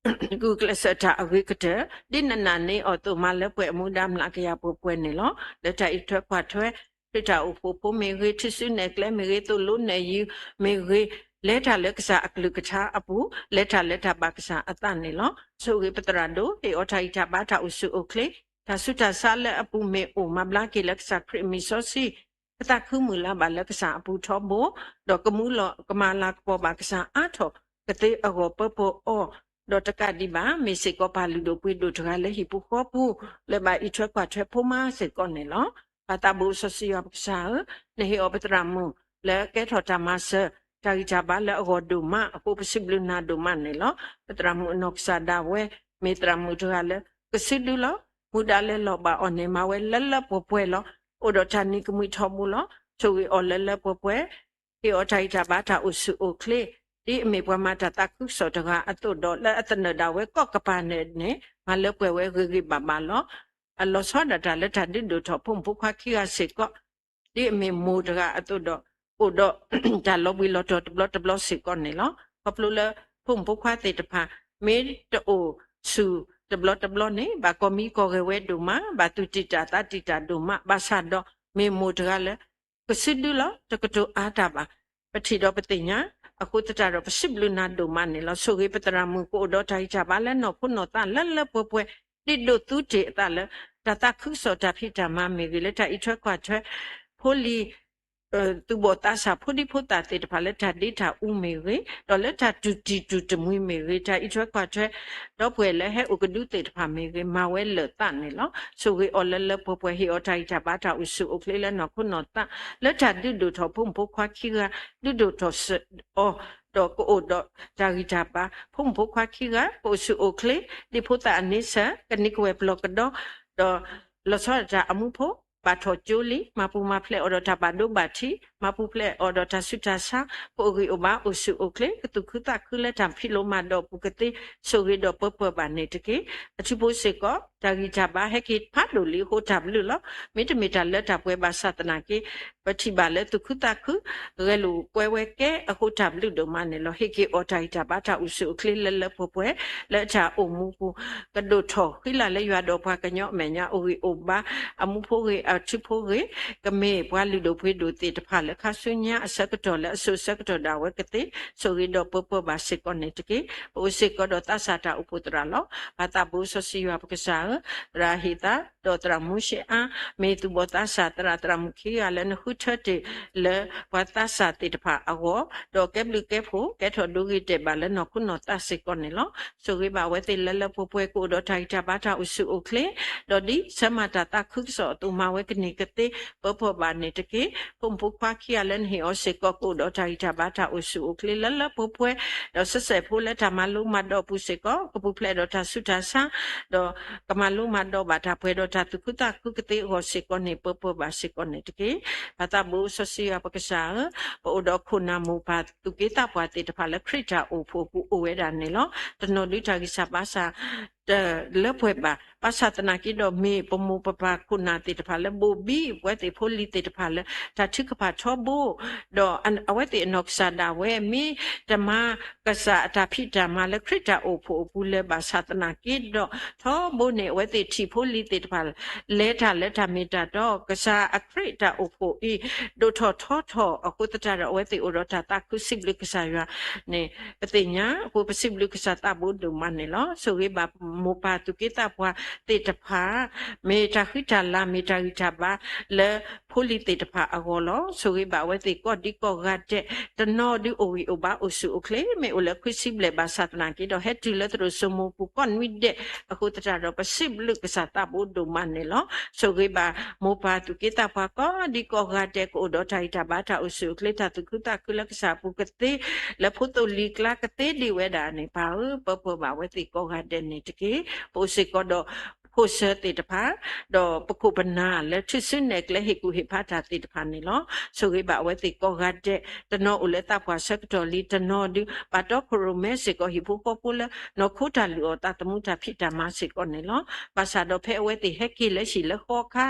ဂုာ်ကျဲးစၢးတၢ်အဂ့ၤကတၢၢ် ဒ်နနာ်န့ၢ်အီၤအသိး မၤလၢပှဲၤအမူဒါမျးကယၤပှဲၤပှဲၤန့ၣ်လီၤ. လၢတၢ်အံးထွဲကွၢ်ထွဲ ခရံာ်တၢ်အိၣ်ဖှိၣ်ဖိမ့ၢ်ဂ့ၤ, ထံစုနဲၣ်ကျဲမ့ၢ်ဂ့ၤ, သိၣ်လိနဲၣ်ယုာ်မ့ၢ်ဂ့ၤ, လဲၤတၢ်လၢကစၢ်အကလုၢ်ကထါအပူၤ, လဲၤတၢ်လၢတၢ်ဘၣ်ကစၢ်အသးန့ၣ်လီၤ. ဆိၣ်ဂ့ၤပသရၣ်ဒိၣ်, ဟ့ၣ်အီၤတၢ်ဂံၢ်တၢ်ဘါတၢ်အိၣ်ဆူၣ်အိၣ်ချ့, တၢ်ဆူးတၢ်ဆါလၢအပူၤမ့ၢ်အိၣ်မၤဘျါက့ၤလၢကစၢ်ခရံာ်အမံၤစီဆှံ, ကသးခုမုၢ်လၢ်ဘၣ်လၢကစၢ်အပူၤထီဘိ, ဒီးကမူလီၤကမၤလၤကပီၤဘၣ်ကစၢ်အါထီၣ်ကသ့အဂီၢ် ပၢၤပၢၤအီၤ, ဒီးတကးဒံးဘၣ် မ့ၢ်စ့ၢ်ကီးပၢ်လုၢ်ဒိၣ်ပှ့ၤဒိၣ်တဂၤလၢဟံၣ်ဖိဃီဖိ လၢဘၣ်အံးထွဲကွၢ်ထွဲဖိမါစ့ၢ်ကီးန့ၣ်လီၤ. ပၢ်သးဘိစီဆှံယွၤပကစၢ်ဧၢ, နဟ့ၣ်အီၤပသရၣ်မုၣ်လၢကဲထီၣ်တၢ်မၤစၢၤ တၢ်ဂံၢ်တၢ်ဘါလၢအဂီၢ်ဒိၣ်မးအဃိ ပစံးဘျုးနၤဒိၣ်မးန့ၣ်လီၤ. ပသရၣ်မုၣ်အနီၢ်ကစၢ်ဒၣ်ဝဲ မ့ၢ်သရၣ်မုၣ်တဂၤလၢ ကစုဒုလီၤ. မူဒါလၢလီၤဘၣ်အီၤန့ၣ် မၤဝဲလၢလၢပှဲၤပှဲၤလီၤ. အိၣ်ဒီးတၢ်နံၤကမှံထီဘိလီၤ. ဆိၣ်ဂ့ၤအီၤလၢလၢပှဲၤပှဲၤ, ဟ့ၣ်အီၤတၢ်ဂံၢ်တၢ်ဘါတၢ်အိၣ်ဆူၣ်အိၣ်ချ့, ဒ်အမ့ၢ်ပှၤမၤတၢ်သးခုကစီၣ်တဂၤအသိးဒီး လၢအသနၢၣ်ဒၣ်ဝဲကိးကပၤန့ၣ်န့ၣ် မၤလၢပှဲၤဝဲဂ့ၤဂ့ၤဘၣ်ဘၣ်လီၤ. အလီၤဆီဒၣ်တၢ်လၢတၢ်ဒုးဒိၣ်ထီၣ်ဖိမုၣ်ဖိခွါခံဂၤစ့ၢ်ကီး, ဒ်အမ့ၢ်မိၢ်တဂၤအသိးဒီး အိၣ်ဒီးတၢ်လီၤဘှံးလီၤတီၤတဘျီတဘျီစ့ၢ်ကီးန့ၣ်လီၤ. ခီဖျိလၢ ဖိမုၣ်ဖိခွါသ့ၣ်တဖၣ် မ့ၢ်တအိၣ်ဆူၣ်တဘျီတဘျီန့ၣ် ဘၣ်ကီၤမံကီၤဂဲၤဝဲဒိၣ်မး, ဘၣ်သူၣ်တံၢ်တၢ်သးတံၢ်တၢ်ဒိၣ်မး, ဘၣ်ဆၣ်ဒီး မ့ၢ်မိၢ်တဂၤလၢ ကစုဒုလီၤ, တကတိၤအါတၢ်ဘၣ်. ပထံၣ်ဒီးပသ့ၣ်ညါ, အဃိသတးဒီး ပစံးဘျုးနၤဒိၣ်မးန့ၣ်လီၤ. ဆိၣ်ဂ့ၤပသရၣ်မုၣ်ကအိၣ်ဒီးတၢ်ဂံၢ်တၢ်ဘါလၢနီၢ်ခိနီၢ်သးလၢလၢပှဲၤပှဲၤ, ဒ်ဒိးသူတ့ၢ်အသးလၢ တၢ်သးခုကစီၣ်တၢ်ဖံးတၢ်မၤမ့ၢ်ဂ့ၤ, လၢတၢ်အံးထွဲကွၢ်ထွဲ ဖိလံၤ သူၣ်ဘီၣ်သးစၢ်ဖိဒံဖိသၣ်သ့ၣ်တဖၣ်လၢတၢ်ဒ့တၢ်အူမ့ၢ်ဂ့ၤ, ဒီးလၢတၢ်တူၢ်တံၢ်တူၢ်တမှံၤမ့ၢ်ဂ့ၤ, တၢ်အံးထွဲကွၢ်ထွဲ ဒီပုၢ်ဝဲၢ်လၢဟဲအိၣ်ကဒုသ့ၣ်တဖၣ်မ့ၢ်ဂ့ၤ, မၤဝဲလၢာ်သးန့ၣ်လီၤ. ဆိၣ်ဂ့ၤအီၤလၢလၢပှဲၤပှဲၤ, ဟ့ၣ်အီၤတၢ်ဂံၢ်တၢ်ဘါတၢ်အိၣ်ဆူၣ်အိၣ်ချ့လၢနီၢ်ခိနီၢ်သး, လၢတၢ်ဒုးဒိၣ်ထီၣ်ဖိမုၣ်ဖိခွါခံဂၤ, ဒုးဒိၣ်ထီၣ်စ့ၢ်အီၤ, ဒီးကအိၣ်ဒီးတၢ်ဂံၢ်တၢ်ဘါ, ဖိမုၣ်ဖိခွါခံဂၤ ကအိၣ်ဆူၣ်အိၣ်ချ့, ဒ်ဖိသၣ်အန့ဆၢၣ်, ကန့ၢ်ကဝဲၢ်ပျီၢ်ကဒီ, ဒီးလီၤဆီဒၣ်တၢ်အမူဖိ ဘၣ်ထီၣ်ကၠိလံ, မၤပူၤမၤဖျဲးအီၤဒီးတၢ်ဘၣ်ဒိဘၣ်ထံး, မၤပူၤဖျဲးအီၤဒီးတၢ်ဆူးတၢ်ဆါ, ကအိၣ်ဂံၢ်အိၣ်ဘါအိၣ်ဆူၣ်အိၣ်ချ့, ကသူၣ်ခုသးခုလၢတၢ်ဖံးလိမၤဒိးအပူၤကသ့, ဆိၣ်ဂ့ၤဒီးပၢၤပှဲၤဘၣ်န့ၣ်တက့ၢ်. အထံဖိစ့ၢ်ကီး တၢ်ဂံၢ်တၢ်ဘါဟဲက့ၤဖးဒိၣ်လံအဃိတၢ်ဘျုးလီၤ. မ့တမ့ၢ်တၢ်လၢတၢ်ပှဲၤဘၣ်ဆၣ်သနာ်က့ ပထံၣ်ဘၣ်လၢသူၣ်ခုသးခု ဂဲၤလိာ်ကွဲဝဲကဲအဃိတၢ်ဘျုးဒိၣ်မးန့ၣ်လီၤ. ဟ့ၣ်က့ၤအီၤတၢ်ဂံၢ်တၢ်ဘါတၢ်အိၣ်ဆူၣ်အိၣ်ချ့လၢလၢပှဲၤပှဲၤ လၢတၢ်အိၣ်မူပူၤ ကဒိၣ်ထီၣ်ဃံလၤလၢယွၤဒီးပှၤကညီအမဲာ်ညါ အိၣ်ဂံၢ်အိၣ်ဘါ အမူဖိဂ့ၤအထံဖိဂ့ၤ ကမ့ၢ်ပှၤလုၢ်ဒိၣ်ပှ့ၤဒိၣ်သ့ၣ်တဖၣ်လၢခါဆူညါ အဆၢကတီၢ်လၢအစိၤဆၢကတီၢ်ဒၣ်ဝဲကသ့ ဆိၣ်ဂ့ၤဒီးပၢၤပှဲၤဘၣ်စ့ၢ်ကီးန့ၣ်တက့ၢ်. ပအိၣ်စ့ၢ်ကီးဒီးသးစၢ်တၢ်အိၣ်ဖှိၣ်သရၣ်လီၤ. ပၢ်သးဘိစီဆှံယွၤပကစၢ်ဧၢ, သရၣ်ဟ့ၣ်သါ ဒီးသရၣ်မူၡ့အါ မ့ၢ်သူၣ်ဘီၣ်သးစၢ်သရၣ် သရၣ်မုၣ်ခံဂၤလၢနဃုထၢတ့ၢ်လၢပှၤသးစၢ်သ့ၣ်တဖၣ်အဂီၢ်, ဒီးကဲဘျုးကဲဖှိၣ် ကဲထီၣ်ဒိဂ့ၤတဲာ်ဘၣ်လၢနီၢ်ခိနီၢ်သးစ့ၢ်ကီးန့ၣ်လီၤ. ဆိၣ်ဂ့ၤဘၣ်အဝဲသ့ၣ်လၢလၢပှဲၤပှဲၤ ကအိၣ်ဒီးတၢ်ဂံၢ်တၢ်ဘါတၢ်အိၣ်ဆူၣ်အိၣ်ချ့, ဒီးဒ်ဆၢမၤတၢ်သးခုကစီၣ်အသိး မၤဝဲကန့ၢ်ကသ့ ပၢၤပှဲၤဘၣ်န့ၣ်တက့ၢ်. ဖိမုၣ်ဖိခွါ တၢ်ကီတၢ်ခဲလၢခံဂၤလၢနဟ့ၣ်အီၤစ့ၢ်ကီး ကအိၣ်ဒီးတၢ်ဂံၢ်တၢ်ဘါ တၢ်အိၣ်ဆူၣ်အိၣ်ချ့လၢလၢပှဲၤပှဲၤ, ဒီးဆဲးဆဲးဖိလၢတၢ်မၤလိမၤဒိးအပူၤစ့ၢ်ကီး ကပူၤဖျဲးဒီးတၢ်ဆူးတၢ်ဆါ, ဒီးကမၤလိမၤဒိးဘၣ်တၢ်ပှဲၤဒီးတၢ်သူၣ်ခုသးခုကသ့အဂီၢ်စ့ၢ်ကီးန့ၣ် ပၢပၢဘၣ်စ့ၢ်ကီးန့ၣ်တက့ၢ်. ပၢ်သးဘိစီဆှံယွၤပကစၢ်ဧၢ, ပအိၣ်ဒီးခိၣ်နၢ်မိၢ်ပၢ်သူၣ်က့သးပှၢ်သ့ၣ်တဖၣ်လၢခရံာ်တၢ်အိၣ်ဖှိၣ်အပူၤအိၣ်ဝဲဒၣ်န့ၣ်လီၤ. တနီၤဒုးတၢ်ဂံၢ်စၢ်ဘါစၢ် တလၢပှဲၤဘၣ်. ဘၣ်ဆၣ်သနာ်က့ဒီး မ့ၢ်ပမိၢ်ပပၢ်ခိၣ်နၢ်သ့ၣ်တဖၣ်လၢဘိၣ်ဘံ ပဝဲသ့ၣ်ဖိလံၤသ့ၣ်တဖၣ်လၢ တၢ်ထုကဖၣ်ထီဘိ, ဒီးအဝဲသ့ၣ်အနီၢ်ကစၢ်ဒၣ်ဝဲ မ့ၢ်တမၤကစၢ်အတၢ်ဖံးတၢ်မၤလၢခရံာ်တၢ်အိၣ်ဖှိၣ်အပူၤလၢၤဘၣ်ဆၣ်သနာ်က့ဒီး ထီဘိန့ၣ် အဝဲသ့ၣ်ထံၣ်ဖိလံၤသ့ၣ်တဖၣ် လဲၤတၢ်လၢတၢ်မ့ၢ်တၢ်တီ ကစၢ်အခရံာ်တၢ်အိၣ်ဖှိၣ်အံၤ ဒိၣ်ထီၣ်ထီထီၣ်အဃိသတးဒီး အဝဲသ့ၣ်အိၣ်ဒီးတၢ်သးခုစံးဘျုးကစၢ်ယွၤန့ၣ် ပသ့ၣ်ညါအဃိ ပစံးဘျုးကစၢ်သးဘိဒိၣ်မးန့ၣ်လီၤ. ဆိၣ်ဂ့ၤဘၣ်မိၢ်ပၢ်သူၣ်က့သးပှၢ်သ့ၣ်တဖၣ် မ့ၢ်တၢ်ဃံတၢ်လၤ မ့ၢ်တၢ်ဂံၢ်တၢ်ဘါလၢဖိလံၤသ့ၣ်တဖၣ်အဂီၢ်လီၤ. ဆိၣ်ဂ့ၤဘၣ်အဝဲသ့ၣ်ကိးဒံကိးဂၤဒဲး တနီၤဒုးအိၣ်ဂံၢ်အိၣ်ဘါအိၣ်ဆူၣ်အိၣ်ချ့ မ့ၢ်အိၣ်လၢခွံဆံဘျဲၣ်ဘၣ်ဆၣ်သနာ်က့ဒီး ဟဲတုၤလၢသရိာ်စိမိၤပူၤကိးနွံဒဲးအဃိသတးဒီး ပစံးဘျုးကစၢ်သးဘိဒိၣ်မးန့ၣ်လီၤ. ဆိၣ်ဂ့ၤဘၣ်မိၢ်ပၢ်သူၣ်က့သးပှၢ်ကိးဒံကိးဂၤဒဲး ကအိၣ်ဒီးတၢ်ဂံၢ်တၢ်ဘါ တၢ်အိၣ်ဆူၣ်အိၣ်ချ့ တၢ်သူၣ်ခုသးခုလၢကစၢ်အပူၤကသ့ လၢဖိသိၣ်လံၤကျါကသ့ဒံးဝဲဒၣ်န့ၣ် ပၢ်ဧၢ ပၢပၢဘၣ်ဝဲသ့ၣ်ကိးဂၤဒဲးန့ၣ်တက့ၢ်. ပအိၣ်စ့ၢ်ကီးဒီး ဖိၣ်စၢၤသ့ၣ်တဖၣ် ဒီးပခိၣ်ပနၢ်လၢထူၣ်စုနဲၣ်ကျဲဟ့ၣ်ကူၣ်ဟ့ၣ်ဖးတၢ်သ့ၣ်တဖၣ်န့ၣ်လီၤ. ဆိၣ်ဂ့ၤဘၣ်အဝဲသ့ၣ်ကိးဂၤဒဲး တနီၤအိၣ်လၢသးပှၢ်ဆၢကတီၢ်လံ တနီၤဒုး ဘၣ်တီခိၣ်ရိၣ်မဲစ့ၢ်ကီး ဟံၣ်ဖိဃီဖိလၢ နီၢ်ခိတၢ်လုၢ်အီၣ်သးသမူတၢ်ဖံးတၢ်မၤစ့ၢ်ကီးန့ၣ်လီၤ. ဘၣ်ဆၣ်ဒီးဖဲအဝဲသ့ၣ်ဟဲက့ၤလၢဟံၣ်လၢဃီအခါ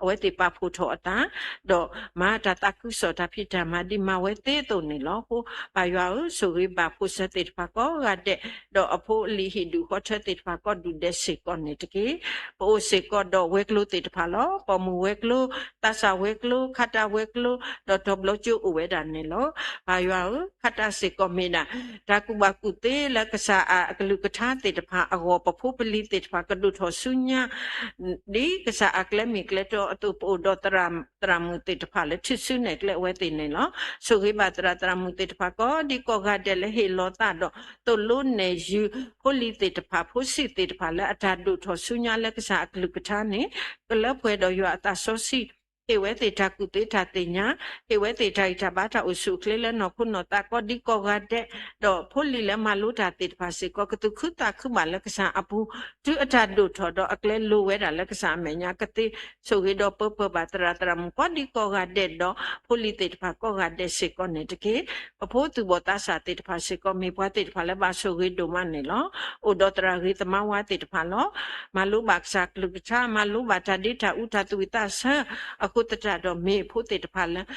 အဝဲသ့ၣ်ပာ်ဖှိၣ်ထီၣ်အသး ဒီးမၤတၢ်သးခုကစီၣ်တၢ်ဖံးတၢ်မၤဒ်မၤဝဲသ့အသိးန့ၣ်လီၤ. အဃိ ပၢ်ယွၤဧၢ ဆိၣ်ဂ့ၤဘၣ်ဖိၣ်စၢၤသ့ၣ်တဖၣ်ကိးဂၤဒဲး ဒီးအဖိအလံၤဟံၣ်ဒူၣ်ဃီထၢသ့ၣ်တဖၣ်ကိးဒူၣ်ဒဲးစ့ၢ်ကီးန့ၣ်တက့ၢ်. ပအိၣ်စ့ၢ်ကီးဒီးဝဲၤကျိၤသ့ၣ်တဖၣ်လီၤ. ပိာ်မုၣ်ဝဲၤကျိၤ, သးစၢ်ဝဲၤကျိၤ, ခးတၢ်ဝဲၤကျိၤ, ဒီးတီၤဘျီကၠိအိၣ်ဝဲဒၣ်န့ၣ်လီၤ. ပၢ်ယွၤဧၢ, ခးတၢ်စ့ၢ်ကီးမ့ၢ်ဒၣ် တၢ်ကူၣ်ဘၣ်ကူၣ်သ့လၢကစၢ်အကလုၢ်ကထါသ့ၣ်တဖၣ်အဂီၢ် ပဖိပလံၤသ့ၣ်တဖၣ်ကဒိၣ်ထီၣ်ဆူညါ ဒ်ကစၢ်အကျဲမ့ၢ်ကျဲတီအသိး ပအိၣ်ဒီးသရၣ်သရၣ်မုၣ်သ့ၣ်တဖၣ်လၢထူၣ်စုနဲၣ်ကျဲအဝဲသ့ၣ်န့ၣ်လီၤ. ဆိၣ်ဂ့ၤဘၣ်သရၣ်သရၣ်မုၣ်သ့ၣ်တဖၣ်ကိးဒံကိးဂၤဒဲးလၢဟ့ၣ်လီၤသးဒီး သိၣ်လိနဲၣ်ယုၤ ဖိလံၤသ့ၣ်တဖၣ် ဖိဆံးသ့ၣ်တဖၣ်လၢအတၢ်ဒိၣ်ထီၣ်ဆူညါလၢကစၢ်အကလုၢ်ကထါန့ၣ် ကလၢပှဲၤဒီးယွၤအသးစီဆှံ ဟ့ၣ်ဝဲသ့ၣ်တၢ်ကူၣ်သ့တၢ်သ့ၣ်ညါ, ဟ့ၣ်ဝဲသ့ၣ်တၢ်ဂံၢ်တၢ်ဘါတၢ်အိၣ်ဆူၣ်အိၣ်ချ့လၢနီၢ်ခိနီၢ်သးကိးဒံကိးဂၤဒဲး, ဒီးဖိလံၤလၢမၤလိတၢ်သ့ၣ်တဖၣ်စ့ၢ်ကီး ကသူၣ်ခုသးခုဘၣ်လၢကစၢ်အပူၤ တုၤအတၢ်ဒိၣ်ထီၣ်ဒီးအကျဲလိၤဝဲဒၣ်လၢကစၢ်အမဲာ်ညါကသ့, ဆိၣ်ဂ့ၤဒီးပၢပၢဘၣ်သရၣ်သရၣ်မုၣ်ကိးဒံကိးဂၤဒဲးဒီး ဖိလံၤသ့ၣ်တဖၣ်ကိးဂၤဒဲးစ့ၢ်ကီးန့ၣ်တက့ၢ်. ပဖိသူၣ်ဘီၣ်သးစၢ်သ့ၣ်တဖၣ်စ့ၢ်ကီး မ့ၢ်ပှၤသ့ၣ်တဖၣ်လၢဘၣ်ဆိၣ်ဂ့ၤဒိၣ်မးန့ၣ်လီၤ. အိၣ်ဒီးသရၣ်ဂ့ၤသမါဝါသ့ၣ်တဖၣ်လီၤ. မၤလိဘၣ်ကစၢ်ကလုၢ်ကထါ, မၤလိဘၣ်တၢ်ဒ့တၢ်အူတၢ်သူၣ်ဝံၣ်သးဆၢ အဃိသတးဒီးမ့ၢ်ဖိသ့ၣ်တဖၣ်လၢ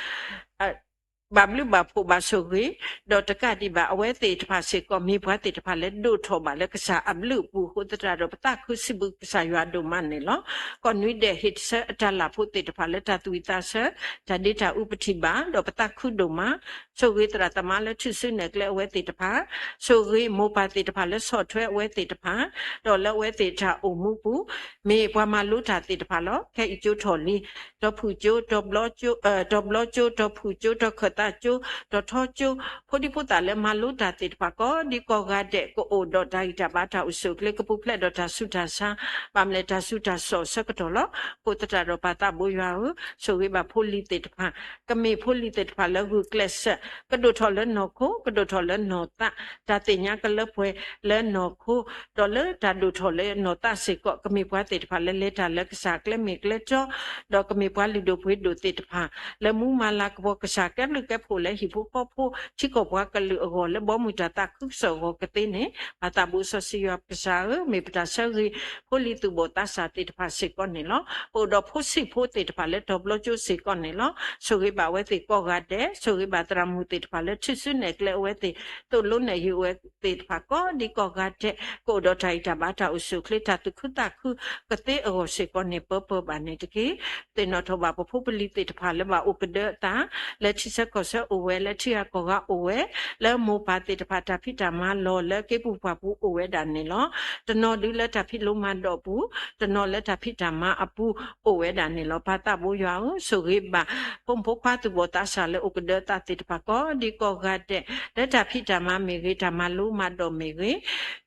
ဘၣ်ဘျုးဘၣ်ဖှိၣ်ဘၣ်ဆိၣ်ဂ့ၤ, ဒီးတကးဒံးဘၣ် အဝဲသ့ၣ်တဖၣ်စ့ၢ်ကီး မ့ၢ်ပှၤသ့ၣ်တဖၣ်လၢဒိၣ်ထီၣ်ဘၣ်လၢကစၢ်အဘျုးအပူၤအဃိသတးဒီး ပသးခုစံးဘျုးကစၢ်ယွၤဒိၣ်မးန့ၣ်လီၤ. ကိးနွံဒဲးဟ့ၣ်ဆၢအတၢ်လၢ်ဖိသ့ၣ်တဖၣ်လၢတၢ်သူၣ်ဝံၣ်သးဆၢ, တၢ်ဒ့တၢ်အူပထံၣ်ဘၣ်, ဒီးပသးခုဒိၣ်မး, ဆိၣ်ဂ့ၤသရၣ်သမါလၢထူၣ်စုနဲၣ်ကျဲအဝဲသ့ၣ်တဖၣ်, ဆိၣ်ဂ့ၤမိၢ်ပၢ်သ့ၣ်တဖၣ်လၢဆီၣ်ထွဲအဝဲသ့ၣ်တဖၣ်, ဒီးလၢအဝဲသ့ၣ်တၢ်အိၣ်မူပူၤ မ့ၢ်ပှၤမၤလိတၢ်သ့ၣ်တဖၣ်လီၤ. ခဲအံၤကၠိထီၣ်လံ တီၤဖုၣ်ကၠိ, တီၤဘျီကၠိ, တီၤဘျီကၠိ, တီၤဖုၣ်ကၠိ, တီၤခၢၣ်သးကၠိ, တီၤထီကၠိ, ဖိဒံဖိသၣ်လၢမၤလိတၢ်သ့ၣ်တဖၣ်ကိးဒံကိးဂၤဒဲး ကအိၣ်ဒီးတၢ်ဂံၢ်တၢ်ဘါတၢ်အိၣ်ဆူၣ်အိၣ်ချ့ ကပူၤဖျဲးဒီးတၢ်ဆူးတၢ်ဆါ, ဘၣ်မနုၤလဲၣ်တၢ်ဆူးတၢ်ဆါအဆၢကတီၢ်လီၤ. အဃိသတးဒီးပၢ်သးဘိယွၤဧၢ, ဆိၣ်ဂ့ၤဘၣ်ဖိလံၤသ့ၣ်တဖၣ်, ကမ့ၢ်ဖိလံၤသ့ၣ်တဖၣ်လၢဂုာ်ကျဲးစၢး, ကဒိၣ်ထီၣ်လၢနီၢ်ခိ, ကဒိၣ်ထီၣ်လၢနီၢ်သး, တၢ်သ့ၣ်ညါကလၢပှဲၤလၢနီၢ်ခိ ဒီးလၢတၢ်ဒိၣ်ထီၣ်လၢနီၢ်သးစ့ၢ်ကီး ကမ့ၢ်ပှၤသ့ၣ်တဖၣ်လၢလဲၤတၢ်လၢကစၢ်အကျဲမ့ၢ်ကျဲတီ, ဒီးကမ့ၢ်ပှၤလုၢ်ဒိၣ်ပှ့ၤဒိၣ်သ့ၣ်တဖၣ် လၢမူမၤလၤကပီၤကစၢ်ကျဲဘျုးကျဲဖှိၣ်လၢဟံၣ်ဖိဃီဖိ ထံကီၢ်ပှၤကလုာ်အဂီၢ် လၢဘီမုၢ်တၢ်သးခုကစီၣ်အဂီၢ်ကသ့န့ၣ် ပၢ်သးဘိစီဆှံယွၤပကစၢ်ဧၢ, မ့ၢ်ပတၢ်ဆၢဂ့ၤ ဖိလံၤသူၣ်ဘီၣ်သးစၢ်သ့ၣ်တဖၣ်စ့ၢ်ကီးန့ၣ်လီၤ. ပအိၣ်ဒီးဖိဆံးဖိသ့ၣ်တဖၣ်လၢတီၤဘျီကၠိစ့ၢ်ကီးန့ၣ်လီၤ. ဆိၣ်ဂ့ၤဘၣ်အဝဲသ့ၣ်ကိးဂၤဒဲး, ဆိၣ်ဂ့ၤဘၣ်သရၣ်မုၣ်သ့ၣ်တဖၣ်လၢထူၣ်စုနဲၣ်ကျဲအဝဲသ့ၣ်, သိၣ်လိနဲၣ်ယုၤအဝဲသ့ၣ်တဖၣ်ကိးဒံကိးဂၤဒဲး ကအိၣ်ဒီးတၢ်ဂံၢ်တၢ်ဘါတၢ်အိၣ်ဆူၣ်အိၣ်ချ့ တၢ်သူၣ်ခုသးခုကသ့အဂီၢ်စ့ၢ်ကီးန့ၣ် ပၢပၢဘၣ်န့ၣ်တက့ၢ်. သ့ၣ်နီၣ်ထီၣ်ဘၣ်ပဖိပလံၤသ့ၣ်တဖၣ်လၢဘၣ်အိၣ်ကဒၢအသး လၢထံဆၢကီၢ်ဆၢအိၣ်ဝဲ, လၢထံဂၤကီၢ်ဂၤအိၣ်ဝဲ, လၢမိၢ်ပၢ်သ့ၣ်တဖၣ်တၢ်ဖံးတၢ်မၤလီၢ်လၢက့ပူၤပှၢ်ပူၤအိၣ်ဝဲဒၣ်န့ၣ်လီၤ. တနီၤဒုးလၢတၢ်ဖံးလိမၤဒိးပူၤ, တနီၤလၢတၢ်ဖံးတၢ်မၤအပူၤအိၣ်ဝဲဒၣ်န့ၣ်လီၤ. ပၢ်သးဘိယွၤဧၢ, ဆိၣ်ဂ့ၤဘၣ် ဖိမုၣ်ဖိခွါသူၣ်ဘီၣ်သးစၢ်လၢအိၣ်ကဒၢအသးသ့ၣ်တဖၣ် ကိးဒံကိးဂၤဒဲး လၢတၢ်ဖံးတၢ်မၤမ့ၢ်ဂ့ၤ, တၢ်မၤလိမၤဒိးမ့ၢ်ဂ့ၤ,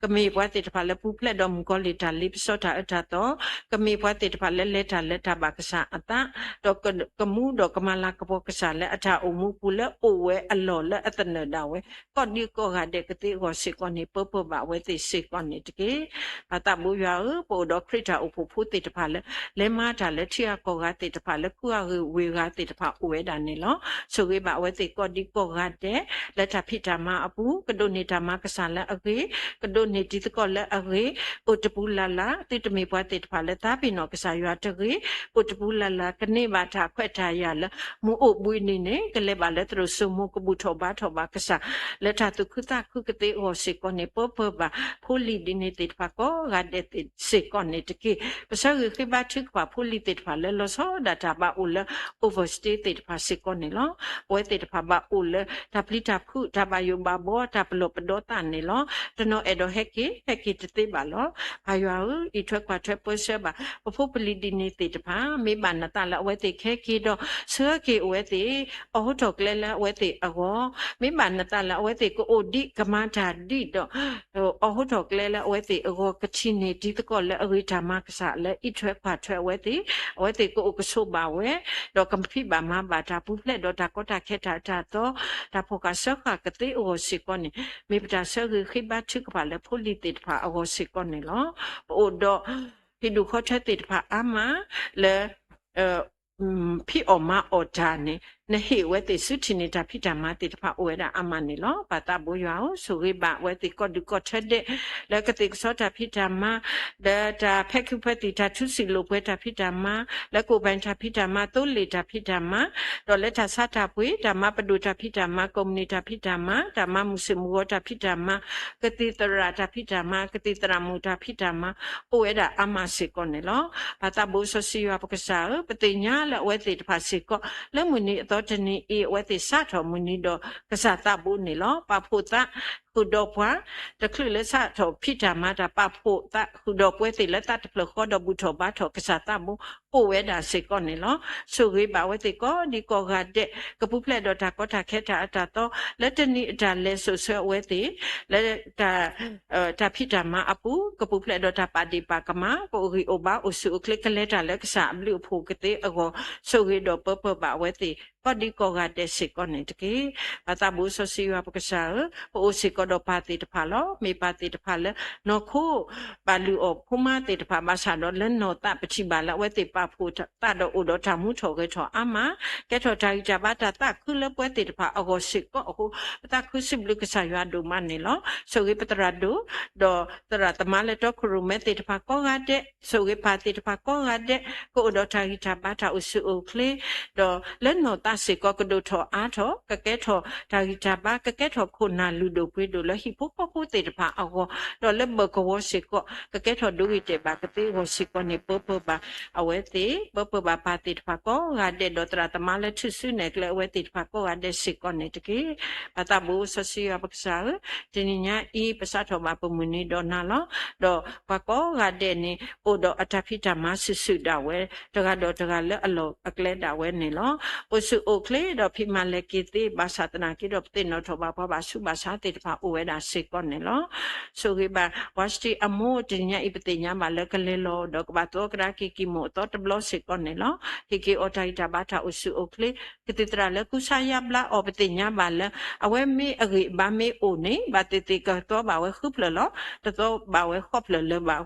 ကမ့ၢ်ပှၤသ့ၣ်တဖၣ်လၢပူၤဖျဲးဒီးမုၣ်ကီၤလံၢ်တၢ်လ့ပစီတၢ်အၢတၢ်သီ, ကမ့ၢ်ပှၤသ့ၣ်တဖၣ်လၢလဲၤတၢ်လၢတၢ်ဘၣ်ကစၢ်အသး, ဒီးကမူဒီးကမၤလၤကပီၤကစၢ်လၢအတၢ်အိၣ်မူပူၤလၢအိၣ်ဝဲအလီၢ်လၢအသနၢၣ်ဒၣ်ဝဲ, ကိးဒံကိးဂၤဒဲးကသ့အဂီၢ်စ့ၢ်ကီးန့ၣ် ပၢပၢၢ်ဘၣ်အဝဲသ့ၣ်စ့ၢ်ကီးန့ၣ်တက့ၢ်. ပၢ်သးဘိယွၤဧၢ, ပအိၣ်ဒီးခရံာ်တၢ်အိၣ်ဖှိၣ်ဖိသ့ၣ်တဖၣ်လၢ လဲၤမၤတၢ်လၢထံဂၤကီၢ်ဂၤသ့ၣ်တဖၣ်လၢ ကူဂၤဂ့ၤဝ့ၢ်ဂၤသ့ၣ်တဖၣ်အိၣ်ဝဲဒၣ်န့ၣ်လီၤ. ဆိၣ်ဂ့ၤဘၣ်အဝဲသ့ၣ်ကိးဒံကိးဂၤဒဲး လၢတၢ်ဖံးတၢ်မၤအပူၤ, ကဒိးန့ၢ်တၢ်မၤကစၢ်လၢအဂ့ၤ, ကဒိးန့ၢ်တံၤသကိးလၢအဂ့ၤ, အိၣ်တပူၤလၢ်လၢ်, သုတမ့ၢ်ပှၤသ့ၣ်တဖၣ်လၢသးပ့ၤနီၣ်ကစၢ်ယွၤတဂ့ၤ, အိၣ်တပူၤလၢ်လၢ်, ကန့ၢ်ဘၣ်တၢ်ခွဲးတၢ်ယာ်လၢ မုၢ်အိၣ်ဘှံးနံၤန့ၣ် ကလဲၤဘၣ်လၢသရိာ်စိမိၤ ကဘူၣ်ထီၣ်ဘါထီၣ်ဘၣ်ကစၢ် လၢတၢ်သူၣ်ခုသးခုကသ့အဂီၢ်စ့ၢ်ကီးန့ၣ် ပၢပၢၢ်ဘၣ်ဖိလံၤဒ်န့ၣ်သ့ၣ်တဖၣ်ကိးဂၤဒဲးသ့ၣ်စ့ၢ်ကီးန့ၣ်တက့ၢ်. ပဆၢဂ့ၤဃ့ဘါထုကဖၣ်ဖိလံၤသ့ၣ်တဖၣ်လၢလီၤဆီဒၣ်တၢ်ဘၣ်အိၣ်လၢ overstay သ့ၣ်တဖၣ်စ့ၢ်ကီးန့ၣ်လီၤ. အဝဲသ့ၣ်တဖၣ်ဘၣ်အိၣ်လၢတၢ်ပျံၤတၢ်ဖုး တၢ်ဘၣ်ယိၣ်ဘၣ်ဘှီ တၢ်ပလီၢ်ပဒီသၣ်န့ၣ်လီၤ. တနီၤအဲၣ်ဒိးဟဲက့ၤ ဟဲက့ၤတသ့ဘၣ်လီၤ. ပၢ်ယွၤဧၢ, အံးထွဲကွၢ်ထွဲပၢဆှၢဘၣ် ပဖိပလံၤဒ်န့ၣ်သ့ၣ်တဖၣ် မ့ၢ်ဘၣ်နသးလၢအဝဲသ့ၣ်ကဟဲက့ၤဒီး ဆှၢက့ၤအဝဲသ့ၣ် အိးထီၣ်ကျဲလၢအဝဲသ့ၣ်အဂီၢ်, မ့ၢ်ဘၣ်နသးလၢအဝဲသ့ၣ်ကအိၣ်ဒံးကမၤတၢ်ဒံးဒီး အိးထီၣ်ကျဲလၢအဝဲသ့ၣ်အဂီၢ် ကထံၣ်န့ၢ်တံၤသကိးလၢအဂ့ၤတၢ်မၤကစၢ်လၢအံးထွဲကွၢ်ထွဲအဝဲသ့ၣ်, အဝဲသ့ၣ်ကအိၣ်ကဆိးဘၣ်ဝဲ ဒီးကဖံးဘၣ်မၤဘၣ်တၢ် ပူၤဖျဲးဒီးတၢ်ကီတၢ်ခဲတၢ်အၢတၢ်သီ တၢ်ဖီၣ်ဃာ်စၢဃာ်ကသ့အဂီၢ်စ့ၢ်ကီးန့ၣ် မ့ၢ်ပတၢ်ဆၢဂ့ၤဃ့ဘါထုကဖၣ်လၢဖိလံၤသ့ၣ်တဖၣ်အဂီၢ်စ့ၢ်ကီးန့ၣ်လီၤ. ပအိၣ်ဒီး ဟ့ၣ်ဒူၣ်ဃီထွဲသ့ၣ်တဖၣ်အါမး လၢ ဖံးအီၣ်မၤအီၣ်တၢ်န့ၣ် နဟ့ၣ်အဝဲသ့ၣ်ဆူထံၣ်န့ၢ်တၢ်ဖံးတၢ်မၤသ့ၣ်တဖၣ်အိၣ်ဝဲဒၣ်အါမးန့ၣ်လီၤ. ပၢ်သးဘိယွၤဧၢ, ဆိၣ်ဂ့ၤဘၣ်အဝဲသ့ၣ်ကိးဒံးကိးဂၤဒဲး လၢကသ့ၣ်ကဆီတၢ်ဖံးတၢ်မၤ လၢတၢ်ဖဲခုးဖဲသံၣ် တၢ်ထူစံာ်လိာ်ပှဲၤတၢ်ဖံးတၢ်မၤ, လၢကအိၣ်ဘၣ်တၢ်ဖံးတၢ်မၤ သိလ့ၣ်တၢ်ဖံးတၢ်မၤ, ဒီးလၢတၢ်ဆါတၢ်ပှ့ၤ တၢ်မၤပဒိၣ်တၢ်ဖံးတၢ်မၤ ကိးမုၢ်နံၤတၢ်ဖံးတၢ်မၤ တၢ်မၤမုၢ်ဆ့ၣ်မုၢ်ဂီၤတၢ်ဖံးတၢ်မၤ ကသံၣ်သရၣ်တၢ်ဖံးတၢ်မၤ ကသံၣ်သရၣ်မုၣ်တၢ်ဖံးတၢ်မၤ အိၣ်ဝဲဒၣ်အါမးစ့ၢ်ကီးန့ၣ်လီၤ. ပၢ်သးဘိစီဆှံယွၤပကစၢ်ဧၢ, ပသ့ၣ်ညါလၢအဝဲသ့ၣ်တဖၣ်စ့ၢ်ကီး လၢမုၢ်နံၤအသီတနံၤအံၤ အဝဲသ့ၣ်စးထီၣ်မုၢ်နံၤဒီးကစၢ်သးဘိန့ၣ်လီၤ. ပာ်ဖှိၣ်သးဃုာ်ဒီးပှၤ တချုးလၢစးထီၣ်ဖံးတၢ်မၤတၢ် ပာ်ဖှိၣ်သးဃုာ်ဒီးပှၤသ့ၣ်လၢသးတဖျၢၣ်ဃီဒီးဘူၣ်ထီၣ်ဘါထီၣ်ကစၢ်သးဘိ အိၣ်ဝဲဒၣ်စ့ၢ်ကီးန့ၣ်လီၤ. ဆိၣ်ဂ့ၤဘၣ်အဝဲသ့ၣ်ကိးဒံးကိးဂၤဒဲး ကပူၤဖျဲးဒီးတၢ်ကီတၢ်ခဲတၢ်အၢတၢ်သီ လၢတနံၤအတၢ်လဲၤစိာ်ဆှၢအဝဲသ့ၣ် လၢ တၢ်ဖံးတၢ်မၤအပူၤ ကပူၤဖျဲးဒီးတၢ်ပာ်ဒ့ၣ်ပာ်ကမၣ် ကအိၣ်ဂံၢ်အိၣ်ဘါအိၣ်ဆူၣ်အိၣ်ချ့ ကလဲၤတၢ်လၢကစၢ်အဘျုးအဖှိၣ်ကသ့အဂီၢ် ဆိၣ်ဂ့ၤဒီးပၢပၢၢ်ဘၣ်အဝဲသ့ၣ် ကိးဒံးကိးဂၤဒဲးစ့ၢ်ကီးန့ၣ်တက့ၢ်. ပၢ်သးဘိစီဆှံယွၤပကစၢ်ဧၢ, ပအိၣ်စ့ၢ်ကီးဒီးပၢ်သ့ၣ်တဖၣ်လီၤ. မ့ၢ်ပၢ်သ့ၣ်တဖၣ်လၢနီၢ်ခိ ဘၣ်လုၢ်အီၣ်ဖိမါသ့ၣ်တဖၣ် ဘၣ်ဆၣ်ဒီးလၢနီၢ်သးပထံၣ်ဘၣ်လၢအဝဲသ့ၣ်ပာ်ဖှိၣ်သးဒီးအိၣ်ဒီးတၢ်မူထီၣ်ဂဲၤထီၣ်အါမး ကဲထီၣ်တၢ်ဂံၢ်တၢ်ဘါတၢ်သးခုလၢပှၤသ့ၣ်တဖၣ်အဂီၢ်စ့ၢ်ကီးအဃိ ပသးခုစံးဘျုးကစၢ်ယွၤဒိၣ်မးန့ၣ်လီၤ. ဆိၣ်ဂ့ၤပသရၣ်ဒိၣ် ဒီးသရၣ်သမါလၢတီခိၣ်ရိၣ်မဲသ့ၣ်တဖၣ်ကိးဂၤဒဲး, ဆိၣ်ဂ့ၤပၢ်သ့ၣ်တဖၣ်ကိးဂၤဒဲး ကအိၣ်ဒီးတၢ်ဂံၢ်တၢ်ဘါတၢ်အိၣ်ဆူၣ်အိၣ်ချ့ ဒီးလၢနီၢ်သးစ့ၢ်ကီးကဒိၣ်ထီၣ်အါထီၣ် ကကဲထီၣ်တၢ်ဂံၢ်တၢ်ဘါ ကကဲထီၣ်ခိၣ်နၢ်လုၢ်ဒိၣ်ပှ့ၤဒိၣ်လၢဟံၣ်ဖိဃီဖိသ့ၣ်တဖၣ်အဂီၢ် ဒီးလၢဘၢၣ်ကဝီၤစ့ၢ်ကီး ကကဲထီၣ်ဒိဂ့ၤတဲာ်ဘၣ်ကသ့အဂီၢ်စ့ၢ်ကီးန့ၣ် ပၢပၢၢ်ဘၣ်အဝဲသ့ၣ် ပၢပၢၢ်ဘၣ်ပၢ်သ့ၣ်တဖၣ်ကိးဂၤဒဲး ဒီးသရၣ်သမါလၢထူၣ်စုနဲၣ်ကျဲအဝဲသ့ၣ်တဖၣ်ကိးဂၤဒဲးစ့ၢ်ကီးန့ၣ်တက့ၢ်. ပၢ်သးဘိစီဆှံယွၤပကစၢ်ဧၢ, တနံၤညါအံၤ ပစးထီၣ်ဘၣ်ပမုၢ်နံၤဒီးနၤလီၤ. ဒီးပှၤကိးဂၤဒဲးန့ၣ် အိၣ်ဒီးအတၢ်ဖံးတၢ်မၤစုာ်စုာ်ဒၣ်ဝဲ တဂၤဒီးတဂၤလၢအလီၢ်အကျဲဒၣ်ဝဲန့ၣ်လီၤ. အိၣ်ဆူၣ်အိၣ်ချ့ဒီးဖံးမၤလဲၤက့ၤသ့ ဘၣ်ဆၣ်သနာ်က့ဒီး ပသ့ၣ်နီၣ်ထီၣ်ဘၣ်ပှၤဘၣ်ဆူးဘၣ်ဆါသ့ၣ်တဖၣ်အိၣ်ဝဲဒၣ်စ့ၢ်ကီးန့ၣ်လီၤ. ဆိၣ်ဂ့ၤဘၣ် ဝါစတံအမိၢ် တနံၤညါအံၤ ပသ့ၣ်ညါဘၣ်လၢကလဲၤလီၤဒီးကဘၣ်သီကဒါက့ၤကံၢ်မိၢ်အသီတဘျီစ့ၢ်ကီးန့ၣ်လီၤ. ဟ့ၣ်က့ၤအီၤတၢ်ဂံၢ်တၢ်ဘါတၢ်အိၣ်ဆူၣ်အိၣ်ချ့ ကသံၣ်သရၣ်လၢကူစါယါဘျါအီၤ ပသ့ၣ်ညါဘၣ်လၢ အဝဲမ့ၢ်အဂံၢ်အဘါမ့ၢ်အိၣ်န့ၣ် ဘၣ်သ့ၣ်သ့ၣ်ကသီဘၣ်ဝဲဃုဖျၢၣ်လီၤ. တသီဘၣ်ဝဲဃိးဖျၢၣ်လၢၤဘၣ်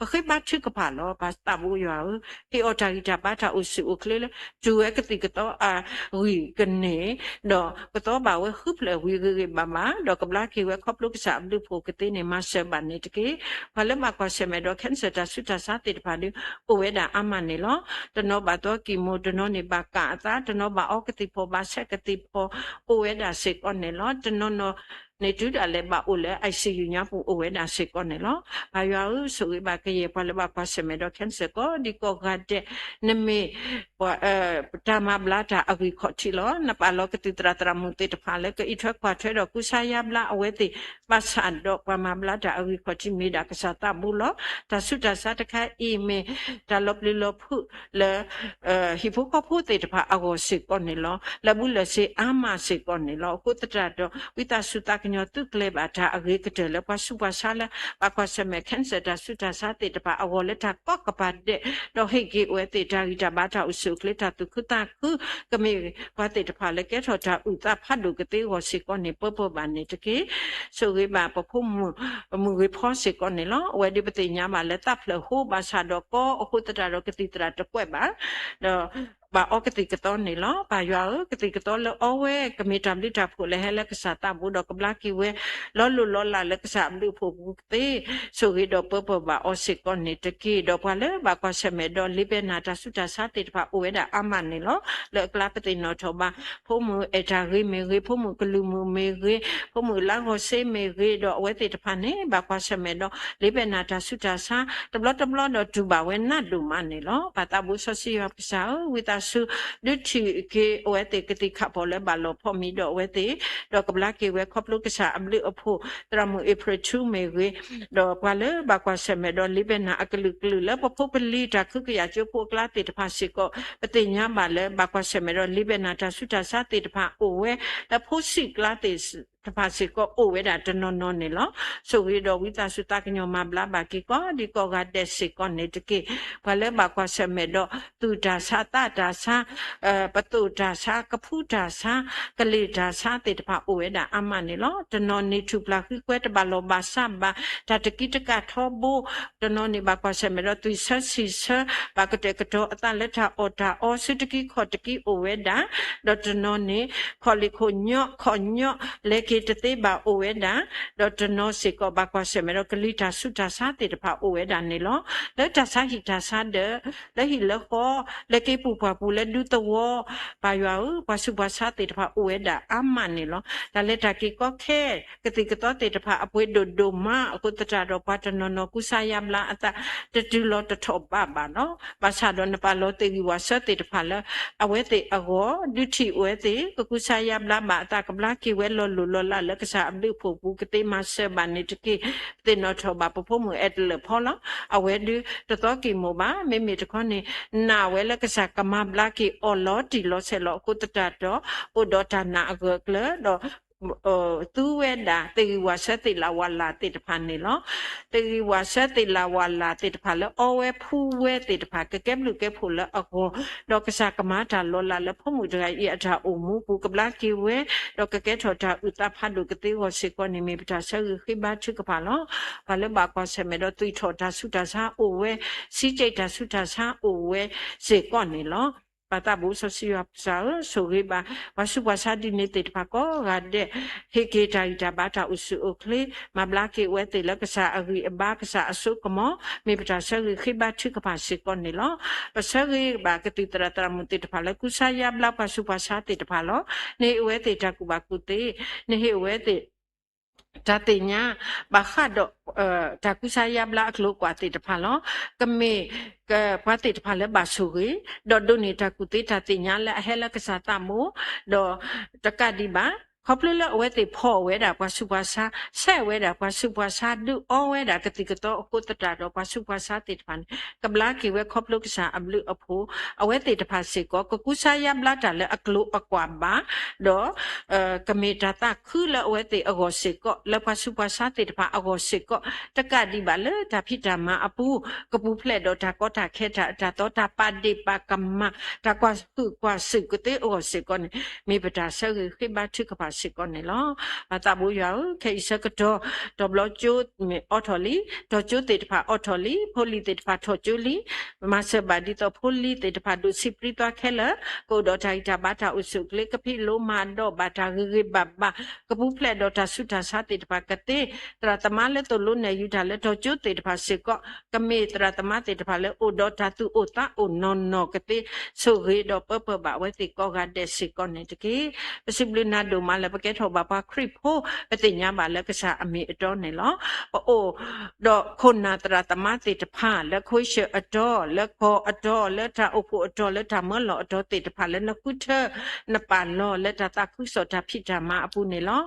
အဃိ ပဃ့ဘါထုကဖၣ်လီၤ. ပၢ်သးဘိယွၤဧၢ, ဟ့ၣ်အီၤတၢ်ဂံၢ်တၢ်ဘါတၢ်အိၣ်ဆူၣ်အိၣ်ချ့လၢ တုၤဝဲကသံၣ်ကသီအဂံၢ်ကန့ၢ် ဒီးကသီဘၣ်ဝဲဃုဖျၢၣ်ဝံၤဂ့ၤဂ့ၤဘၣ်ဘၣ် ဒီးကဘျါက့ၤဝဲခီဖျိကစၢ်အဘျုးအဖှိၣ်ကသ့န့ၣ် မၤစၢၤဘၣ်န့ၣ်တက့ၢ်. ပှၤလၢဘၣ်ကွၢ်ဆၢၣ်မဲာ်ဒီး cancer တၢ်ဆူးတၢ်ဆါသ့ၣ်တဖၣ်ဒီး အိၣ်ဝဲဒၣ်အါမးန့ၣ်လီၤ. တနီၤဘၣ်သီကံၢ်မိၢ်, တနီၤန့ၣ်ဘၣ်ကၢ်အသး, တနီၤဘၣ်အီကသံၣ်ဖီၣ်, ဘၣ်ဆဲးကသံၣ်ဖီၣ်, အိၣ်ဝဲဒၣ်စ့ၢ်ကီးန့ၣ်လီၤ. တနီၤနီၤ န့ၣ်တုၤဒၣ်လဲာ်ဘၣ်အိၣ်လၢ ICU ညါပူၤအိၣ်ဝဲဒၣ်စ့ၢ်ကီးန့ၣ်လီၤ. ပၢ်ယွၤဧၢ, ဆိၣ်ဂ့ၤဘၣ်ကယဲၢ်ပှၤလၢဘၣ်ကွၢ်ဆၢၣ်မဲာ်ဒီး cancer ကိးဒံကိးဂၤဒဲး, နမ့ၢ် တၢ်မၤဘျါတၢ်အဂံၢ်ခီၣ်ထံးလီၤ. နပာ်လီၤကသံၣ်သရၣ်သရၣ်မုၣ်သ့ၣ်တဖၣ်လၢကအံးထွဲကွၢ်ထွဲဒီးကူစါယါဘျါအဝဲသ့ၣ်, ဘၣ်ဆၣ်ဒီးပှၤမၤဘျါတၢ်အဂံၢ်ခီၣ်ထံးမ့ၢ်ဒၣ်ကစၢ်သးဘိလီၤ. တၢ်ဆူးတၢ်ဆါတခါအံၤမ့ၢ်တၢ်လီၤပျံၤလီၤဖုးလၢ ဟံၣ်ဖိဃီဖိသ့ၣ်တဖၣ်အဂီၢ်စ့ၢ်ကီးန့ၣ်လီၤ. လၢာ်ဘူၣ်လၢာ်စ့အါမးစ့ၢ်ကီးန့ၣ်လီၤ. အဃိသတးဒီး ဝံသးစူၤသးကညီၤသုးကျဲၤဘၣ်တၢ်အဂ့ၤကတၢၢ်လၢပှၤဆူးပှၤဆါလၢ ဘၣ်ကွၢ်ဆၢၣ်မဲာ် cancer တၢ်ဆူးတၢ်ဆါသ့ၣ်တဖၣ်အဂီၢ်လၢတၢ်ကိးကပၤဒဲး, ဒီးဟ့ၣ်က့ၤအဝဲသ့ၣ်တၢ်ဂံၢ်တၢ်ဘါတၢ်အိၣ်ဆူၣ်အိၣ်ချ့ တၢ်သူၣ်ခုသးခု, ကမ့ၢ်ပှၤသ့ၣ်တဖၣ်လၢကဲထီၣ်တၢ်အုၣ်သးဖးဒိၣ်ကသ့အဂီၢ်စ့ၢ်ကီးန့ၣ် ပၢပၢဘၣ်န့ၣ်တက့ၢ်. ဆိၣ်ဂ့ၤဘၣ်ပဖိမုၣ် မုၢ်ဂ့ၤဖီစ့ၢ်ကီးန့ၣ်လီၤ. အဝဲဒၣ်ပသ့ၣ်ညါဘၣ်လၢသးဖျၢၣ်ဟိဘၣ်ဆၣ်ဒီးကီအဃိသတးဒီးကသံၣ်သရၣ်တကွဲးဘၣ်, ဒီး ဘၣ်အီကသံၣ်ကသီန့ၣ်လီၤ. ပၢ်ယွၤဧၢ, ကသံၣ်ကသီလၢအီဝဲ ကမ့ၢ်တၢ်ဘျုးတၢ်ဖှိၣ်လၢဟဲလၢကစၢ်သးဘိဒီးကဘျါက့ၤဝဲ လီၤလိၢ်လီၤလးလၢကစၢ်အဘျုးအဖှိၣ်ပူၤကသ့, ဆိၣ်ဂ့ၤဒီးပၢပၢဘၣ်အီၤစ့ၢ်ကီးန့ၣ်တက့ၢ်. ဒီးပှၤလၢဘၣ်ကွၢ်ဆၢၣ်မဲာ်ဒီးလ့ဘဲနၤတၢ်ဆူးတၢ်ဆါသ့ၣ်တဖၣ်အိၣ်ဝဲဒၣ်အါမးန့ၣ်လီၤ. လၢအကျါပသ့ၣ်နီၣ်ထီၣ်ဘၣ် ဖိမုၣ်အဲၣ်တၢ်ဂ့ၤမ့ၢ်ဂ့ၤ, ဖိမုၣ်ကလူးမုၣ်မ့ၢ်ဂ့ၤ, ဖိမုၣ်လါဂီၤစ့မ့ၢ်ဂ့ၤ, ဒီးအဝဲသ့ၣ်တဖၣ်န့ၣ် ဘၣ်ကွၢ်ဆၢၣ်မဲာ်ဒီး လ့ဘဲနၤတၢ်ဆူးတၢ်ဆါ တဘျီတဘျီဒီးတူၢ်ဘၣ်ဝဲနးဒိၣ်မးန့ၣ်လီၤ. ပၢ်သးဘိစီဆှံယွၤကစၢ်ဧၢ, ဝံသးစူၤ ဒုးထံၣ်က့ၤအဝဲသ့ၣ်ကသံၣ်ခးဖီၣ်လၢဘၣ်လီၤဖီးမံၤဒီးအဝဲသ့ၣ်, ဒီးကဘျါက့ၤဝဲခီဖျိကစၢ်အဘျုးအဖှိၣ် သရၣ်မုၣ်အ့ဖြ့ၣ်ထူမ့ၢ်ဂ့ၤ, ဒီးပှၤလၢဘၣ်ကွၢ်ဆၢၣ်မဲာ်ဒီးလ့ဘဲနၤအကလုာ်ကလုာ်လၢပဖိပလံၤတၢ်ခုကယၢ်ကၠိဖိအကျါသ့ၣ်တဖၣ်စ့ၢ်ကီး, ပသ့ၣ်ညါဘၣ်လၢဘၣ်ကွၢ်ဆၢၣ်မဲာ်ဒီးလ့ဘဲနၤတၢ်ဆူးတၢ်ဆါသ့ၣ်တဖၣ်အိၣ်ဝဲ လၢဖိဆံးကျါသ့ၣ်တဖၣ်စ့ၢ်ကီးအိၣ်ဝဲဒၣ်တနီၤနီၤန့ၣ်လီၤ. ဆိၣ်ဂ့ၤဒီးဝံသးစူၤသးကညီၤမၤဘျါဘၣ်က့ၤကိးဒံကိးဂၤဒဲးစ့ၢ်ကီးန့ၣ်တက့ၢ်. ပှၤလၢဘၣ်ကွၢ်ဆၢၣ်မဲာ်ဒီး သူၣ်တၢ်ဆါသးတၢ်ဆါ ပသိၣ်တၢ်ဆါ ကဖူတၢ်ဆါ ကလ့ၣ်တၢ်ဆါသ့ၣ်တဖၣ်အိၣ်ဝဲဒၣ်အါမးန့ၣ်လီၤ. တနီၤန့ၣ်ထူၣ်ပျၢ်ဃံကွဲတဘၣ်လီၢ်ဘၣ်စးဘၣ် တၢ်တကံတကးထီဘိ, တနီၤန့ၣ်ဘၣ်ကွၢ်ဆၢၣ်မဲာ်ဒီးသွံၣ်ဆၢဆံၣ်ဆၢ ဘၣ်ကတဲာ်ကတီၤအသးလၢတၢ်အီၣ်တၢ်အီ စုတကံခီၣ်တကံအိၣ်ဝဲဒၣ်, ဒီးတနီၤန့ၣ် ခီၣ်လ့ၣ်ခိၣ်ညီ ခီၣ်ညီ လဲၤက့ၤတသ့ဘၣ်အိၣ်ဝဲဒၣ်, ဒီးတနီၤစ့ၢ်ကီးဘၣ်ကွၢ်ဆၢၣ်မဲာ်ဒီးကလံၤတၢ်ဆူးတၢ်ဆါသ့ၣ်တဖၣ်အိၣ်ဝဲဒၣ်န့ၣ်လီၤ. လၢတၢ်ဆါဟံၣ်တၢ်ဆါဒီး လၢဟံၣ်လၢဃီ လၢက့ၤပူၤပှၢ်ပူၤလၢဒူသဝီ, ပၢ်ယွၤဧၢ, ပှၤဆူးပှၤဆါသ့ၣ်တဖၣ်အိၣ်ဝဲဒၣ်အါမးန့ၣ်လီၤ. တၢ်လဲၤတၢ်က့ၤကီခဲ ကသံၣ်ကသီသ့ၣ်တဖၣ်အပှ့ၤဒိၣ်ဒိၣ်မးအဃိသတးဒီး ပှၤတနီၤနီၤကူစါယါဘျါအသး တတုၤလီၤတထီၣ်ဘးဘၣ်လီၤ. ဘၣ်ဆၣ်ဒီးနပာ်လီၤသ့ၣ်ဂံၢ်ဝၣ်ဆၢသ့ၣ်တဖၣ်လၢ အဝဲသ့ၣ်အဂီၢ် ဒုးထံၣ်အဝဲသ့ၣ် ကကူစါယါဘျါဘၣ်အသး ကဘျါက့ၤဝဲလီၤလိၢ်လီၤလးလၢကစၢ်အဘျုးအဖှိၣ်ပူၤကသ့မၤစၢၤဘၣ်န့ၣ်တက့ၢ်. ပသ့ၣ်နီၣ်ထီၣ်ဘၣ်ပဖိမုၣ်အဲၣ်တလၢၣ်ဖီလီၤ. အဝဲဒုးတသီကံၢ်မိၢ်ဘၣ်, မ့မ့ၢ်တခီန့ၣ် နာ်ဝဲလၢကစၢ်ကမၤဘျါက့ၤအီၤလီၤတံၢ်လီၤဆဲးလီၤအဃိသတးဒီး အိၣ်ဒီးတၢ်နာ်အဂၢၢ်အကျၢၤဒီး သူဝဲဒၣ်သ့ၣ်ဂံၢ်ဝၣ်ဆၢသ့ၣ်လၣ်ဝၣ်လၢ်သ့ၣ်တဖၣ်န့ၣ်လီၤ. သ့ၣ်ဂံၢ်ဝၣ်ဆၢသ့ၣ်လၣ်ဝၣ်လၢ်သ့ၣ်တဖၣ်လၢအီဝဲဖှူဝဲသ့ၣ်တဖၣ် ကကဲဘျုးကဲဖှိၣ်လၢအဂီၢ်, ဒီးကစၢ်ကမၤတၢ်လီၤလးလၢဖိမုၣ်တဂၤအံၤအတၢ်အိၣ်မူပူၤ ကဘျါက့ၤဝဲ, ဒီးကကဲထီၣ်တၢ်အုၣ်သးဖးဒိၣ်ကသ့အဂီၢ်စ့ၢ်ကီးန့ၣ် မ့ၢ်ပတၢ်ဆၢဂ့ၤဃ့ဘါထုကဖၣ်လီၤ. ပှၤလၢဘၣ်ကွၢ်ဆၢၣ်မဲာ်ဒီးသွံၣ်ထီၣ်တၢ်ဆူးတၢ်ဆါအိၣ်ဝဲ, စံးကဲးတၢ်ဆူးတၢ်ဆါအိၣ်ဝဲစ့ၢ်ကီးန့ၣ်လီၤ. ပၢ်သးဘိစီဆှံယွၤကစၢ်ဧၢ, ဆိၣ်ဂ့ၤဘၣ် ပှၤဆူးပှၤဆါဒ်န့ၣ်သ့ၣ်တဖၣ်ကိးဂၤဒဲး, ဟ့ၣ်က့ၤတၢ်ဂံၢ်တၢ်ဘါတၢ်အိၣ်ဆူၣ်အိၣ်ချ့, မၤဘျါက့ၤအဝဲသ့ၣ်လၢကစၢ်အဂံၢ်အဘါ ကစၢ်အစိကမီၤ, မ့ၢ်ပတၢ်ဆၢဂ့ၤဃ့ဘါထုကဖၣ်စ့ၢ်ကီးန့ၣ်လီၤ. ပဆၢဂ့ၤဘၣ်ကသံၣ်သရၣ်သရၣ်မုၣ်သ့ၣ်တဖၣ်လၢကူစါယါဘျါပှၤဆူးပှၤဆါသ့ၣ်တဖၣ်လီၤ. နဟ့ၣ်အဝဲသ့ၣ်တၢ်ကူၣ်ဘၣ်ကူၣ်သ့, နဟ့ၣ်အဝဲသ့ၣ် တၢ်သ့ၣ်ညါ ဘၣ်ဃးဒီး တၢ်ကူစါယါဘျါအကျိၤအကွာ်သ့ၣ်တဖၣ်လီၤ. ကမ့ၢ် ပှၤသ့ၣ်တဖၣ်လၢဘၣ်ဆိၣ်ဂ့ၤ, ဒီးဒိးန့ၢ်တၢ်ကူၣ်သ့တၢ်သ့ၣ်ညါလၢအဟဲလၢကစၢ်သးဘိ, ဒီးတကးဒံးဘၣ် ခီဖျိလၢအဝဲသ့ၣ်ဖီၣ်ဝဲဒၣ်ပှၤဆူးပှၤဆါ, ဆဲးဝဲဒၣ်ပှၤဆူးပှၤဆါ, ဒုးအီဝဲဒၣ်ကသံၣ်ကသီအဃိသတးဒီး ပှၤဆူးပှၤဆါသ့ၣ်တဖၣ်န့ၣ် ကဘျါက့ၤဝဲခီဖျိကစၢ်အဘျုးအဖှိၣ်, အဝဲသ့ၣ်တဖၣ်စ့ၢ်ကီး ကကူစါယါဘျါတၢ်လၢအကျိၤအကွာ်ဘၣ်, ဒီး ကမ့ၢ်တၢ်သးခုလၢအဝဲသ့ၣ်အဂီၢ်စ့ၢ်ကီး, လၢပှၤဆူးပှၤဆါသ့ၣ်တဖၣ်အဂီၢ်စ့ၢ်ကီး, တကးဒံးဘၣ်လၢတၢ်ဖံးတၢ်မၤအပူၤ, ကပူၤဖျဲးဒီးတၢ်ကီတၢ်ခဲတၢ်အတၢ်သီတၢ်ပာ်ဒ့ၣ်ပာ်ကမၣ်, တၢ်ကွၢ်ဟုၣ်ကွၢ်စူၣ်ကသ့အဂီၢ်စ့ၢ်ကီးန့ၣ်, မ့ၢ်ပတၢ်ဆၢဂ့ၤဃ့ဘါထုကဖၣ်စ့ၢ်ကီးန့ၣ်လီၤ. ပၢ်သးဘိယွၤဧၢ, ခဲအံၤဆၢကတီၢ် တီၤဘျီကၠိမ့ၢ်အိးထီၣ်လံ, တီၤကၠိသ့ၣ်တဖၣ်အိးထီၣ်လံ, ဖိလံၤသ့ၣ်တဖၣ်ထီၣ်ကၠိလံ, မၤစၢၤဘၣ်ဒ်သိးဖိလံၤသ့ၣ်တဖၣ်ဒိၣ်ဆံးပြံသွါခဲလၢာ်, ကအိၣ်ဒီးတၢ်ဂံၢ်တၢ်ဘါတၢ်အိၣ်ဆူၣ်အိၣ်ချ့, ကဖံးလိမၤဒိးဘၣ်တၢ်ဂ့ၤဂ့ၤဘၣ်ဘၣ်, ကပူၤဖျဲးဒီးတၢ်ဆူးတၢ်ဆါသ့ၣ်တဖၣ်ကသ့, သရၣ်သမါလၢသိၣ်လိနဲၣ်ယုၤတၢ်လၢတီၤကၠိသ့ၣ်တဖၣ်စ့ၢ်ကီး, ကမ့ၢ်သရၣ်သမါသ့ၣ်တဖၣ်လၢအိၣ်ဒီးတၢ်သူၣ်အိၣ်သးအိၣ်နီၢ်နီၢ်ကသ့, ဆိၣ်ဂ့ၤဒီးပၢပၢၢ်ဘၣ်အဝဲသ့ၣ်ကိးဂၤဒဲးစ့ၢ်ကီးန့ၣ်တက့ၢ်. ပစံးဘျုးနၤဒိၣ်မး လၢပကဲထီၣ်ဘၣ်ပှၤခရံာ်ဖိ, ပသ့ၣ်ညါဘၣ်လၢကစၢ်အမ့ၢ်အတီန့ၣ်လီၤ. ပအိၣ်ဒီးခိၣ်နၢ်သရၣ်သမါသ့ၣ်တဖၣ် လၢခိၣ်ဆၢၣ်အတီ, လၢကီၢ်အတီ, လၢတၢ်အိၣ်ဖှိၣ်အတီ, လၢတၢ်မၢလီၢ်အတီသ့ၣ်တဖၣ် လၢနဃုထၢနပာ်လီၤ လၢတၢ်သးခုကစီၣ်တၢ်ဖံးတၢ်မၤအပူၤန့ၣ်လီၤ.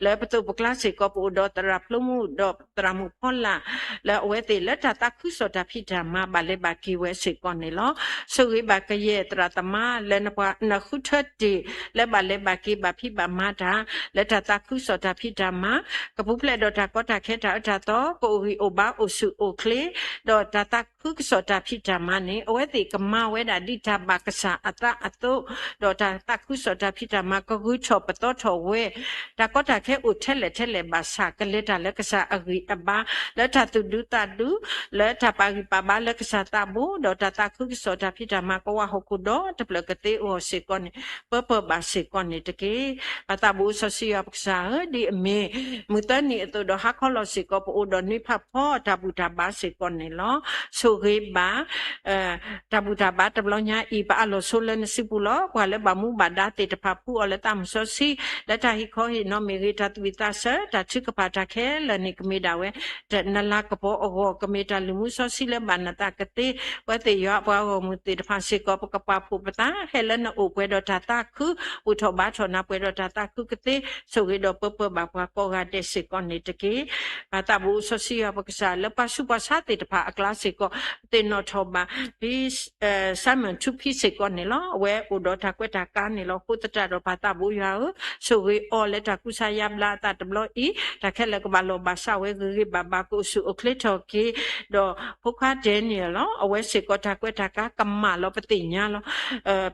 လၢပသိးပကျါစ့ၢ်ကီး ပအိၣ်ဒီးသရၣ်ဖျိမုၣ်ဒီး သရၣ်မုၣ်ဖီလာ်, လၢအဝဲသ့ၣ်လၢတၢ်သးခုကစီၣ်တၢ်ဖံးတၢ်မၤ ဘၣ်လဲၤဘၣ်က့ၤဝဲစ့ၢ်ကီးန့ၣ်လီၤ. ဆိၣ်ဂ့ၤဘၣ်ကယဲၢ်သရၣ်သမါ လၢနပှၤနဃုထၢတ့ၢ် လၢဘၣ်လဲၤဘၣ်က့ၤဘၣ်ဖံးဘၣ်မၤတၢ် လၢတၢ်သးခုကစီၣ်တၢ်ဖံးတၢ်မၤ, ကပူၤဖျဲးဒီးတၢ်ကီတၢ်ခဲတၢ်အၢတၢ်သီ, ကအိၣ်ဂံၢ်အိၣ်ဘါအိၣ်ဆူၣ်အိၣ်ချ့, ဒီးတၢ်သးခုကစီၣ်တၢ်ဖံးတၢ်မၤန့ၣ် အဝဲသ့ၣ်ကမၤဝဲဒၣ်ဒ်တၢ်ဘၣ်ကစၢ်အသးအသိး, ဒီးတၢ်သးခုကစီၣ်တၢ်ဖံးတၢ်မၤကဂုၤထီၣ်ပသီထီၣ်ဝဲ, တၢ်ကီတၢ်ခဲအိၣ်ထဲလဲၣ်ထဲလဲၣ်ဘၣ်ဆၣ် ကလဲၤတၢ်လၢကစၢ်အဂံၢ်အဘါ, လၢတၢ်သူၣ်ဒူသးဒူ, လၢတၢ်ပာ်ဂံၢ်ပာ်ဘါလၢကစၢ်သးဘိ, ဒီးတၢ်သးခုကစီၣ်တၢ်ဖံးတၢ်မၤကဝးဟီၣ်ခိၣ်ဒီတဖျၢၣ်ကသ့အဂီၢ်စ့ၢ်ကီးန့ၣ် ပၢပၢဘၣ်စ့ၢ်ကီးန့ၣ်တက့ၢ်. ပၢ်သးဘိစီဆှံယွၤပကစၢ်ဧၢ, ဒ်အမ့ၢ်မုၢ်သၢနံၤအသိးဒီးဟါခီလီၤစ့ၢ်ကီး ပအိၣ်ဒီးနွံဖးဖီတၢ်ဘူၣ်တၢ်ဘါစ့ၢ်ကီးန့ၣ်လီၤ. ဆိၣ်ဂ့ၤဘၣ် တၢ်ဘူၣ်တၢ်ဘါတဘျီညါအံၤ ပအးလီၤဆိလၢနစုပူၤလီၤ. ပှၤလၢဘၣ်မူဘၣ်ဒါသ့ၣ်တဖၣ် ဖှူအီၤလၢသးမုၢ်စီဆှံ, လၢတၢ်ဟ့ၣ်ခီဟ့ၣ်နီၤမ့ၢ်ဂ့ၤ, တၢ်သူၣ်ဝံၣ်သးဆၢ, တၢ်ထုကဖၣ်တၢ်ခဲလၢာ်န့ၣ် ကမ့ၢ်ဒၣ်ဝဲ နလၤကပီၤအဂီၢ်, ကမ့ၢ်တၢ်လုၢ်မူစီဆှံလၢဘၣ်နသးကသ့. ပဝဲသ့ၣ်ယွၤအပှၤဂီၢ်မုၢ်သ့ၣ်တဖၣ်စ့ၢ်ကီး ပကပာ်ဖှိၣ်ပသး ဟဲလၢနအိၣ်ပှဲၤဒီးတၢ်သးခု, ဘူၣ်ထီၣ်ဘါထီၣ်နၤ ပှဲၤဒီးတၢ်သးခုကသ့, ဆိၣ်ဂ့ၤဒီးပၢပၢဘၣ်ပှၤကိးဂၤဒဲးစ့ၢ်ကီးန့ၣ်တက့ၢ်. ပၢ်သးဘိစီဆှံယွၤပကစၢ် လၢပှၤဆူးပှၤဆါသ့ၣ်တဖၣ်အကျါစ့ၢ်ကီး ပသ့ၣ်နီၣ်ထီၣ်ဘၣ် ဖံ Simon ထူဖံစ့ၢ်ကီးန့ၣ်လီၤ. အဝဲအိၣ်ဒီးတၢ်ကွဲးတၢ်ကါန့ၣ်လီၤ. အဃိသတးဒီး ပၢ်သးဘိယွၤဧၢ, ဆိၣ်ဂ့ၤအီၤလၢတၢ်ကူစါယါဘျါအသးတဘျီအံၤ, တၢ်ခဲလၢာ်ကဘၣ်လီၢ်ဘၣ်စးဝဲဂ့ၤဂ့ၤဘၣ်ဘၣ် ကအိၣ်ဆူၣ်အိၣ်ချ့ထီၣ်က့ၤ, ဒီးဖိခွါ Daniel လီၤ. အဝဲစ့ၢ်ကီးတၢ်ကွဲးတၢ်ကါကမၣ်လီၤ ပသ့ၣ်ညါလီၤ.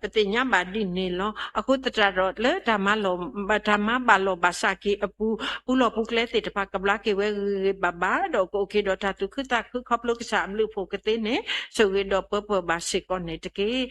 ပသ့ၣ်ညါဘၣ်ဒ်န့ၣ်လီၤ. အဃိသတးဒီးလၢတၢ်မၤလီၢ် တၢ်မၤဘၣ်လီၢ်ဘၣ်စးက့ၤအပူၤ, ပူၤလီၢ်ပူၤကျဲသ့ၣ်တဖၣ် ကဘျါက့ၤဝဲဂ့ၤဂ့ၤဘၣ်ဘၣ်, ဒီးကအိၣ်က့ၤဒီးတၢ်သူၣ်ခုသးခုခီဖျိကစၢ်အဘျုးအဖှိၣ်ကသ့န့ၣ် ဆိၣ်ဂ့ၤဒီးပၢပၢဘၣ်စ့ၢ်ကီးန့ၣ်တက့ၢ်.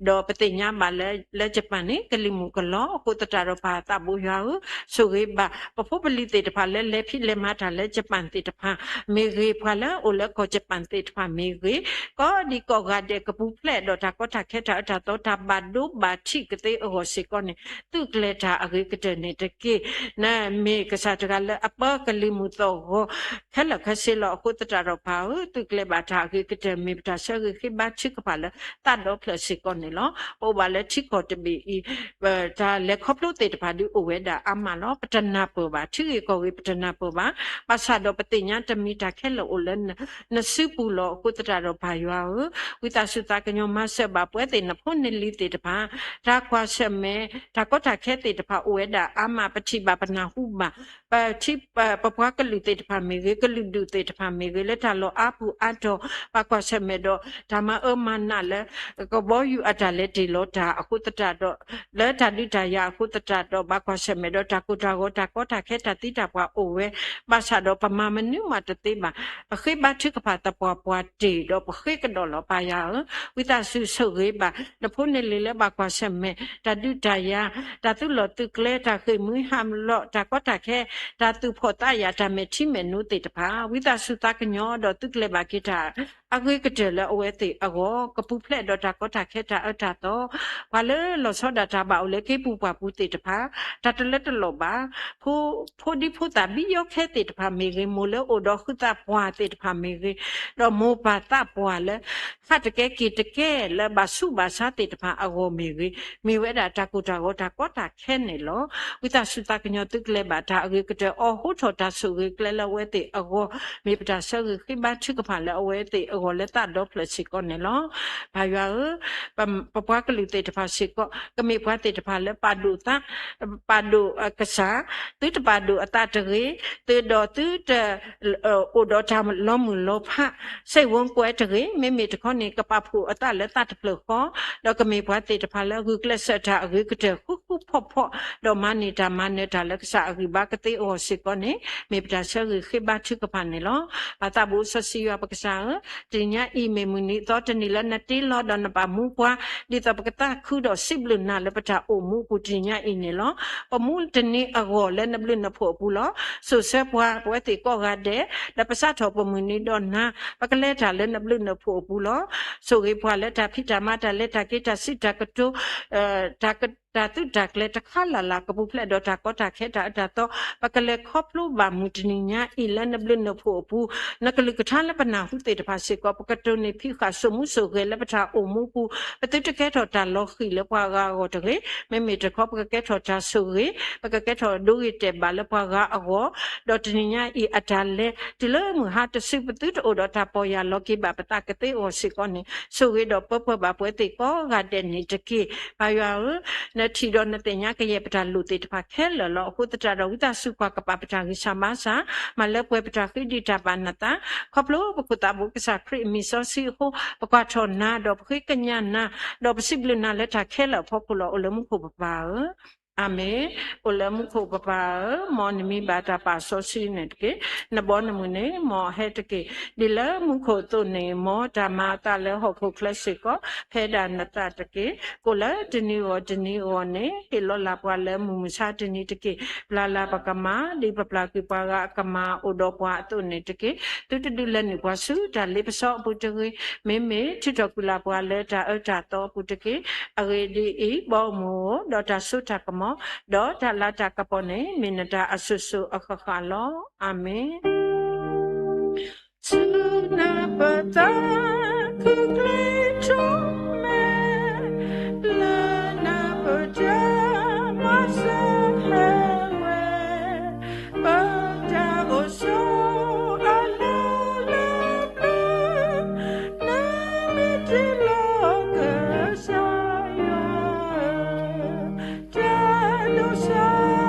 ဒီးပသ့ၣ်ညါဘၣ်လၢ လၢ Japan န့ၣ် ကလံၤမုၢ်ကလီၤ. အဃိသတးဒီး ပၢ်သးဘိယွၤဧၢ, ဆိၣ်ဂ့ၤဘၣ် ပဖိပလံၤသ့ၣ်တဖၣ်လၢလဲၤဖံးလဲၤမၤတၢ်လၢ Japan သ့ၣ်တဖၣ် မ့ၢ်ဂ့ၤ, ပှၤလၢအိၣ်လၢကီၢ် Japan သ့ၣ်တဖၣ်မ့ၢ်ဂ့ၤ, ကိးဒံကိးဂၤဒဲး ကပူၤဖျဲးဒီးတၢ်ကီတၢ်ခဲတၢ်အၢတၢ်သီတၢ်ဘၣ်ဒိဘၣ်ထံးကသ့အဂီၢ်စ့ၢ်ကီးန့ၣ် သုးကျဲၤတၢ်အဂ့ၤကတၢၢ်န့ၣ်တက့ၢ်. နမ့ၢ်ကစၢ်တဂၤလၢအပၢကလံၤမုၢ်သီၣ်ဂီၤ ခဲလၢာ်ခဲဆ့လီၤ. အဃိသတးဒီးပၢ်ဧၢ, သုးကျဲၤဘၣ်တၢ်အဂ့ၤကတၢၢ် မ့ၢ်ပတၢ်ဆၢဂ့ၤဃ့ဘါထုကဖၣ်လၢသးဒီဖျၢၣ်စ့ၢ်ကီးန့ၣ်လီၤ. ပအိၣ်ဘၣ်လၢထံကီၢ်တဘ့ၣ်အံၤ တၢ်လဲၤခီဖျိသ့ၣ်တဖၣ်ဒုးအိၣ်ဝဲဒၣ်အါမးလီၤ. ပတနၢ်ပၢၢ်ဘၣ်, ထံဂ့ၢ်ကီၢ်ဂ့ၢ်ပတနၢ်ပၢၢ်ဘၣ်. ဘၣ်ဆၣ်ဒီးပသ့ၣ်ညါတမံၤတၢ်ခဲလၢာ်အိၣ်လၢနစုပူၤလီၤ. အဃိသတးဒီးပၢ်ယွၤဧၢ, ဝံသးစူၤသးကညီၤမၤစၢၤဘၣ်ပဝဲသ့ၣ်နဖိနလံၤသ့ၣ်တဖၣ်, တၢ်ကွၢ်ဆၢၣ်မဲာ် တၢ်ကီတၢ်ခဲသ့ၣ်တဖၣ်အိၣ်ဝဲဒၣ်အါမး, ပထံၣ်ဘၣ်ပနၢ်ဟူဘၣ် ပထံၣ် ပပှၤကလုာ်သ့ၣ်တဖၣ်မ့ၢ်ဂ့ၤ, ကလုာ်ဒူၣ်သ့ၣ်တဖၣ်မ့ၢ်ဂ့ၤ, လၢတၢ်လီၢ်အါပူၤအါတီၤ ပကွၢ်ဆၢၣ်မဲာ်ဒီး တၢ်မၤအၢမၤနးလၢ ကဘီယူၤအတၢ်လဲၤတ့ၢ်လီၤတၢ်အဃိသတးဒီး လၢတၢ်ဒုးတၢ်ယၤအဃိသတးဒီး ဘၣ်ကွၢ်ဆၢၣ်မဲာ်ဒီး တၢ်ကိၢ်တၢ်ဂီၤ တၢ်ကီတၢ်ခဲ တၢ်သံတၢ်ပှၢ်အိၣ်ဝဲ, ဘၣ်ဆၣ်ဒီးပမၤမနုၤမးတသ့ဘၣ်. ပဃ့ဘါထုကဖၣ်သပှၢ်ပှၢ်တ့ၢ်ဒီး ပဃ့ကဒီးလီၤပၢ်ယွၤဧၢ, ဝံသးစူၤဆိၣ်ဂ့ၤဘၣ် နဖိနလံၤလၢဘၣ်ကွၢ်ဆၢၣ်မဲာ် တၢ်ဒုးတၢ်ယၤ တၢ်သူၣ်လီၢ်သူၣ်ကျဲ တၢ်ဃ့ၢ်မှံဟးလီၢ် တၢ်ကီတၢ်ခဲ တၢ်သူၣ်ဖှီၣ်သးယာ် တၢ်မဲာ်ထံမဲာ်နိသ့ၣ်တဖၣ် ဝံသးစူၤသးကညီၤဒီးသုးကျဲၤဘၣ်က့ၤတၢ် အဂ့ၤကတၢၢ်လၢအဝဲသ့ၣ်အဂီၢ် ကပူၤဖျဲးဒီးတၢ်ကီတၢ်ခဲတၢ်အၢတၢ်သီ, ပှၤလၢလီၤဆီဒၣ်တၢ်ဘၣ်အိၣ်လၢက့ၤပူၤပှၢ်ပူၤသ့ၣ်တဖၣ် တၢ်တလၢတလီၢ်ဘၣ်, ဖိဒံဖိသၣ်ဘံယီခဲသ့ၣ်တဖၣ်မ့ၢ်ဂ့ၤ, မိၢ်လၢအိၣ်ဒီးဃုသးပှၢ်သ့ၣ်တဖၣ်မ့ၢ်ဂ့ၤ, ဒီးမိၢ်ပၢ်သးပှၢ်လၢ ဟးတကဲက့ၤတကဲလၢဘၣ်ဆူးဘၣ်ဆါသ့ၣ်တဖၣ်အဂီၢ်မ့ၢ်ဂ့ၤ, မ့ၢ်ဝဲဒၣ်တၢ်ကိၢ်တၢ်ဂီၤတၢ်ကီတၢ်ခဲန့ၣ်လီၤ. ဝံသးစူၤသးကညီၤသုးကျဲၤဘၣ်တၢ်အဂ့ၤကတၢၢ် အိးထီၣ်တၢ်ဆိၣ်ဂ့ၤကျဲလၢအဝဲသ့ၣ်အဂီၢ်, မ့ၢ်ပတၢ်ဆၢဂ့ၤဃ့ဘါထုကဖၣ်လၢအဝဲသ့ၣ်အဂီၢ်လၢသးဒီဖျၢၣ်စ့ၢ်ကီးန့ၣ်လီၤ. ပၢ်ယွၤဧၢ, ပပှၤကလုာ်သ့ၣ်တဖၣ်စ့ၢ်ကီး ကမ့ၢ်ပှၤသ့ၣ်တဖၣ်လၢပာ်ဒိၣ်သး, ပာ်ဒိၣ်ကစၢ်, သုတပာ်ဒိၣ်အသးတဂ့ၤ, သုဒီးသုတ အိၣ်ဒီးတၢ်လီၤမုၢ်လီၤဖး စိတ်ဝင်စားတဂ့ၤ, မ့မ့ၢ်တခီန့ၣ် ကပာ်ဖှိၣ်အသးလၢသးတဖျၢၣ်ဃီ, ဒီးကမ့ၢ်ပှၤသ့ၣ်တဖၣ်လၢဂုာ်ကျဲးစၢးတၢ်အဂ့ၤကတၢၢ်ဃူဃူဖိးဖိး, ဒီးမၤန့ၢ်တၢ်မၤနၢၤတၢ်လၢကစၢ်အဂံၢ်ဘါကသ့အဂီၢ်စ့ၢ်ကီးန့ၣ် မ့ၢ်ပတၢ်ဆၢဂ့ၤဃ့ဘါထုကဖၣ်န့ၣ်လီၤ. ပၢ်သးဘိစီဆှံယွၤပကစၢ်ဧၢ, တနံၤညါအံၤမ့ၢ်မုၢ်နံၤအသီတနံၤလၢနတ့လီၤ ဒီးနဘၣ်မူပှၤ, ဒ်သိးပကသးခုဒီးစံးဘျုးနၤလၢပတၢ်အိၣ်မူအပူၤတနံၤညါအံၤန့ၣ်လီၤ. ပမူတနံၤအဂီၢ်လၢနဘျုးနဖှိၣ်အပူၤလီၤ. စိာ်ဆှၢပှၤ ပဝဲသ့ၣ်ကိးဂၤဒဲး လၢပစးထီၣ်ပမုၢ်နံၤဒီးနၤ, ပကလဲၤတၢ်လၢနဘျုးနဖှိၣ်အပူၤလီၤ. ဆိၣ်ဂ့ၤပှၤလၢတၢ်ဖံးတၢ်မၤ တၢ်လဲၤတၢ်က့ၤ တၢ်စံးတၢ်ကတိၤ, တၢ်က တၢ်သုးတၢ်ကျဲၤတခါလၢ်လၢ် ကပူၤဖျဲးဒီးတၢ်ကီတၢ်ခဲတၢ်အၢတၢ်သီ, ပကလဲၤခီဖျိဘၣ်မုၢ်တနံၤညါအံၤ လၢနဘျုးနဖှိၣ်အပူၤ, နကလုၢ်ကထါလၢပနၢ်ဟူသ့ၣ်တဖၣ်စ့ၢ်ကီး ပကတိၢ်နီၣ်ဖံးဃာ် စိာ်မူစိာ်ဂဲၤလၢပတၢ်အိၣ်မူပူၤ, ပသုတကဲထီၣ်တၢ်လီၤဃံၤလၢပှၤဂၤအဂီၢ်တဂ့ၤ, မ့မ့ၢ်တခီ ပကကဲထီၣ်တၢ်ဆိၣ်ဂ့ၤ, ပကကဲထီၣ်ဒိဂ့ၤတဲာ်ဘၣ်လၢပှၤဂၤအဂီၢ်, ဒီးတနံၤညါအံၤအတၢ်လဲၤတုၤလၢမုၢ်ဟါတစု ပသုတအိၣ်ဒီးတၢ်ပီၢ်ယၢ်လီၤက့ၤဘၣ်ပသးကသ့အဂီၢ်စ့ၢ်ကီးန့ၣ် ဆိၣ်ဂ့ၤဒီးပၢပှဲၤဘၣ်ပှၤသ့ၣ်ကိးဂၤဒဲးန့ၣ်တက့ၢ်. ပၢ်ယွၤဧၢ, နထံၣ်ဒီးနသ့ၣ်ညါကယဲၢ်ပတၢ်လိၣ်သ့ၣ်တဖၣ်ခဲလၢာ်လီၤ. အဃိသတးဒီး ဝံသးစူၤကွၢ်ကပာ်ပတၢ်ဂံၢ်စၢ်ဘါစၢ်, မၤလၢပှဲၤပတၢ်ဃံဒံးတၢ်ဘၣ်နသး, ခီဖျိပခိၣ်သးဘိကစၢ်ခရံာ်အမံၤစီဆှံအဃိ ပကွၢ်ထီၣ်နၤ ဒီးပဃ့ကညးနၤ, ဒီးပစံးဘျုးနၤလၢတၢ်ခဲလၢာ်အဖီခိၣ်လီၤ. အိၣ်လၢမူခိၣ်ပပၢ်ဧၢ, အၤမ့ၣ်. အိၣ်လၢမူခိၣ်ပပၢ်ဧၢ, မ်နမံၤဘၣ်တၢ်ပာ်စီဆှံန့ၣ်တက့ၢ်. နဘီနမုၢ်န့ၣ် မ်အဟဲတက့ၢ်. ဒ်လၢမူခိၣ်အသိးန့ၣ် မ်တၢ်မၤအသးလၢဟီၣ်ခိၣ်ချၢစ့ၢ်ကီး ဖဲဒၣ်နသးတက့ၢ်. ကိးလၢတနံၤဂီၢ်တနံၤဂီၢ်န့ၣ် ဟ့ၣ်လီၤလၢ်ပှၤလၢမုၢ်မဆါတနံၤတက့ၢ်. ပျၢ်လၢ်ပကမၤ ဒ်ပပျၢ်ကွံာ်ပှၤဂၤအကမၤအိၣ်ဒီးပှၤအသိးန့ၣ်တက့ၢ်. သုတဒုးလဲၤနုာ်ပှၤဆူတၢ်လ့ပစီအပူၤတဂ့ၤ. မ့မ့ၢ်ထုးထီၣ်ကွံာ်လၢ်ပှၤလၢတၢ်အၢတၢ်သီအပူၤတက့ၢ်. အဂ့ၢ်ဒ်အံၤ, ဘီမုၢ်ဧၢ, ဒီးတၢ်စိတၢ်ကမီၤ, ဒီးတၢ်လၤတၢ်ကပီၤန့ၣ် မ့ၢ်နတၢ်အစိၤစိၤအဃၣ်ဃၣ်လီၤ. အၤမ့ၣ်. ဆူနၢ်ပသး ခုၣ်ချ့ထီၣ်မဲာ်, လၢနၢ်ပတၢ်မၤစၢၤဟဲဝဲ, ပတၢ်အိၣ်ဆိးအလီၢ်လၢပျၢၤ, နမ့ၢ်တ့လီၤကစၢ်ယွၤဧၢ, တၢ်ဒိၣ်စၢ်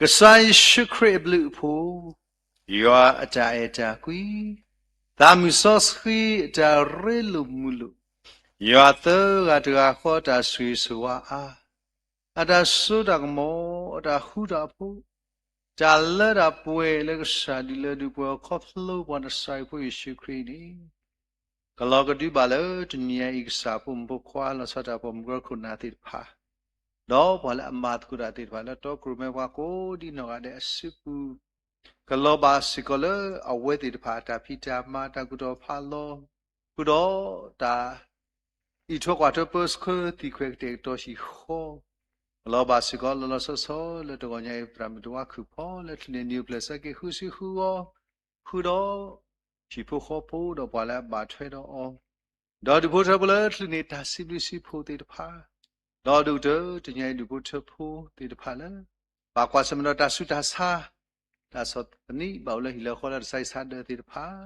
ကစၢ်ယ့ၣ်ၡူးခရံာ်အဘျုးအဖှိၣ်, ယွၤအတၢ်အဲၣ်တၢ်ကွံ, သးမုၢ်စီဆှံအတၢ်ရ့လိာ်မုာ်လိာ်, ယွၤသၢဂၤတဂၤဃီတၢ်ဆိၣ်ဂ့ၤဆိၣ်ဝါအါ, အတၢ်စိတၢ်ကမီၤ, အတၢ်ဃူတၢ်ဖိး, တၢ်လၢတၢ်ပှဲၤလၢကစၢ်ဒုးလၢဒုးပှဲၤအီၤခီဖျိပှၤနစၢ်အဖိယ့ၣ်ၡူးခရံာ်န့ၣ် ကလီၤကဒုဘၣ်လၢတနံၤအံၤ ကစၢ်ဖိမုၣ်ဖိခွါ လီၤဆီဒၣ်တၢ်ပိာ်မုၣ်ကရၢခိၣ်နၢ်သ့ၣ်တဖၣ်, ဒီးပှၤလၢအမၤသကိးတၢ်သ့ၣ်တဖၣ် လၢတီခိၣ်ရိၣ်မဲပှၤကိးဒံနီၢ်ဂၤဒဲးအစုပူၤ, ကလီၤဘၣ်စ့ၢ်ကီးလၢအဝဲသ့ၣ်တဖၣ် တၢ်ဖံးတၢ်မၤ တၢ်ကူၣ်တီၢ်ဖးလီၤ, ဃုာ်ဒီးတၢ် အံးထွဲကွၢ်ထွဲပၢဆှၢ သံခွဲးကတဲာ်ကတီၤဟံၣ်ဃီ, ကလီၤဘၣ်စ့ၢ်ကီးလီၤလီၤဆီဆီ လၢတဂီၤညါအံၤ သရၣ်မုၣ်တဝါခုၣ်ဖီ လၢချုးန့ၢ်နံၤအိၣ်ဖျဲၣ်ဆၢက့ၤ ဃုစုဃုအီၤ, ဃုာ်ဒီး ဟံၣ်ဖိဃီဖိဒီးပှၤလၢအဘၣ်ထွဲဒီးအီၤ, ဒီးဒူၣ်ဖိထၢဖိလၢချုးန့ၢ်တၢ်စံးဘျုးစံးဖှိၣ်သ့ၣ်တဖၣ်, ဒီးဒိၣ်ကတၢၢ်တနံၤအံၤ ဒူၣ်ဖိထၢဖိသ့ၣ်တဖၣ်လၢ ဘၣ်ကွၢ်ဆၢၣ်မဲာ်ဒီးတၢ်ဆူးတၢ်ဆါ, တၢ်ဆီၣ်သနံးဘၣ်အိၣ်လၢဟံၣ်လၢဃီလၢတၢ်ဆါဟံၣ်ဆါဒၢးသ့ၣ်တဖၣ်,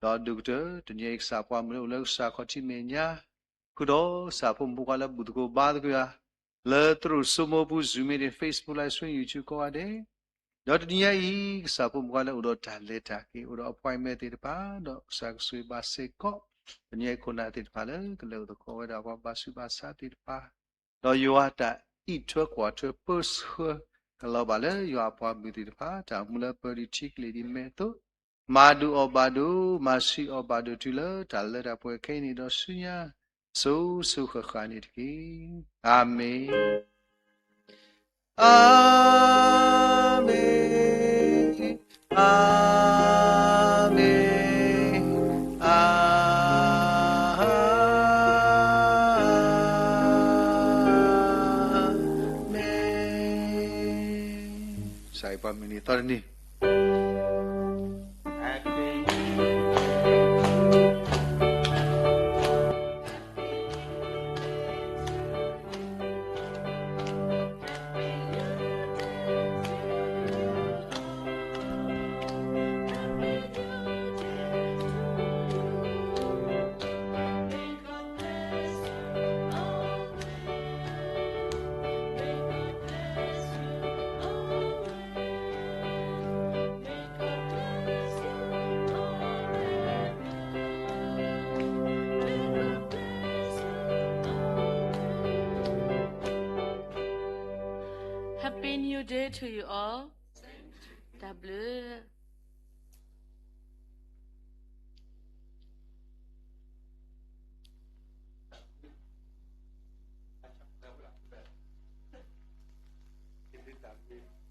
ဒီးဒိၣ်ကတၢၢ်တနံၤအံၤ ကစၢ်ပှၤမုၣ်လၢအိၣ်လၢကစၢ်ခီၣ်ထံးမဲာ်ညါ, ဃုာ်ဒီးကစၢ်ဖိမုၣ်ဖိခွါလၢဘူၣ်သကိးဘါသကိးယၤ, လၢသရိာ်စိမိၢ်ပူၤ Zoom meeting, Facebook live stream, YouTube ကိးဂၤဒဲး, ဒီးတနံၤညါအံၤ ကစၢ်ဖိမုၣ်ဖိခွါလၢအိၣ်ဒီးတၢ်လဲၤတၢ်က့ၤ အိၣ်ဒီး appointment သ့ၣ်တဖၣ်, ဒီးကစၢ်ကဆိၣ်ဂ့ၤဘၣ်စ့ၢ်ကီး တနံၤအံၤခိၣ်နၢ်သ့ၣ်တဖၣ်လၢကလဲၤအိၣ်သကိးဝဲဒၣ်ပှၤဘၣ်ဆူးဘၣ်ဆါသ့ၣ်တဖၣ်, ဒီးယွၤတၢ်အံးထွဲကွၢ်ထွဲပၢဆှၢ ကလီၤဘၣ်လၢယွၤအပှၤမုၣ်သ့ၣ်တဖၣ် တၢ်အိၣ်မူလၢပၢၤဒံးထံကလ့ၢ်ဒံးမဲာ်အသိး, မၤဒိၣ်အီၣ်ဘၣ်ဒိၣ်, မၤဆံးအီၣ်ဘၣ်ဒိၣ်တုၤလၢတၢ်လၢတၢ်ပှဲၤခဲအံၤန့ၣ်ဒီးဆူညါ စိၤစိၤဃၣ်ဃၣ်န့ၣ်တက့ၢ်. အၤမ့ၣ်. အၤမ့ၣ်, အၤမ့ၣ်, အၤမ့ၣ်. ကစၢ်ယွၤပှၤမုၢ်နံၤသီတနံၤHappy New Day to you all. တၢ်ဘျုး. တၢ်ဘျုး